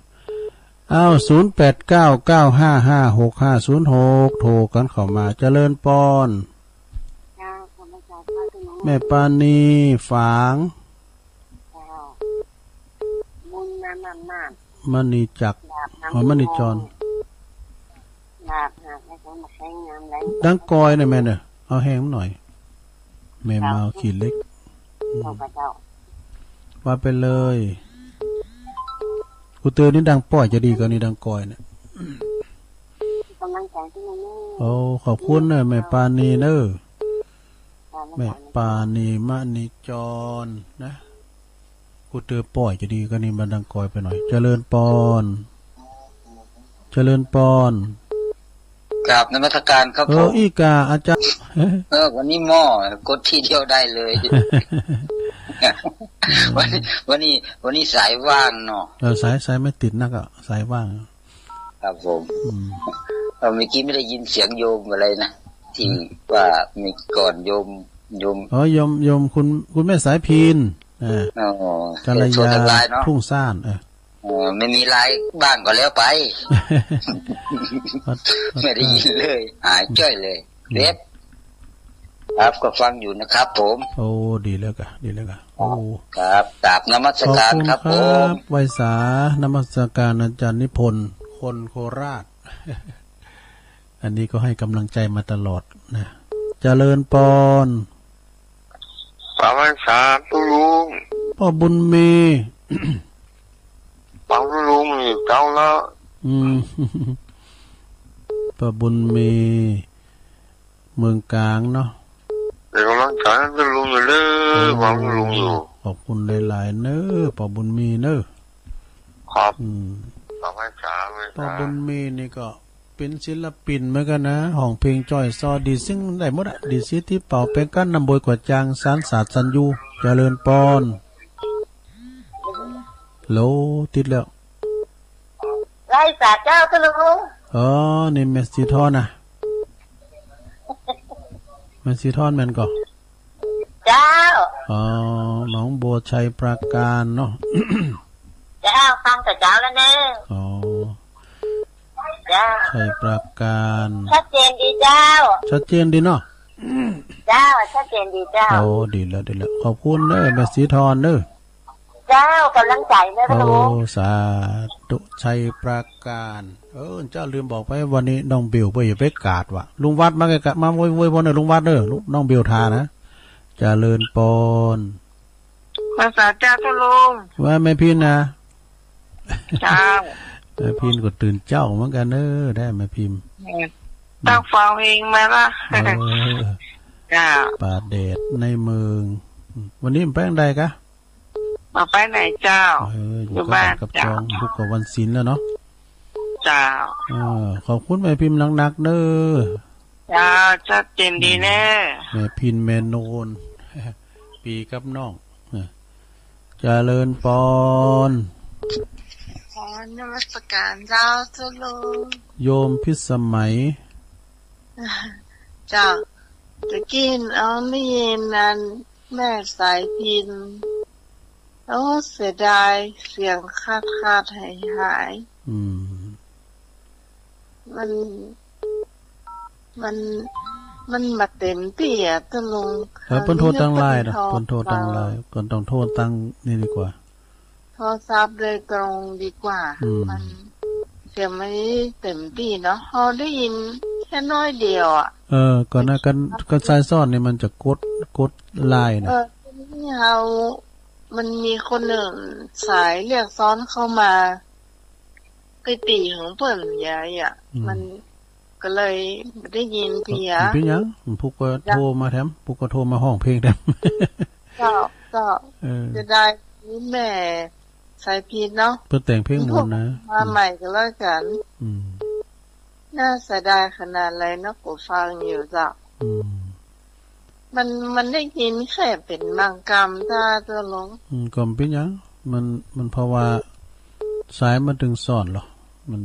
อ้าว ศูนย์แปดเก้า เก้าห้าห้า หกห้าศูนย์หก โทรกันเข้ามา เจริญปอน เจ้า ขอบคุณเจ้า แม่ปานี ฝาง เจ้า บุญนำอำนาจ มณีจักร ดาบนำ อ๋อ มณีจร ดาบหากในสงมาแข่งงามไหล ดังกอยเนี่ยแม่เนี่ย เอาแฮงมันหน่อย แม่เมาขี้เหล็ก อืม เจ้า ว่าไปเลย กูเตือนนี่ดังป้อยจะดีกว่านี่ดังกอยเนี่ย กำลังใจที่มัน โอ้ ขอบคุณเนอะ แม่ปานีเนอะ แม่ปานี มณีจรนะ กูเตอป้อยจะดีกว่านี่มันดังกอยไปหน่อย เจริญปอน เจริญปอน กราบนมัสการครับ เออ ผม อีกาอาจารย์ เออ วันนี้หม้อ กดทีเดียวได้เลย วันนี้ วันนี้ วันนี้สายว่างเนาะ เออ สาย สายไม่ติดนักอะ สายว่าง ครับผม อืม เออ เมื่อกี้ไม่ได้ยินเสียงโยมอะไรนะ ที่ อืม ว่ามีก่อนโยม โยม อ๋อ โยม โยมคุณ คุณแม่สายพิน อ่า อ๋อ กัลยา เออ โทรทางไลน์เนาะ ทุ่งซ่าน เออ อ๋อ ไม่มีไลน์บ้างก็แล้วไป ไม่ได้ยินเลย หายจ้อยเลย อืม เว็บ ครับ ก็ฟังอยู่นะครับผม โอ้ ดีแล้วกะ ดีแล้วกะ โอ้ ครับ กราบนมัสการครับผม ขอบคุณครับ ไหว้สา นมัสการอาจารย์นิพนธ์ คนโคราช อันนี้ก็ให้กำลังใจมาตลอดนะ เจริญปอน กราบไหว้สาตุ๊ลุง ป้อบุญมี ฟังตุ๊ลุงนี่เจ้าละ อืม ป้อบุญมี เมืองกลางเนาะ เป็นกำลังใจให้ตุ๊ลุงอยู่เด้อ โอ้ ฟังตุ๊ลุงอยู่ ขอบคุณหลายๆ เนอะ ป้อบุญมีเนอะ ครับ อืม กราบไหว้สา ไหว้สา ป้อบุญมีนี่ก็ เป็นศิลปินเหมือนกันนะ ฮ้องเพลงจ้อยซอ ดีดซิ่งได้หมดอะ ดีดซิ่งตี้เป่า แปงกั้น นำบวย กวดจาง สานสาดสันยู เจริญปอน โหล ติดแล้ว ไหว้สาเจ้าตุ๊ลุง อ๋อ นี่แม่สีทองนะ แม่สีทอนแม่นก่อ เจ้า อ๋อ หนองบัว ชัยปราการเนาะ เจ้า ฟังแต่เจ้าแล้วเนอะ อ๋อ เจ้า ชัยปราการ ชัดเจนดีเจ้า ชัดเจนดีเนาะ เจ้า ชัดเจนดีเจ้า โอ้ ดีแล้ว ดีแล้ว ขอบคุณเด้อ แม่สีทอนเด้อ เจ้า กำลังใจเนอะ โอ้ พระองค์ สาธุ ชัยปราการ เออ เจ้าลืมบอกไป วันนี้น้องบิวเปิ้นจะไปกาดว่ะ ลุงวัดมาไกลๆ มาโวยๆ พ่อเนอะ ลุงวัดเนอะ ลุง น้องบิวทานะ เจริญปอน ภาษาเจ้า ท่านลุง ว่าแม่พินนะ เจ้า แม่พินก็ตื่นเจ้าเหมือนกันเนอะ ได้แม่พิมพ์ เออ ตั้งฟังเพลงมาละ เออ เจ้า ป่าแดดในเมือง วันนี้มันไปทางใดกะ บ่ไปไหนเจ้า เออ อยู่บ้าน อยู่กับบ้านกับจอง เจ้า พุธกับวันศีลแล้วเนาะ เจ้า เออ ขอบคุณแม่พิมพ์หนักๆ เด้อ เจ้า ชัดเจนดีแน่ แม่พิมพ์แม่โนน ปีกับน้อง เออ เจริญปอน ขอนมัสการเจ้า เจ้าลุง โยมพิสมัย เจ้า ตะกี้น้องได้ยินอัน แม่สายพิน โอ้ เสียดาย เสียงขาดขาดหายหาย อืม มัน มัน มันบ่เต็มตี้อะ ตกลง เออ เปิ้นโทรตางไลน์นะ เปิ้นโทรตางไลน์ เปิ้นต้องโทรตางนี่ดีกว่า โทรศัพท์โดยตรงดีกว่า อืม มันเสียงไม่เต็มตี้เนาะ เราได้ยินแค่น้อยเดียวอะ เออ ก่อนหน้ากัน ก็สายซ้อนนี่มันจะกด กดไลน์นะ เออ ที่เรา มันมีคนหนึ่งสายเรียกซ้อนเข้ามา ไปตีของเปิ้นยายอะ อืม มันก็เลยบ่ได้ยินเตีย บ่เป็นหยัง พวกก็โทรมาแถม พวกก็โทรมาฮ้องเพลงแถม เจ้า เจ้า เออ เสียดาย นี่แม่สายพินเนาะ เปิ้นแต่งเพลงม่วนนะ มาใหม่ก็แล้วกัน อืม น่าเสียดายขนาดไหนเนาะ กูฟังอยู่เจ้า อืม มัน มันได้ยินแค่เป็นบางกำ เจ้า เจ้าลุง อืม ก็บ่เป็นหยัง มัน มันเพราะว่าสายมันตึงซ้อนเหรอ มัน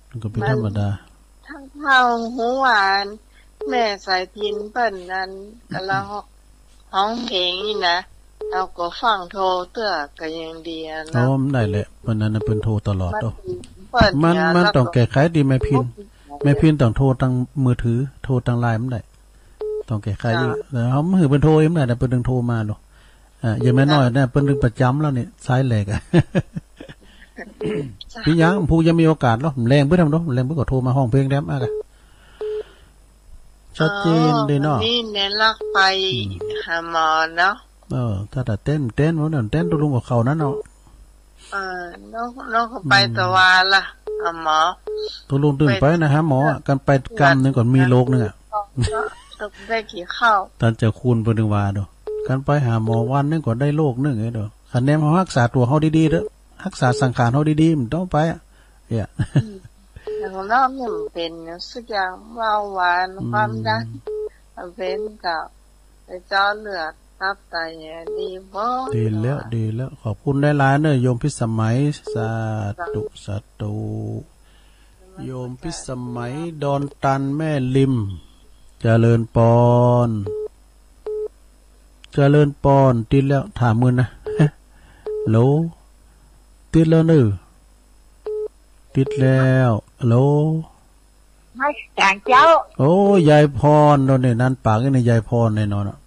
มันก็เป็นธรรมดา มัน ทั้งเฮาฮู้ว่า แม่สายพินเปิ้นนั้นกำลังฮ้องเพลงนี่นะ เฮาก็ฟังโทรเตื้อก็ยังดีอะเนาะ โอ้ มันได้แหละ เปิ้นนั้นน่ะเปิ้นโทรตลอด มัน โอ้ เปิ้น มัน เนี่ย มัน แล้วก็ ต้องแก้ไขติแม่พิน แม่พินต้องโทรตางมือถือ โทรตางไลน์มันได้ ต้องแก้ไขอยู่ เจ้า แล้วเฮาบ่หื้อเปิ้นโทรเองมันได้ เปิ้นถึงโทรมาโลด อ่า อย่างแม่น้อย เจ้า เนี่ย เปิ้นถึงประจำแล้วนี่ สายแหลกอะ เจ้า เป็นหยัง ผู้ยังมีโอกาสเหรอ แลงเปิ้นทำเนาะ แลงเปิ้นก็โทรมาฮ้องเพลงแถมอะกะ ชัดเจนดีเนาะ อ๋อ วันนี้เน้นลักไป อืม หาหมอเนาะ เออ ถ้า ถ้าเต้น เต้น วันนั้นเต้น ตกลงกับเขานั่นเนาะ เออ น้อง น้องก็ไป อืม ตะวาละ หาหมอ ตกลงตื่นไปนะ ไป หาหมออะ กันไปกำหนึ่งก่อนมีโรคหนึ่งอะ ต้องได้กี่ข้าว ท่านเจ้าคุณเปิ้นถึงว่าเนาะ กันไปหาหมอวันหนึ่งก่อนได้โรคหนึ่งไงเนาะ คันแนมเฮารักษาตัวเฮาดีๆเด้อ รักษาสังขารเฮาดีๆ มันต้องไปอะ เนี่ย อืม อย่างน้องนี่มันเป็นสักอย่าง เบาหวาน อืม ความดัน มันเป็นกับ ไปเจาะเลือด ตับไต ดีบ่ ดีแล้ว ดีแล้ว ขอบคุณหลายๆเนอะ โยมพิสมัย สาธุ สาธุ โยมพิสมัย ดอนตัน แม่ริม เจริญปอน เจริญปอน ติดแล้ว ถามมื้อนะ ฮัลโหล ติดแล้วเนอะ ติดแล้ว ฮัลโหล มาจากเจ้า โอ้ ยายพร โดนเนี่ย นั่นปากนี่ ยายพรแน่นอนอะ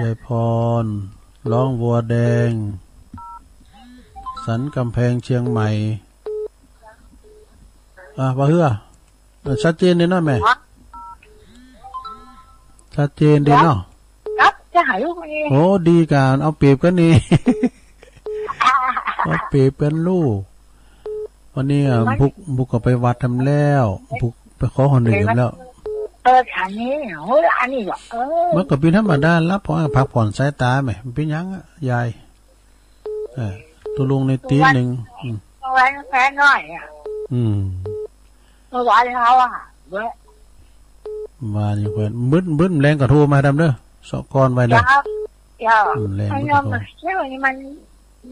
ยายพร ร้องวัวแดง สันกำแพง เชียงใหม่ อ่ะ ว่าเฮือ เออ ชัดเจนดีเนาะแม่ ชัดเจนดีเนาะ ครับ จะหายลูกนี่ โอ้ ดีกัน เอาเปรียบกันนี่ เอาเปรียบกันลูก วันนี้อ่ะ มัน บุก บุกก็ไปวัดทำแล้ว บุกไปขอหอหนึ่งแล้ว เออ ฉันนี่ โอ้ย อันนี้เหรอ เออ มันก็เป็นธรรมดาละ เพราะว่าพักผ่อนสายตาแหม มันเป็นหยังอะ ยาย เออ ตัวลุงในตีหนึ่ง อืม เอาไว้แฟนหน่อยอะ อืม เมื่อวานเขาอะ เว้ย มาอยู่เพิ่น บึ้น บึ้น แลงก็โทรมาดำเด้อ เซาะก่อนไว้เลย ครับ ครับ อืม แลง ไอ้ บึ้น น้อง ก็โทร เที่ยวนี้มัน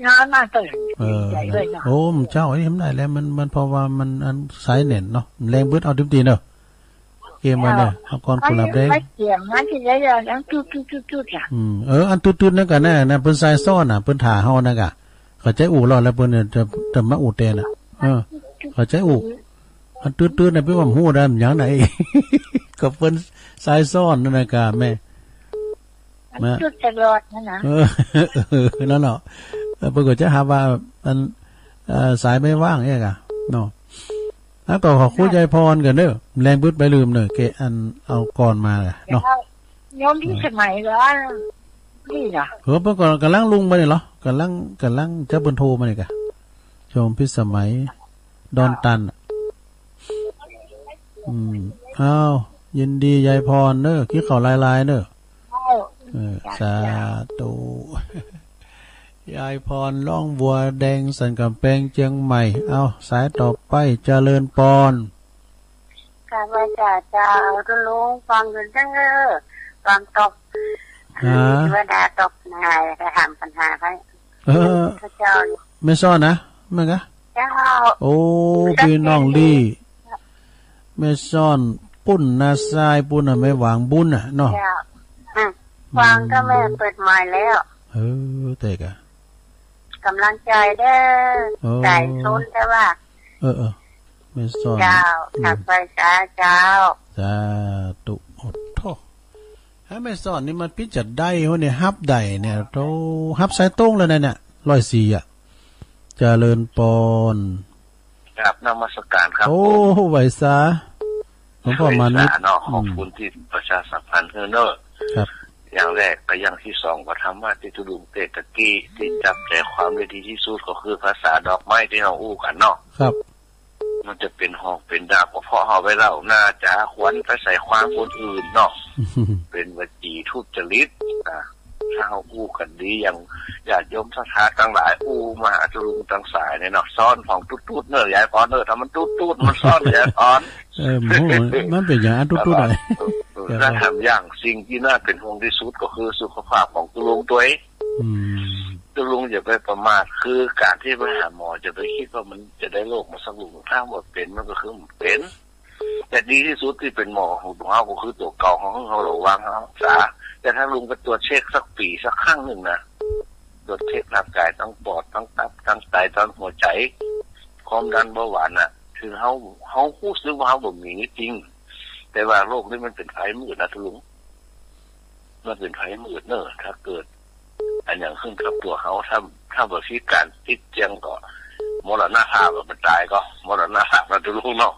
นอนมาตื่น เออ ใหญ่เลยเนาะ โอ้ มันเจ้า ไอ้นี่มันได้แล้ว มัน มันเพราะว่ามัน อัน สายแน่นเนาะ แลงบึ้นเอาเต็มที่เนาะ เกมมาเนี่ย เอาก้อนกุหลาบแดง มันเสียงมันจะได้ยินดังตุ๊ดตุ๊ดตุ๊ดตุ๊ดอะ อืม เออ อันตุ๊ดตุ๊ดนั่นกะนะ นะ เปิ้นสายซ้อนน่ะ เปิ้นถ่าเฮานั่นกะ เขาใจ๊อู้ลอแล้วเปิ้นเนี่ยจะ จะมาอู้แตนน่ะ เออ เขาใจ๊อู้ อันตุ๊ดตุ๊ดน่ะ เปิ้นว่าฮู้ได้มันหยังไหน ก็เปิ้นสายซ้อนนั่นน่ะกะแม่ มันตุ๊ดตลอดนั่นน่ะ เออ เออ นั่นเนาะ เออ เปิ้นก็จะหาว่า อัน เอ่อ สายไม่ว่างเนี่ยกะ เนาะ แล้วก็ขอคุยยายพรก่อนเด้อ แลงบึดไปลืมเนอะ เกะอันเอาก่อนมาเนาะ โยมพิสมัยเหรอ นี่เหรอ เออ เปิ้นก็กำลังลงไปนี่เหรอ กำลัง กำลังจะเปิ้นโทรมานี่กะ โยมพิสมัย ดอนตัน อืม อ้าว ยินดียายพรเนอะ กินข้าวหลายๆเนอะ เออ สาธุ ยายพร ร้องบัวแดงสันกำแพงเชียงใหม่ เอา สายต่อไป เจริญปอน กราบไหว้เจ้า เจ้าตุ๊ลุง ฟังอยู่เด้อ ฟังตก ฮะ เทวดาตกนาย ไปถามปัญหาให้ เออ พระเจ้า แม่ซ่อนนะ แม่นกะ เจ้า โอ้ พี่น้องลี่ แม่ซ่อน ปุ้นนาซาย ปุ้นน่ะ แม่หวางบุญน่ะเนาะ เจ้า อืม อืม ฟังก็แม่เปิดใหม่แล้ว เออ แต่กะ กำลังใจเด้อ โอ้ ใจซุนแต่ว่า เออ เออ แม่ซ่อน เจ้า อืม กราบไหว้เจ้า เจ้า สาธุ โอ้โธ่ ให้แม่ซ่อนนี่มันพิจารณาได้หัวเนี่ย ฮับได้เนี่ย โธ่ ฮับสายตรงเลยนะเนี่ย ร้อยสี่อะ เจริญปอน กราบนมัสการครับ โอ้ ผม ไหว้สา หลวงพ่อมานิด ไหว้สาเนาะ อืม ขอบคุณที่ประชาสัมพันธ์ให้เนอะ ครับ อย่างแรก และอย่างที่สอง ก็ธรรมะที่ตุ๊ลุงเตะตะกี้ ที่จับใจความได้ดีที่สุดก็คือภาษาดอกไม้ที่เราอู้กันเนาะ ครับ มันจะเป็นฮอกเป็นดาบ ก็เพราะเฮาไปเล่าหน้าจ๋าขวัญไปใส่ความคนอื่นเนาะ เป็นวจีทุจริต อ่า ถ้าเฮาอู้กันดี อย่างญาติโยมศรัทธาทั้งหลาย อู้มาหาตุ๊ลุงตังสายเนี่ยเนาะ ซ่อนของตุ๊ดๆเนอะ ยายพรเนอะ ถ้ามันตุ๊ดๆ มันซ่อน ยายพร เออ โห มันเป็นอย่างอันตุ๊ดๆอะ เออ เออ ถ้าทำอย่างสิ่งที่น่าเป็นห่วงที่สุดก็คือสุขภาพของตุ๊ลุงตัวเอง อืม ตุ๊ลุงอย่าไปประมาท คือการที่ไปหาหมอ อย่าไปคิดว่ามันจะได้โรคมาสักลูก ถ้าบ่เป็นมันก็คือบ่เป็น แต่ดีที่สุดที่เป็นหมอของเฮาก็คือตัวเก่าของเฮา ระวังเฮารักษา แต่ถ้าลุงไปตรวจเช็คสักปีสักครั้งหนึ่งนะ ตรวจเช็คร่างกายทั้งปอด ทั้งตับ ทั้งไต ทั้งหัวใจ ความดันเบาหวานน่ะ คือเฮา เฮารู้สึกว่าเฮาบ่มีนี่จริง แต่ว่าโรคนี้มันเป็นภัยมืดนะตุ๊ลุง มันเป็นภัยมืดเนอะ ถ้าเกิด อันอย่างขึ้นกับตัวเฮา ถ้า ถ้าบ่มีการติดเตียงก็ มรณภาพ มันตายก็ มรณภาพนะตุ๊ลุงเนาะ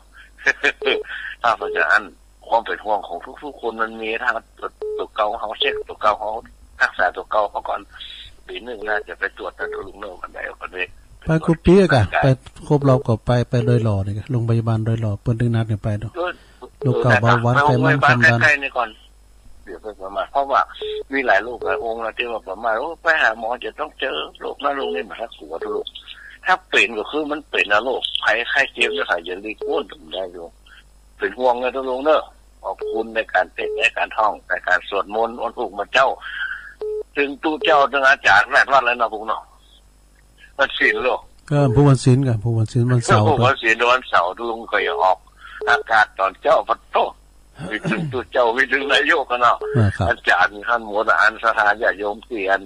ถ้าเพราะฉะนั้น ความเป็นห่วงของทุกๆคนมันมี ถ้าตัวเก่าเฮาเช็คตัวเก่าเฮารักษาตัวเก่าเฮาก่อน ปีหนึ่งน่าจะไปตรวจนะตุ๊ลุงเนาะ วันใดวันนี้ ไปกู้ปีกะ ไปครบรอบก็ไป ไปดอยหล่อนี่กะ โรงพยาบาลดอยหล่อ เปิ้นถึงนัดกันไปเนาะ เออ โรคเก่า เบาหวาน ไขมัน ความดัน ใกล้ๆนี่ก่อน เดี๋ยวไปประมาท เพราะว่ามีหลายโรคหลายองค์นะที่ว่าประมาท โอ้ ไปหาหมอจะต้องเจอโรคนั้นโรคนี้ บ่ต้องกลัวตุ๊ลุง ถ้าเป็นก็คือมันเป็นนะโรคภัยไข้เจ็บเนี่ยค่ะ อย่าหลีกเลี่ยงได้อยู่ เป็นห่วงนะตุ๊ลุงเนอะ ขอบคุณในการเทศน์ในการฮ้อง ในการสวดมนต์วันพุธวันเจ้า ถึงตุ๊เจ้าถึงอาจารย์แวดวัดแล้วเนาะพวกเนาะ วันศีลโลก ก็ผู้วันศีลกะ ผู้วันศีลวันเสาร์ ผู้วันศีลวันเสาร์ตุ๊ลุงก็อย่าออกอากาศตอนเจ้า ปะโธ่ มีถึงตุ๊เจ้า มีถึงนายกกันเนาะ อ่า ครับ อาจารย์ท่านหมด อันศรัทธาญาติโยมที่อัน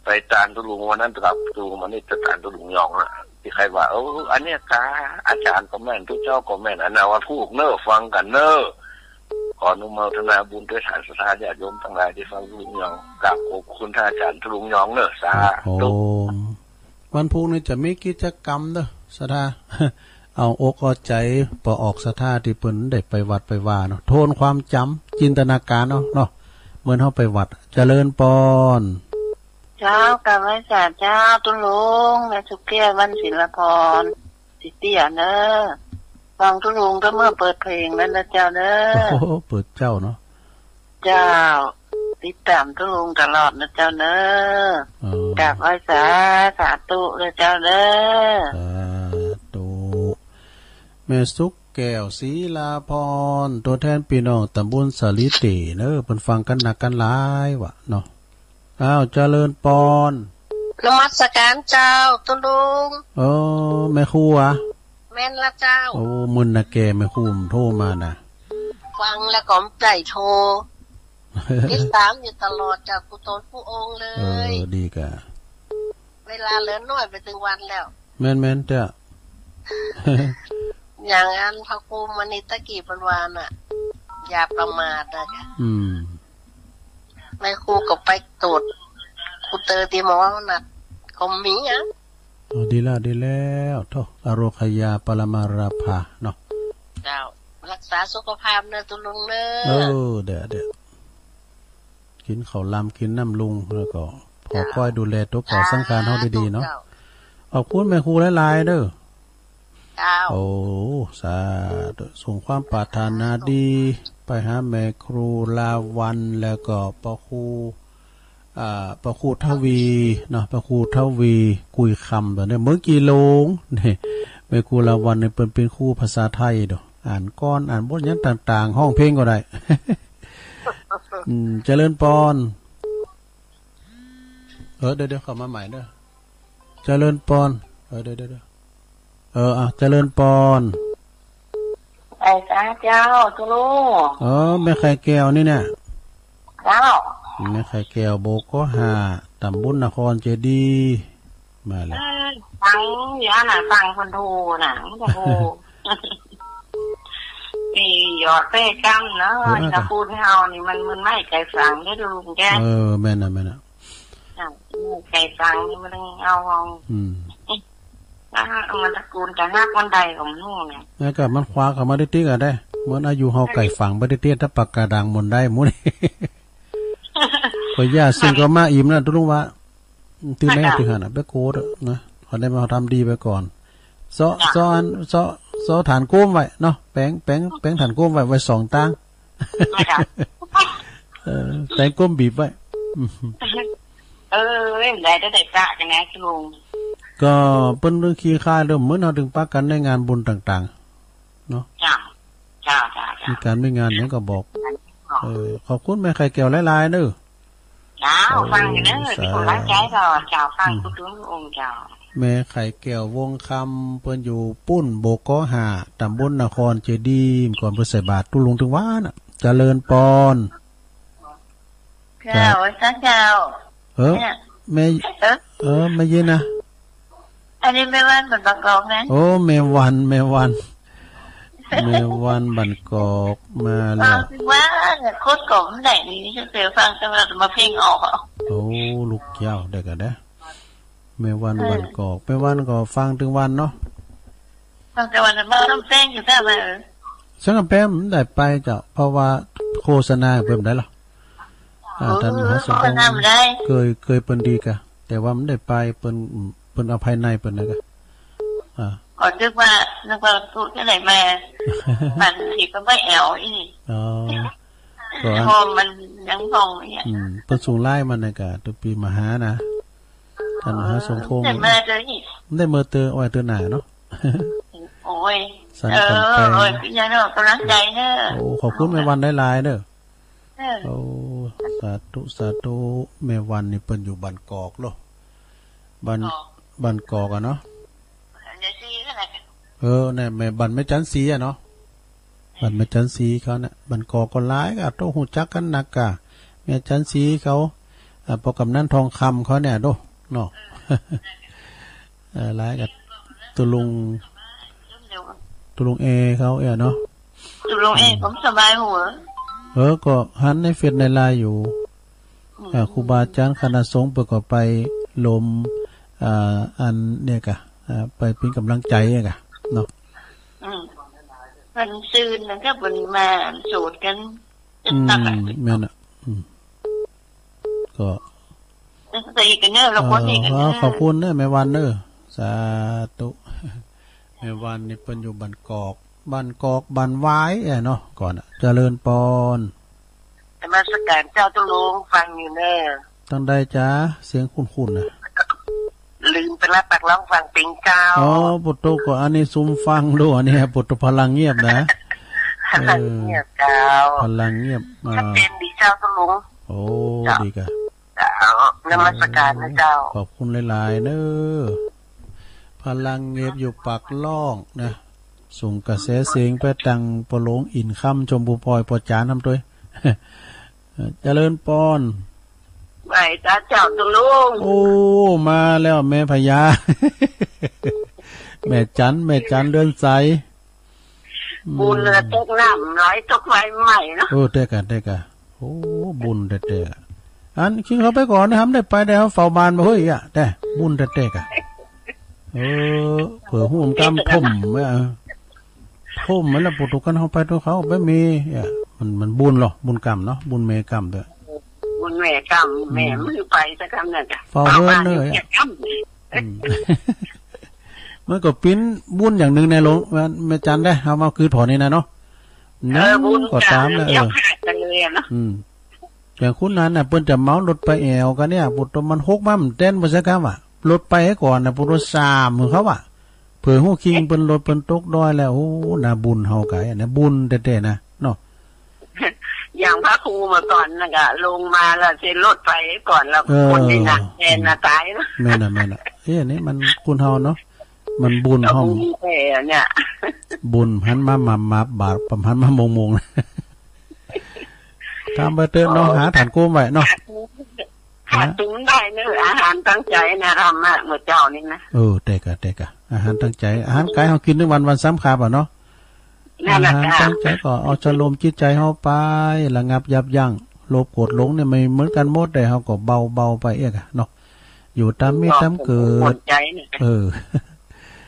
ไปตานตุ๊ลุงวันนั้นกับตุ๊ลุงวันนี้จะตานตุ๊ลุงยองนะ ที่ใครว่า เออ อันเนี้ยกา อาจารย์ก็แม่น ตุ๊เจ้าก็แม่น อันนั้นว่าถูกเนอะ ฟังกันเนอะ ขออนุโมทนาบุญด้วยฐานศรัทธาญาติโยมทั้งหลายที่ฟังตุ๊ลุงยอง กราบขอบคุณท่านอาจารย์ตุ๊ลุงยองเนอะ สาธุ ครับผม วันพุธนี้จะมีกิจกรรมเด้อ ศรัทธา เอาอกเอาใจ ปอออกศรัทธาที่เปิ้นได้ไปวัดไปวาเนาะ ทวนความจ๋ำ จินตนาการเอาเนาะ เหมือนเฮาไปวัด เจริญปอน เจ้า กราบไหว้สาเจ้า ตุ๊ลุง แม่สุเกี้ยว วันศิลปอน สิเตี้ยเนอะ ฟังตุ๊ลุงก็เมื่อเปิดเพลงนั่นนะเจ้าเนอะ โอ้โห เปิดเจ้าเนาะ เจ้า ติดตามตุ๊ลุงตลอดนะเจ้าเนอะ เออ กราบไหว้สา สาธุเลยเจ้าเนอะ สาธุ แม่สุกแก้ว ศิลาพร ตัวแทนพี่น้องตำบลสาลีเตเนอะ เปิ้นฟังกันนักกันหลายวะเนาะ อ้าว เจริญปอน นมัสการเจ้า ตุ๊ลุง เออ แม่ครูอะ แม่นละเจ้า โอ้ มื้อนะแก แม่ครูโทรมานะ ฟังแล้วก็ไม่ได้โทร ติดตามอยู่ตลอดจากครูโตนครูโองเลย เออ ดีกะ เวลาเหลือน้อยไปถึงวันแล้ว แม่นๆ เต๊อะ อย่างอันพระครูมณีตะกี้เปิ้นว่าน่ะ อย่าประมาทนะจ๊ะ อืม แม่ครูก็ไปตรวจ ครูเตอร์ที่หมอนัด ก็มีอ่ะ อ๋อ ดีแล้ว ดีแล้ว โธ่ อโรคยาปรมาราภาเนาะ เจ้า รักษาสุขภาพเนอะตุ๊ลุงเนอะ เออ เดี๋ยว เดี๋ยว กินข้าวลำกินน้ำลุง แล้วก็ขอ เจ้า คอยดูแลตัวเก่า เจ้า สังขารเฮาดีๆ เนาะ เจ้า ขอบคุณแม่ครูหลายๆ เด้อ เจ้า โอ้ สาธุ ส่งความปรารถนาดี ไปหาแม่ครูลาวัลย์ แล้วก็พระครู อ่า พระครูทวีเนาะ พระครูทวี กุยคำ ตอนนี้เมืองกีโลง นี่ แม่ครูลาวัลย์นี่เปิ้นเป็นครูภาษาไทยเด้อ อ่านกลอน อ่านบทหยังต่างๆ ฮ้องเพลงก็ได้ อืม เจริญปอน เออ เดี๋ยวๆ เข้ามาใหม่เด้อ เจริญปอน เออ เดี๋ยวๆ เออ อ่ะ เจริญปอน ไอ้สาเจ้า ตุ๊ลุง เออ แม่ไข่แก้วนี่เนี่ย เจ้า แม่ไข่แก้ว โบกห้า ตำบลนครเจดีย์ มาแล้ว เออ ฟังอยู่หั่นน่ะ ฟังเพิ่นโทรน่ะ มันก็โทร นี่หยอดไปกำเนาะ เออ จะพูดให้เฮานี่มัน มันไม่ไกลฝังได้อลุงแก เออ แม่นน่ะ แม่นน่ะ อ่ะ ไกลฝังนี่มันเอาเอา อืม อ่ะ มันตระกูลจะฮักมันใดของหนูเนี่ย แล้วก็มันคว้าเข้ามาได้ติกอะได้ เหมือนอายุเฮาไกลฝังไปได้ติ ถ้าปากกาดังมนต์ได้หมด พอย่าซึ่งก็มาอิ่มนะตุ๊ลุงว่า ตื่นไหม ค่ะ ตื่นหันน่ะ ไปโกดนะ ขอได้มาทำดีไปก่อน เซาะ ค่ะ เซาะอัน เซาะ เซาะฐานโก้มไว้เนาะ แปง แปง แปงฐานโก้มไว้ ไว้สองตาง นะคะ เออ แปงโก้มบีบไว้ อืม เออ ได้ ได้ ได้ปะกันนะลุง ก็เปิ้นเรื่องขี้ข้าเรื่องเหมือนเฮาถึงปะกันในงานบุญต่างๆ เนาะ จ้ะ จ้ะ จ้ะ จ้ะ มีการมีงานหยังก็บอก เออ ขอบคุณแม่ไข่แก้วหลายๆ เด้อ เจ้า โอ้ ฟังอยู่เด้อ สาธุ เป็นกำลังใจต่อ เจ้า ฟัง อืม ทุกๆ องค์ เจ้า แม่ไข่แก้ว วงคำ เปิ้นอยู่ปุ้น โบกห้า ตำบลนครเจดีย์ ก่อนเปิ้นใส่บาตรตุ๊ลุงถึงว่าน่ะ เจริญปอน เจ้า เจ้า เออ เนี่ย แม่ เออ เออ แม่เย็นนะ อันนี้แม่วันบันปากกอกนะ โอ้ แม่วัน แม่วัน แม่วันบันกอกมาแล้ว ว่าเนี่ย โคตรกล่อมแหละนี่ เสือฟังแต่ว่ามาเพลงออกอ่ะ โอ้ ลูกยาวได้ก็ได้ แม่วัน เออ บันกอก แม่วันก็ฟังถึงวันเนาะ ฟังแต่วันมาต้องแป้งอยู่แท้มา เออ ฉันก็แป้งมันได้ไปเจ้า เพราะว่าโฆษณาเปิ้นได้หรอ อ่า เออ ท่านมหาสมพงษ์ โฆษณาบ่ได้ เคย เคยเปิ้นดีกะ แต่ว่ามันได้ไป เปิ้น เปิ้นเอาภายในเปิ้นนะกะ อ่า ก็นึกว่า นึกว่าพูดที่ไหนมา มันสิก็ไม่แอวอีนี่ อ๋อ ก็อัน พอมันยังพองเนี่ย อืม เปิ้นส่งไลน์มานะกะ ตัวปีมาหานะ ท่านมหาสมพงษ์ ได้มาเจออีก ได้มาเจอ เอาไว้เจอหน้าเนาะ โอ้ย สัน เออ กันไป โอ้ย พี่น้องกำลังใจเนอะ โอ้ ขอบคุณแม่วันหลายๆ เด้อ เออ โอ้ สาธุ สาธุ แม่วันนี่เปิ้นอยู่บ้านกอกโล บ้าน กอก บ้านกอกอะเนาะ อันนี้ที่อะไร เออ เนี่ย แม่ บ้านแม่จันทร์ศรีอะเนาะ บ้านแม่จันทร์ศรีเขาเนี่ย บ้านกอกก็หลายกะ โตฮู้จักกันนักกะ แม่จันทร์ศรีเขา อ่า พ่อกำนันทองคำเขาเนี่ยโด เนาะ เออ หลายกะ ตุ๊ลุง ตุ๊ลุงเอเขาเอ้ยเนาะ ตุ๊ลุงเอ อืม ผมสบายหัว เออ ก็หันในเฟซในไลน์อยู่ อืม อ่า ครูบาอาจารย์คณะสงฆ์เปิ้นก็ไปลม อ่า อันเนี่ยกะ อ่า ไปเป็นกำลังใจเนี่ยกะ เนาะ อืม มันซื่นนะครับ มันมาสูตรกัน อืม แม่นอะ อืม ก็ ตีกันเนอะ เราคนนี้กันเนอะ เออ ขอบคุณเนอะ แม่วันเนอะ สาธุ แม่วันนี่เปิ้นอยู่บ้านกอก บ้านกอก บ้านหวาย เอ้ยเนาะ ก่อนอะ เจริญปอน นมัสการเจ้าตุ๊ลุง ฟังอยู่เนอะ ตั้งใดจ๊ะ เสียงคุ้นๆ นะ ลืมไปละ ปากร้องฟังเพลงเจ้า อ๋อ ปุตโตก็อันนี้ซุมฟังดู อันนี้ปุตโตพลังเงียบนะ พลังเงียบเจ้า เออ พลังเงียบ อ่า ชัดเจนดีเจ้าตุ๊ลุง โอ้ เจ้า ดีกะ เจ้า นมัสการนะเจ้า ขอบคุณหลายๆ เนอะ พลังเงียบอยู่ปากล่องนะ ส่งกระแสเสียงไปตังปอหลวงอินคำ ชมพูพลอย ปอจ๋านำตวย เจริญปอน ไหว้ตาเจ้าตุลุง โอ้ มาแล้วแม่พญา แม่จัน แม่จันเดือนใส อืม บุญเรือตกน้ำไหลตกไฟใหม่เนาะ โอ้ เตกะ เตกะ โอ้ บุญแท้ๆ อันคิงเขาไปก่อนนะครับ ได้ไปได้เขาเฝ้าบ้านมาเฮ้ยอะ แต่บุญแท้ๆ กะ เออ เผื่อห่วงกำท่มไว้อะ ท่มไว้แล้ว ปุถุกันเขาไปตัวเขาไปมี อะ มัน มันบุญเหรอ บุญกรรมเนาะ บุญแม่กรรมเด้อ บุญแม่กรรม อืม แม่มือไปสักคำนั่นจ้ะ เฝ้าเฮือนเลยอะ เฝ้าบ้านอยู่แก่กรรม อืม มันก็ปิ้นบุญอย่างหนึ่งในหลวง แม่จันได้ เอามาคือถอนนี่นะเนาะ เออ ยัง บุญ ก็ตามนะ จ้ะ เออ เดี๋ยวขาดกันเลยอะเนาะ อืม อย่างคุณนั้นน่ะ เปิ้นจะเหมารถไปแอวกันเนี่ย ปุตตมันหกมา มันเต้นบ่ใช่ครับว่ะ รถไปให้ก่อนนะ ปุตตสามมือเขาว่ะ เผื่อฮู้คิงเปิ้นรถเปิ้นตกดอยแล้ว โอ้ น่าบุญเฮากะ อันนี้บุญแท้ๆ นะ เนาะ อย่างพระครูเมื่อก่อนน่ะก็ลงมาแล้วเซ็นรถไปก่อนแล้ว เออ คนในหนักแทนน่ะตายนะ แม่นน่ะ แม่นน่ะ เอ้ย อันนี้มันคุณเฮาเนาะ มันบุญเฮา ก็บุญแท้เนี่ย บุญหันมามามาบาป หันมามงมง ตามไปเถอะเนาะ หาฐานโกมไว้เนาะ ขาดทุนได้เนอะ อาหารตั้งใจนะ ธรรมะเมื่อเจ้านี่นะ เออ แต่กะ แต่กะ อาหารตั้งใจ อาหารกายเฮากินทุกวัน วันสำคัญอะเนาะ นั่นแหละ อาหาร จ้ะ ตั้งใจก็เอาสลมจิตใจเฮาไป ระงับยับยั้ง โลภโกรธหลงเนี่ย ไม่เหมือนกันหมด แต่เฮาก็เบาๆ ไปเองอะเนาะ อยู่ตามมีตามเกิด ก็ผมหมดใจเนี่ย เออ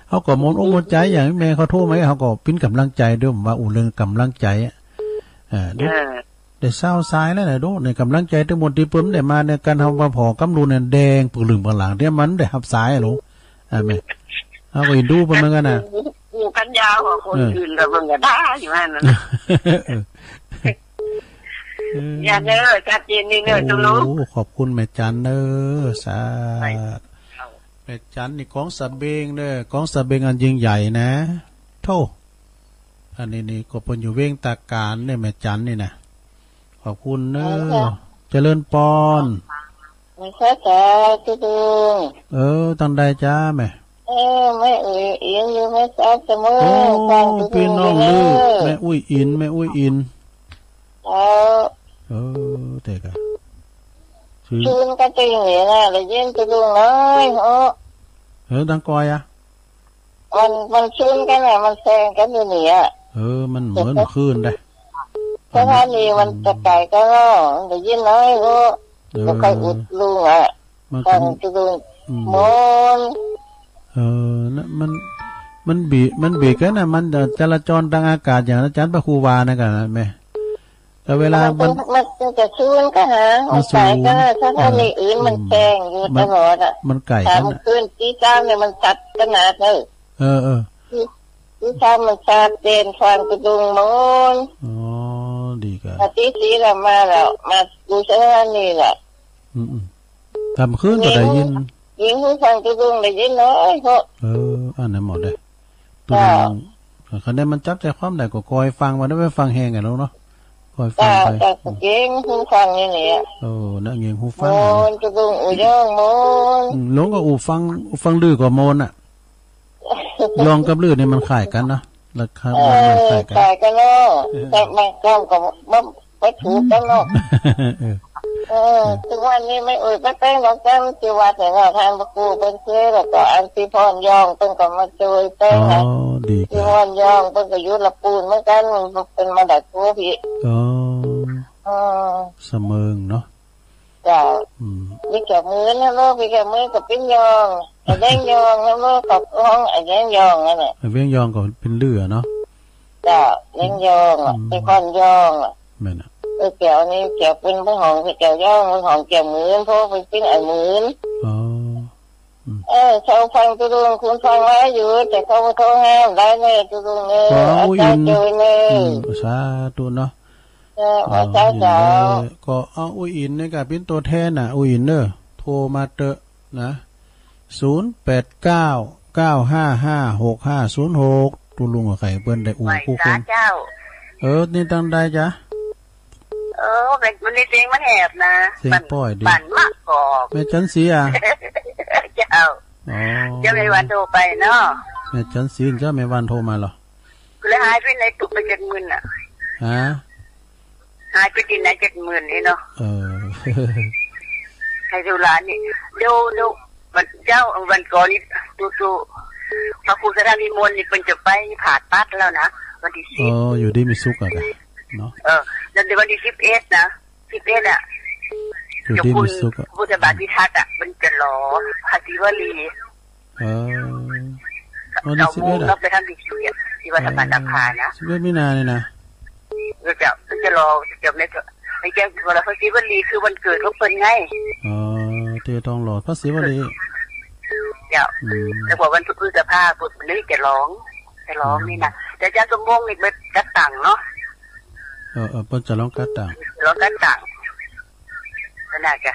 เฮาก็หมดอกหมดใจ อย่างแม่เขาโทรมา เฮาก็ปิ้นกำลังใจด้วย ว่าอู้เรื่องกำลังใจอะ เออ เออ แต่เศร้าสายแล้วนะ ดู ในกำลังใจทั้งหมดที่เปิ้นได้มาในการทำความผอกำลูเนี่ย แดงปึงลึงปึงหลัง ที่มันได้รับสายอะลูก อ่า แม่ เฮาก็เอ็นดูเปิ้นเหมือนกันน่ะ อยู่กันยาวกว่าคน เออ อื่นก็เบิ่งก็ได้อยู่นั่นน่ะ เออ เออ อย่าเด้อ ชัดเจนนี่เด้อ โอ้ จุ๊ลุง ขอบคุณแม่จันเด้อ สาธุ ไป แม่จันนี่ของสะเบงเด้อ ของสะเบงอันยิ่งใหญ่นะ โธ่ อันนี้นี่ก็เปิ้นอยู่เวียงตาการเนี่ย แม่จันนี่นะ ขอบคุณเนอะ เออ เจริญปอน แม่สาวสาว จุ๊ลุง เออ ตังใดจ้าแม่ เออ แม่เอ๋ย เอ๋ยอยู่แม่สาวเสมอ โอ้ ฟังจุ๊ลุง พี่น้อง อยู่ ลือ เด้อ แม่อุ้ยอิน แม่อุ้ยอิน เออ เออ แต่กะ คือ ซูนก็จริงเนี่ยนะ ได้ยินจุ๊ลุงน้อย โอ้ เออ ดังกอยอะ มัน มันซูนกันน่ะ มันแซงกันอยู่นี่อะ เออ มันเหมือนเมื่อคืนได้ สถานีมันจะไกลกันเนาะ ได้ยินน้อยโลด เออ บ่ค่อยอุดลุงอะ มันก็ ฟังจุ๊ลุง อืม มนต์ เออ นะ มัน มันบี มันบีกันน่ะ มันจราจรทางอากาศอย่างอาจารย์พระครูวานะกันนะแม่ แต่เวลามัน มัน มันจะซูนกันหา มัน ออกไปก็ ซูน สถานีอื่นมัน อืม แซงอยู่ มัน ตลอดอะ มันไกลกันน่ะ สามคืนตีสามเนี่ยมันชัดขนาดเลย เออ เออ ที่ ที่ทำมันชัดเจน ฟังจุ๊ลุงมนต์ อ๋อ ดีครับ อาทิตย์สีละมาแล้ว มาดูสถานีแหละ อืม อืม ค่ำคืนก็ได้ยิน ยิน ยินหูฟังจุ๊ลุงได้ยินน้อยโพด เออ อันนั้นหมดเลย เจ้า จุ๊ลุง คันใดมันจับใจความได้ก็คอยฟัง ว่าได้ไปฟังแฮงกันแล้วเนาะ คอยฟังไป เจ้า เจ้า อืม เก่งหูฟังนี่แหละ โอ้ นะ เก่งหูฟัง มนต์ จุ๊ลุงอู้ย่องมนต์ อืม หลวงก็อู้ฟัง อู้ฟังลือก็มนต์อะ ย่องกับลือนี่มันคล้ายกันเนาะ ราคา เออ มันคล้ายกัน คล้ายกันเนาะ เออ แต่บางครั้งก็บ่ บ่ถูกกันเนาะ เออ เออ ทุกวันนี้ไม่อุ้ยไปแต่งดอกจ้า ที่วัดเนี่ยเนาะ ท่านพระครูเพิ่นซื้อ แล้วก็อันที่พรย่องเพิ่นก็มาช่วยแต่งนะ อ๋อ ดีครับ ที่พรย่องเพิ่นก็อยู่ละปูนเหมือนกัน เพิ่นมาดัดครูพี่ อ๋อ เออ เสมิงเนาะ เจ้า อืม มีแก้วมือนะลูก มีแก้วมือกับปิ้นยอง ไอ้แดงยองนะลูก กับห้องไอ้แดงยองนั่นแหละ ไอ้แดงยองก็เป็นเลือเนาะ เจ้า แดงยองอะ อืม เป็นคนยองอะ แม่นอะ ไอ้แก้วนี่แก้วปิ้นบ่ห้อง ไอ้แก้วยองบ่ห้อง แก้วมือ เพราะว่าเป็นปิ้นไอ้มือ อ๋อ อืม เออ เขาฟังจุ๊ลุง คุณฟังไว้อยู่ แต่เขาบ่โทรห้ามได้แน่จุ๊ลุงเอ้ย ขออู้อิน อาจารย์เจอเน่ อืม สาธุเนาะ เออ อ๋อ ว่าเจ้า เจ้า เห็นแล้ว ก็เอาอู้อินนี่ก็เป็นตัวแทนน่ะ อู้อินเนอะ โทรมาเตอะนะ ศูนย์แปดเก้า เก้าห้าห้า หกห้าศูนย์หก ตุ๊ลุงกับไข่เปิ้นได้อู้ ไหว้ คู่คน สาเจ้า เออ นี่ตังใดจ๊ะ เออ เป็น มันนี่เสียงมันแหบนะ เสียงป้อยดี บั่นมากกอก แม่จันสีอะ เจ้า อ๋อ เจ้าแม่วันโทรไปเนาะ แม่จันสี เจ้าแม่วันโทรมาเหรอ เลยหายไปไหน ตกไปเจ็ดหมื่นน่ะ ฮะ หายไปที่ไหนเจ็ดหมื่นนี่เนาะ เออ ให้ดูหลานนี่ เดี๋ยว เดี๋ยว วันเจ้า วันก่อนนี่ ตู้ๆ พระครูสถานิมนต์นี่เพิ่นจะไปผ่าตัดแล้วนะ วันที่สิบ อ๋อ อยู่ดีมีสุขอะกะ เนาะ เออ แล้วเดี๋ยววันที่สิบเอ็ดนะ สิบเอ็ดอะ อยู่ดีมีสุขอะ เดี๋ยวคุณพุทธบาทพิทักษ์อะ มันจะหล่อพระศิวลี เออ วันที่สิบเอ็ดอะ เก้าโมงเนาะ ไปทำพิธีอะ ที่วัดธรรมนาคานะ เออ สิบเอ็ดมีนาเนี่ยนะ เออ เจ้า มันจะหล่อ เจ้าแม่ก็ ไม่ใช่วันพระศิวลี คือวันเกิดของเพิ่นไง อ๋อ ที่ต้องหล่อพระศิวลี เจ้า อืม แล้วพอวันพฤษภาปุ๊บ เลยจะร้อง จะร้องนี่นะ อืม แต่อาจารย์สมพงษ์นี่เพิ่นจัดตั้งเนาะ เออ เออ เปิ้นจะลองกัดตัง ลองกัดตัง นั่นน่ะกะ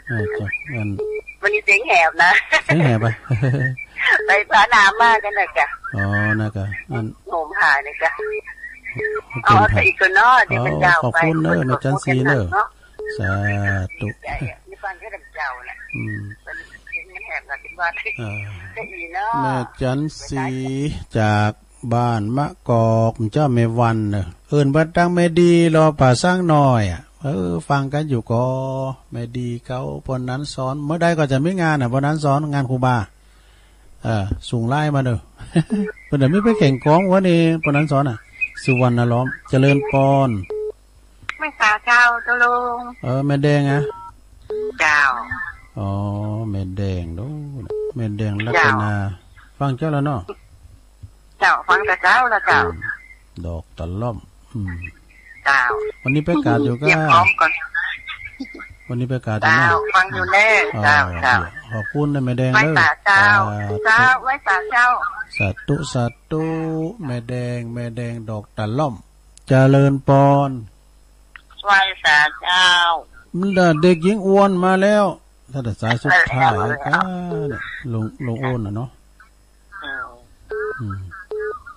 เออ จ้ะ อัน วันนี้เสียงแหบนะ เสียงแหบอะ ไปผ่าน้ำมากันน่ะกะ อ๋อ น่ะกะ อัน โหมหานี่กะ เอา เอาไปอีกก่อนเนาะ เดี๋ยวมันยาวไป อ๋อ ขอบคุณเนอะ แม่จันทร์ศรีเนอะ เนาะ สาธุ ดีใจอะ นี่ฟังแค่ลำเจ้าน่ะ อืม วันนี้เสียงมันแหบนะ คิดว่า เออ จะอีเนาะ แม่จันทร์ศรีจาก บ้านมะกอก เจ้าแม่วันเนอะ เอิ้นว่าตังแม่ดีรอป่าสร้างน้อยอะ เออ ฟังกันอยู่ก็ แม่ดีเขาปนนั้นสอน เมื่อใดก็จะมีงานน่ะ ปนนั้นสอน งานครูบา เออ ส่งไลน์มาเนอะ เพิ่นจะมีไปแข่งกลองวันนี้ ปนนั้นสอนน่ะ สุวรรณล้อม เจริญปอน ไหว้สาเจ้า เจ้าลุง เออ แม่แดงอะ เจ้า อ๋อ แม่แดงโด แม่แดงรัตนา เจ้า ฟังเจ้าแล้วเนาะ เจ้า ฟังแต่เจ้าแล้วเจ้า อืม ดอกตะล่อม อืม เจ้า วันนี้ไปกาดอยู่ก็ เตรียมพร้อมก่อน วันนี้ไปกาดอยู่ เจ้า นะ ฟังอยู่แน่ อ๋อ เจ้า เจ้า ขอบคุณนะแม่แดง ไหว้สาเจ้า เด้อ สาธุ เจ้า ไหว้สาเจ้า สาธุ สาธุ แม่แดง แม่แดงดอกตะล่อม เจริญปอน ไหว้สาเจ้า มันด่าเด็กหญิงอ้วนมาแล้ว ถ้าแต่สายสุดท้าย เออ ก็เนี่ย ลุง ลุงอ้วนน่ะเนาะ อืม อืม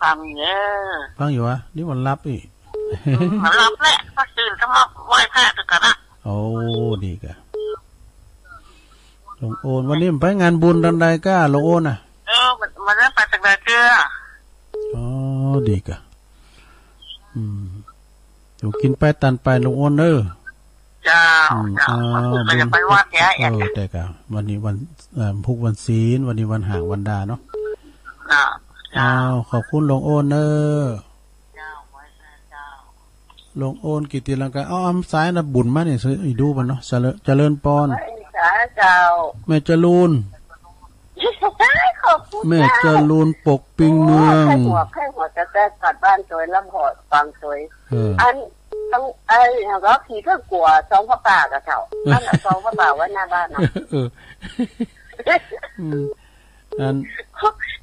ฟังเยอะ ฟังอยู่วะ นี่มันหลับอีก อืม มันหลับแหละ ก็ตื่นก็มาไหว้พระด้วยกันนะ โอ้ ดีกะ ลุงอ้วน วันนี้มันไปงานบุญตอนใดก้า ลุงอ้วนน่ะ เออ มัน มันได้ไปจากไหนเจ้อ อ๋อ ดีกะ อืม อยู่กินไปตันไปลุงอ้วนเอ้อ เจ้า อืม เจ้า อ้าว วันพุธก็จะไปวัดเนี่ย เออ แต่กะ วันนี้วัน เอ่อ พุธวันศีล วันนี้วันหางวันดาเนาะ เจ้า เจ้า อ้าว ขอบคุณลุงอ้วนเอ้อ เจ้า ไหว้พระเจ้า ลุงอ้วนกิติลังกา เอา อำสายนะบุญมานี่ อีดูมันเนาะ เจริญ เจริญปอน ไหว้พระเจ้า แม่จรูน ขอบคุณ แม่จรูนปกปิงเมือง โอ้ ใครหัว ใครหัวจะแตกกัดบ้านตัว ลำหอดฟังตัว เออ อัน ต้อง ไอ้ อย่างก็ผีเพื่อกลัว ซองผ้าป่ากับเขา นั่นน่ะ ซองผ้าป่าไว้หน้าบ้านน่ะ เออ อืม อัน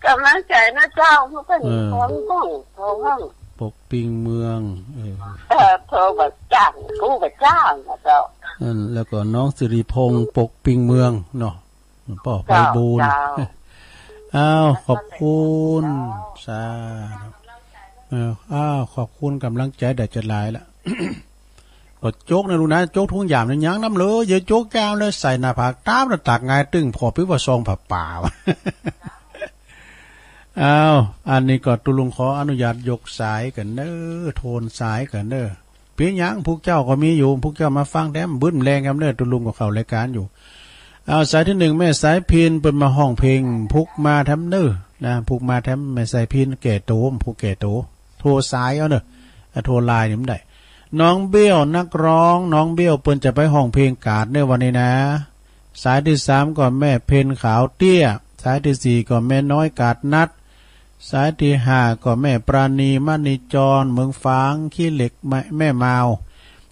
กำลังใจนะเจ้า เพื่อเป็น เออ ของห้อง ของห้อง ปกปิงเมือง เออ เออ โทรมาจ้าง กู้มาจ้างนะเจ้า อัน แล้วก็น้องสิริพงษ์ปกปิงเมืองเนาะ ป้อไพบูลย์ เจ้า อ้าว ขอบคุณ สาธุ เออ อ้าว ขอบคุณกำลังใจได้จะหลายละ ก็โจ๊กนะลูกนะ โจ๊กถุงยามนี่ยังนำเลย อย่าโจ๊กยามเลย ใส่หน้าผากตามหน้าตากหงายตึง พอปิ๊บว่าซองผ้าป่า อ้าว อันนี้ก็ตุลุงขออนุญาตยกสายกันเน้อ โทนสายกันเน้อ เปียงหยัง พวกเจ้าก็มีอยู่ พวกเจ้ามาฟังแถม บึ้นแรงกันเน้อ ตุลุงก็เข้ารายการอยู่ เอา สายที่หนึ่ง แม่สายพิณ เปิ้นมาฮ้องเพลง พุกมาแถมเน้อ นะ พุกมาแถม แม่สายพิณ แก่โต พุกแก่โต โทรสายเอาเน้อ อ่ะ โทรไลน์นี่มันได้ น้องเบี้ยวนักร้อง น้องเบี้ยวเปิ้นจะไปฮ้องเพลงกาดเน้อวันนี้นะ สายที่สามก็แม่เพ็ญขาวเตี้ย สายที่สี่ก็แม่น้อยกาดนัด สายที่ห้าก็แม่ปราณีมณีจร เมืองฝางขี้เหล็ก แม่ แม่มาว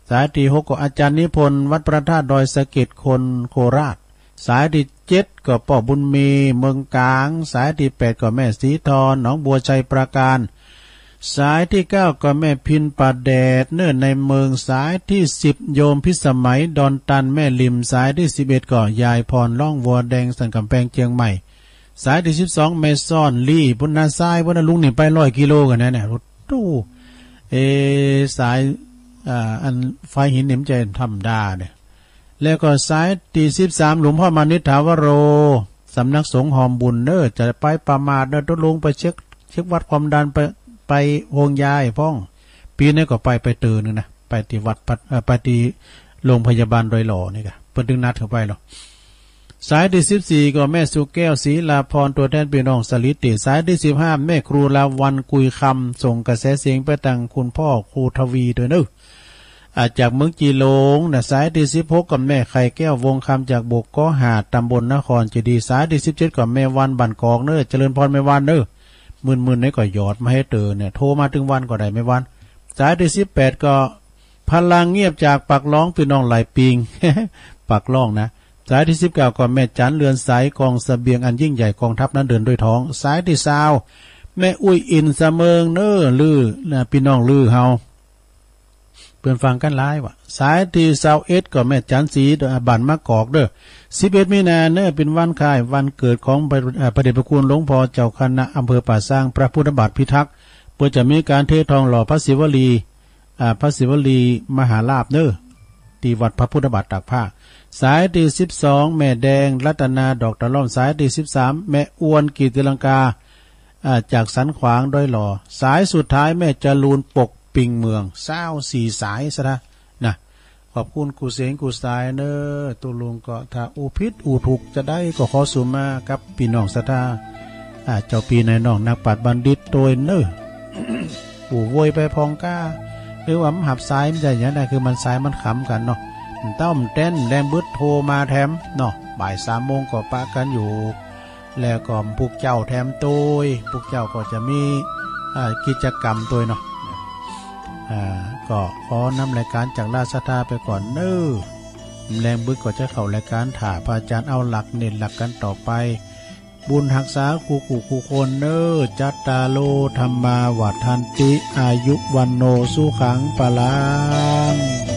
สายที่หกก็อาจารย์นิพนธ์ วัดพระธาตุดอยสะเก็ด คนโคราช สายที่เจ็ดก็ป้อบุญมี เมืองกลาง สายที่แปดก็แม่สีทอง หนองบัวไชยปราการ สายที่เก้าก็แม่พิณ ป่าแดด เน้อในเมือง สายที่สิบโยมพิสมัย ดอนตัน แม่ริม สายที่สิบเอ็ดก็ยายพร ร่องวัวแดง สันกำแพง เชียงใหม่ สายที่สิบสอง แม่ซ่อน ลี พุ้นนา สายพุ้นนา ลุงนี่ไปร้อยกิโลกันนะเนี่ย โอ้โห เอ สาย อ่า อันไฟหินนี่มันจะธรรมดาเนี่ย แล้วก็สายที่สิบสาม หลวงพ่อมานิษฐาวโร สำนักสงฆ์หอมบุญเน้อ จะไปประมาทเน้อ ตกลงไปเช็ค เช็ควัดความดัน ไป ไปโฮงยาไอ้พ่อง ปีนี้ก็ไป ไปเตอหนึ่งนะ ไปที่วัดพัด เอ่อ ไปที่โรงพยาบาลดอยหล่อนี่กะ เปิ้นตึงนัดเข้าไปหรอ สายที่สิบสี่ ก็แม่สุแก้ว ศรีลาภรณ์ ตัวแทนพี่น้องสลิดเต สายที่สิบห้า แม่ครูลาวัน กุยคำ ส่งกระแสเสียงไปทางคุณพ่อครูทวีด้วยเนอะ อ่า จากเมืองจีหลงนะ สายที่สิบหก ก็แม่ไข่แก้ว วงคำ จากบกเกาะห้า ตำบลนครเจดีย์ สายที่สิบเจ็ด ก็แม่วัน บ้านกอกเนอะ เจริญพรแม่วันเนอะ มื่นๆ นี่ก็หยอดมาให้เตอเนี่ย โทรมาถึงวันก็ได้แม่วัน สายที่สิบแปด ก็พลังเงียบจากปากหลอง พี่น้องหลายปิง ปากหลองนะ สายที่สิบเก้า ก็แม่จันเรือนใส กองเสบียงอันยิ่งใหญ่ กองทัพนั้นเดินด้วยท้อง สายที่ซาว แม่อุ้ยอินเสมิงเนอ ลือนะ พี่น้องลือเฮา เปิ้นฟังกันหลายวะ สายที่ซาวเอ็ด ก็แม่จันสี บ้านมะกอกเด้อ สิบเอ็ด มีนาเนอ เป็นวันคล้ายวันเกิดของพระ เอ่อ พระเดชพระคุณหลวงพ่อเจ้าคณะอำเภอป่าซาง พระพุทธบาทพิทักษ์ เปิ้นจะมีการเททองหล่อพระศิวลี อ่า พระศิวลีมหาลาภเนอ ที่วัดพระพุทธบาทตากผ้า สายที่สิบสอง แม่แดงรัตนาดอกตะล่อม สายที่สิบสาม แม่อวนกิติลังกา อ่า จากสันขวางดอยหล่อ สายสุดท้ายแม่จรูนปกปิงเมือง ซาวสี่สายซะนะ นะ ขอบคุณกู้เสงกู้สายเนอ ตุลุงก็ถ้าอู้ผิดอู้ถูกจะได้ก็ขอสุมากับพี่น้องศรัทธา อ่า เจ้าพี่นายน้องนักปราชญ์บัณฑิตโตยเนอ อู้โวยไปพองก้า หรือว่ามันหับสายมันจะอย่างนั้นนะ คือมันสายมันขำกันเนาะ เต้ามันเต้นแรงบึดโทรมาแถมเนาะ บ่ายสามโมงก็ปะกันอยู่ แล้วก็พวกเจ้าแถมโตย พวกเจ้าก็จะมี อ่า กิจกรรมโตยเนาะ อ่า ก็ขอนำรายการจากราชศรัทธาไปก่อนเนอ แรงบึดก็จะเข้ารายการ ถ้าพระอาจารย์เอาหลักเน้นหลักกันต่อไป บุญฮักษาคู่คู่คู่คนเนอ จัตตาโล ธัมมา วัฑฒันติ อายุ วัณโณ สุขัง พลัง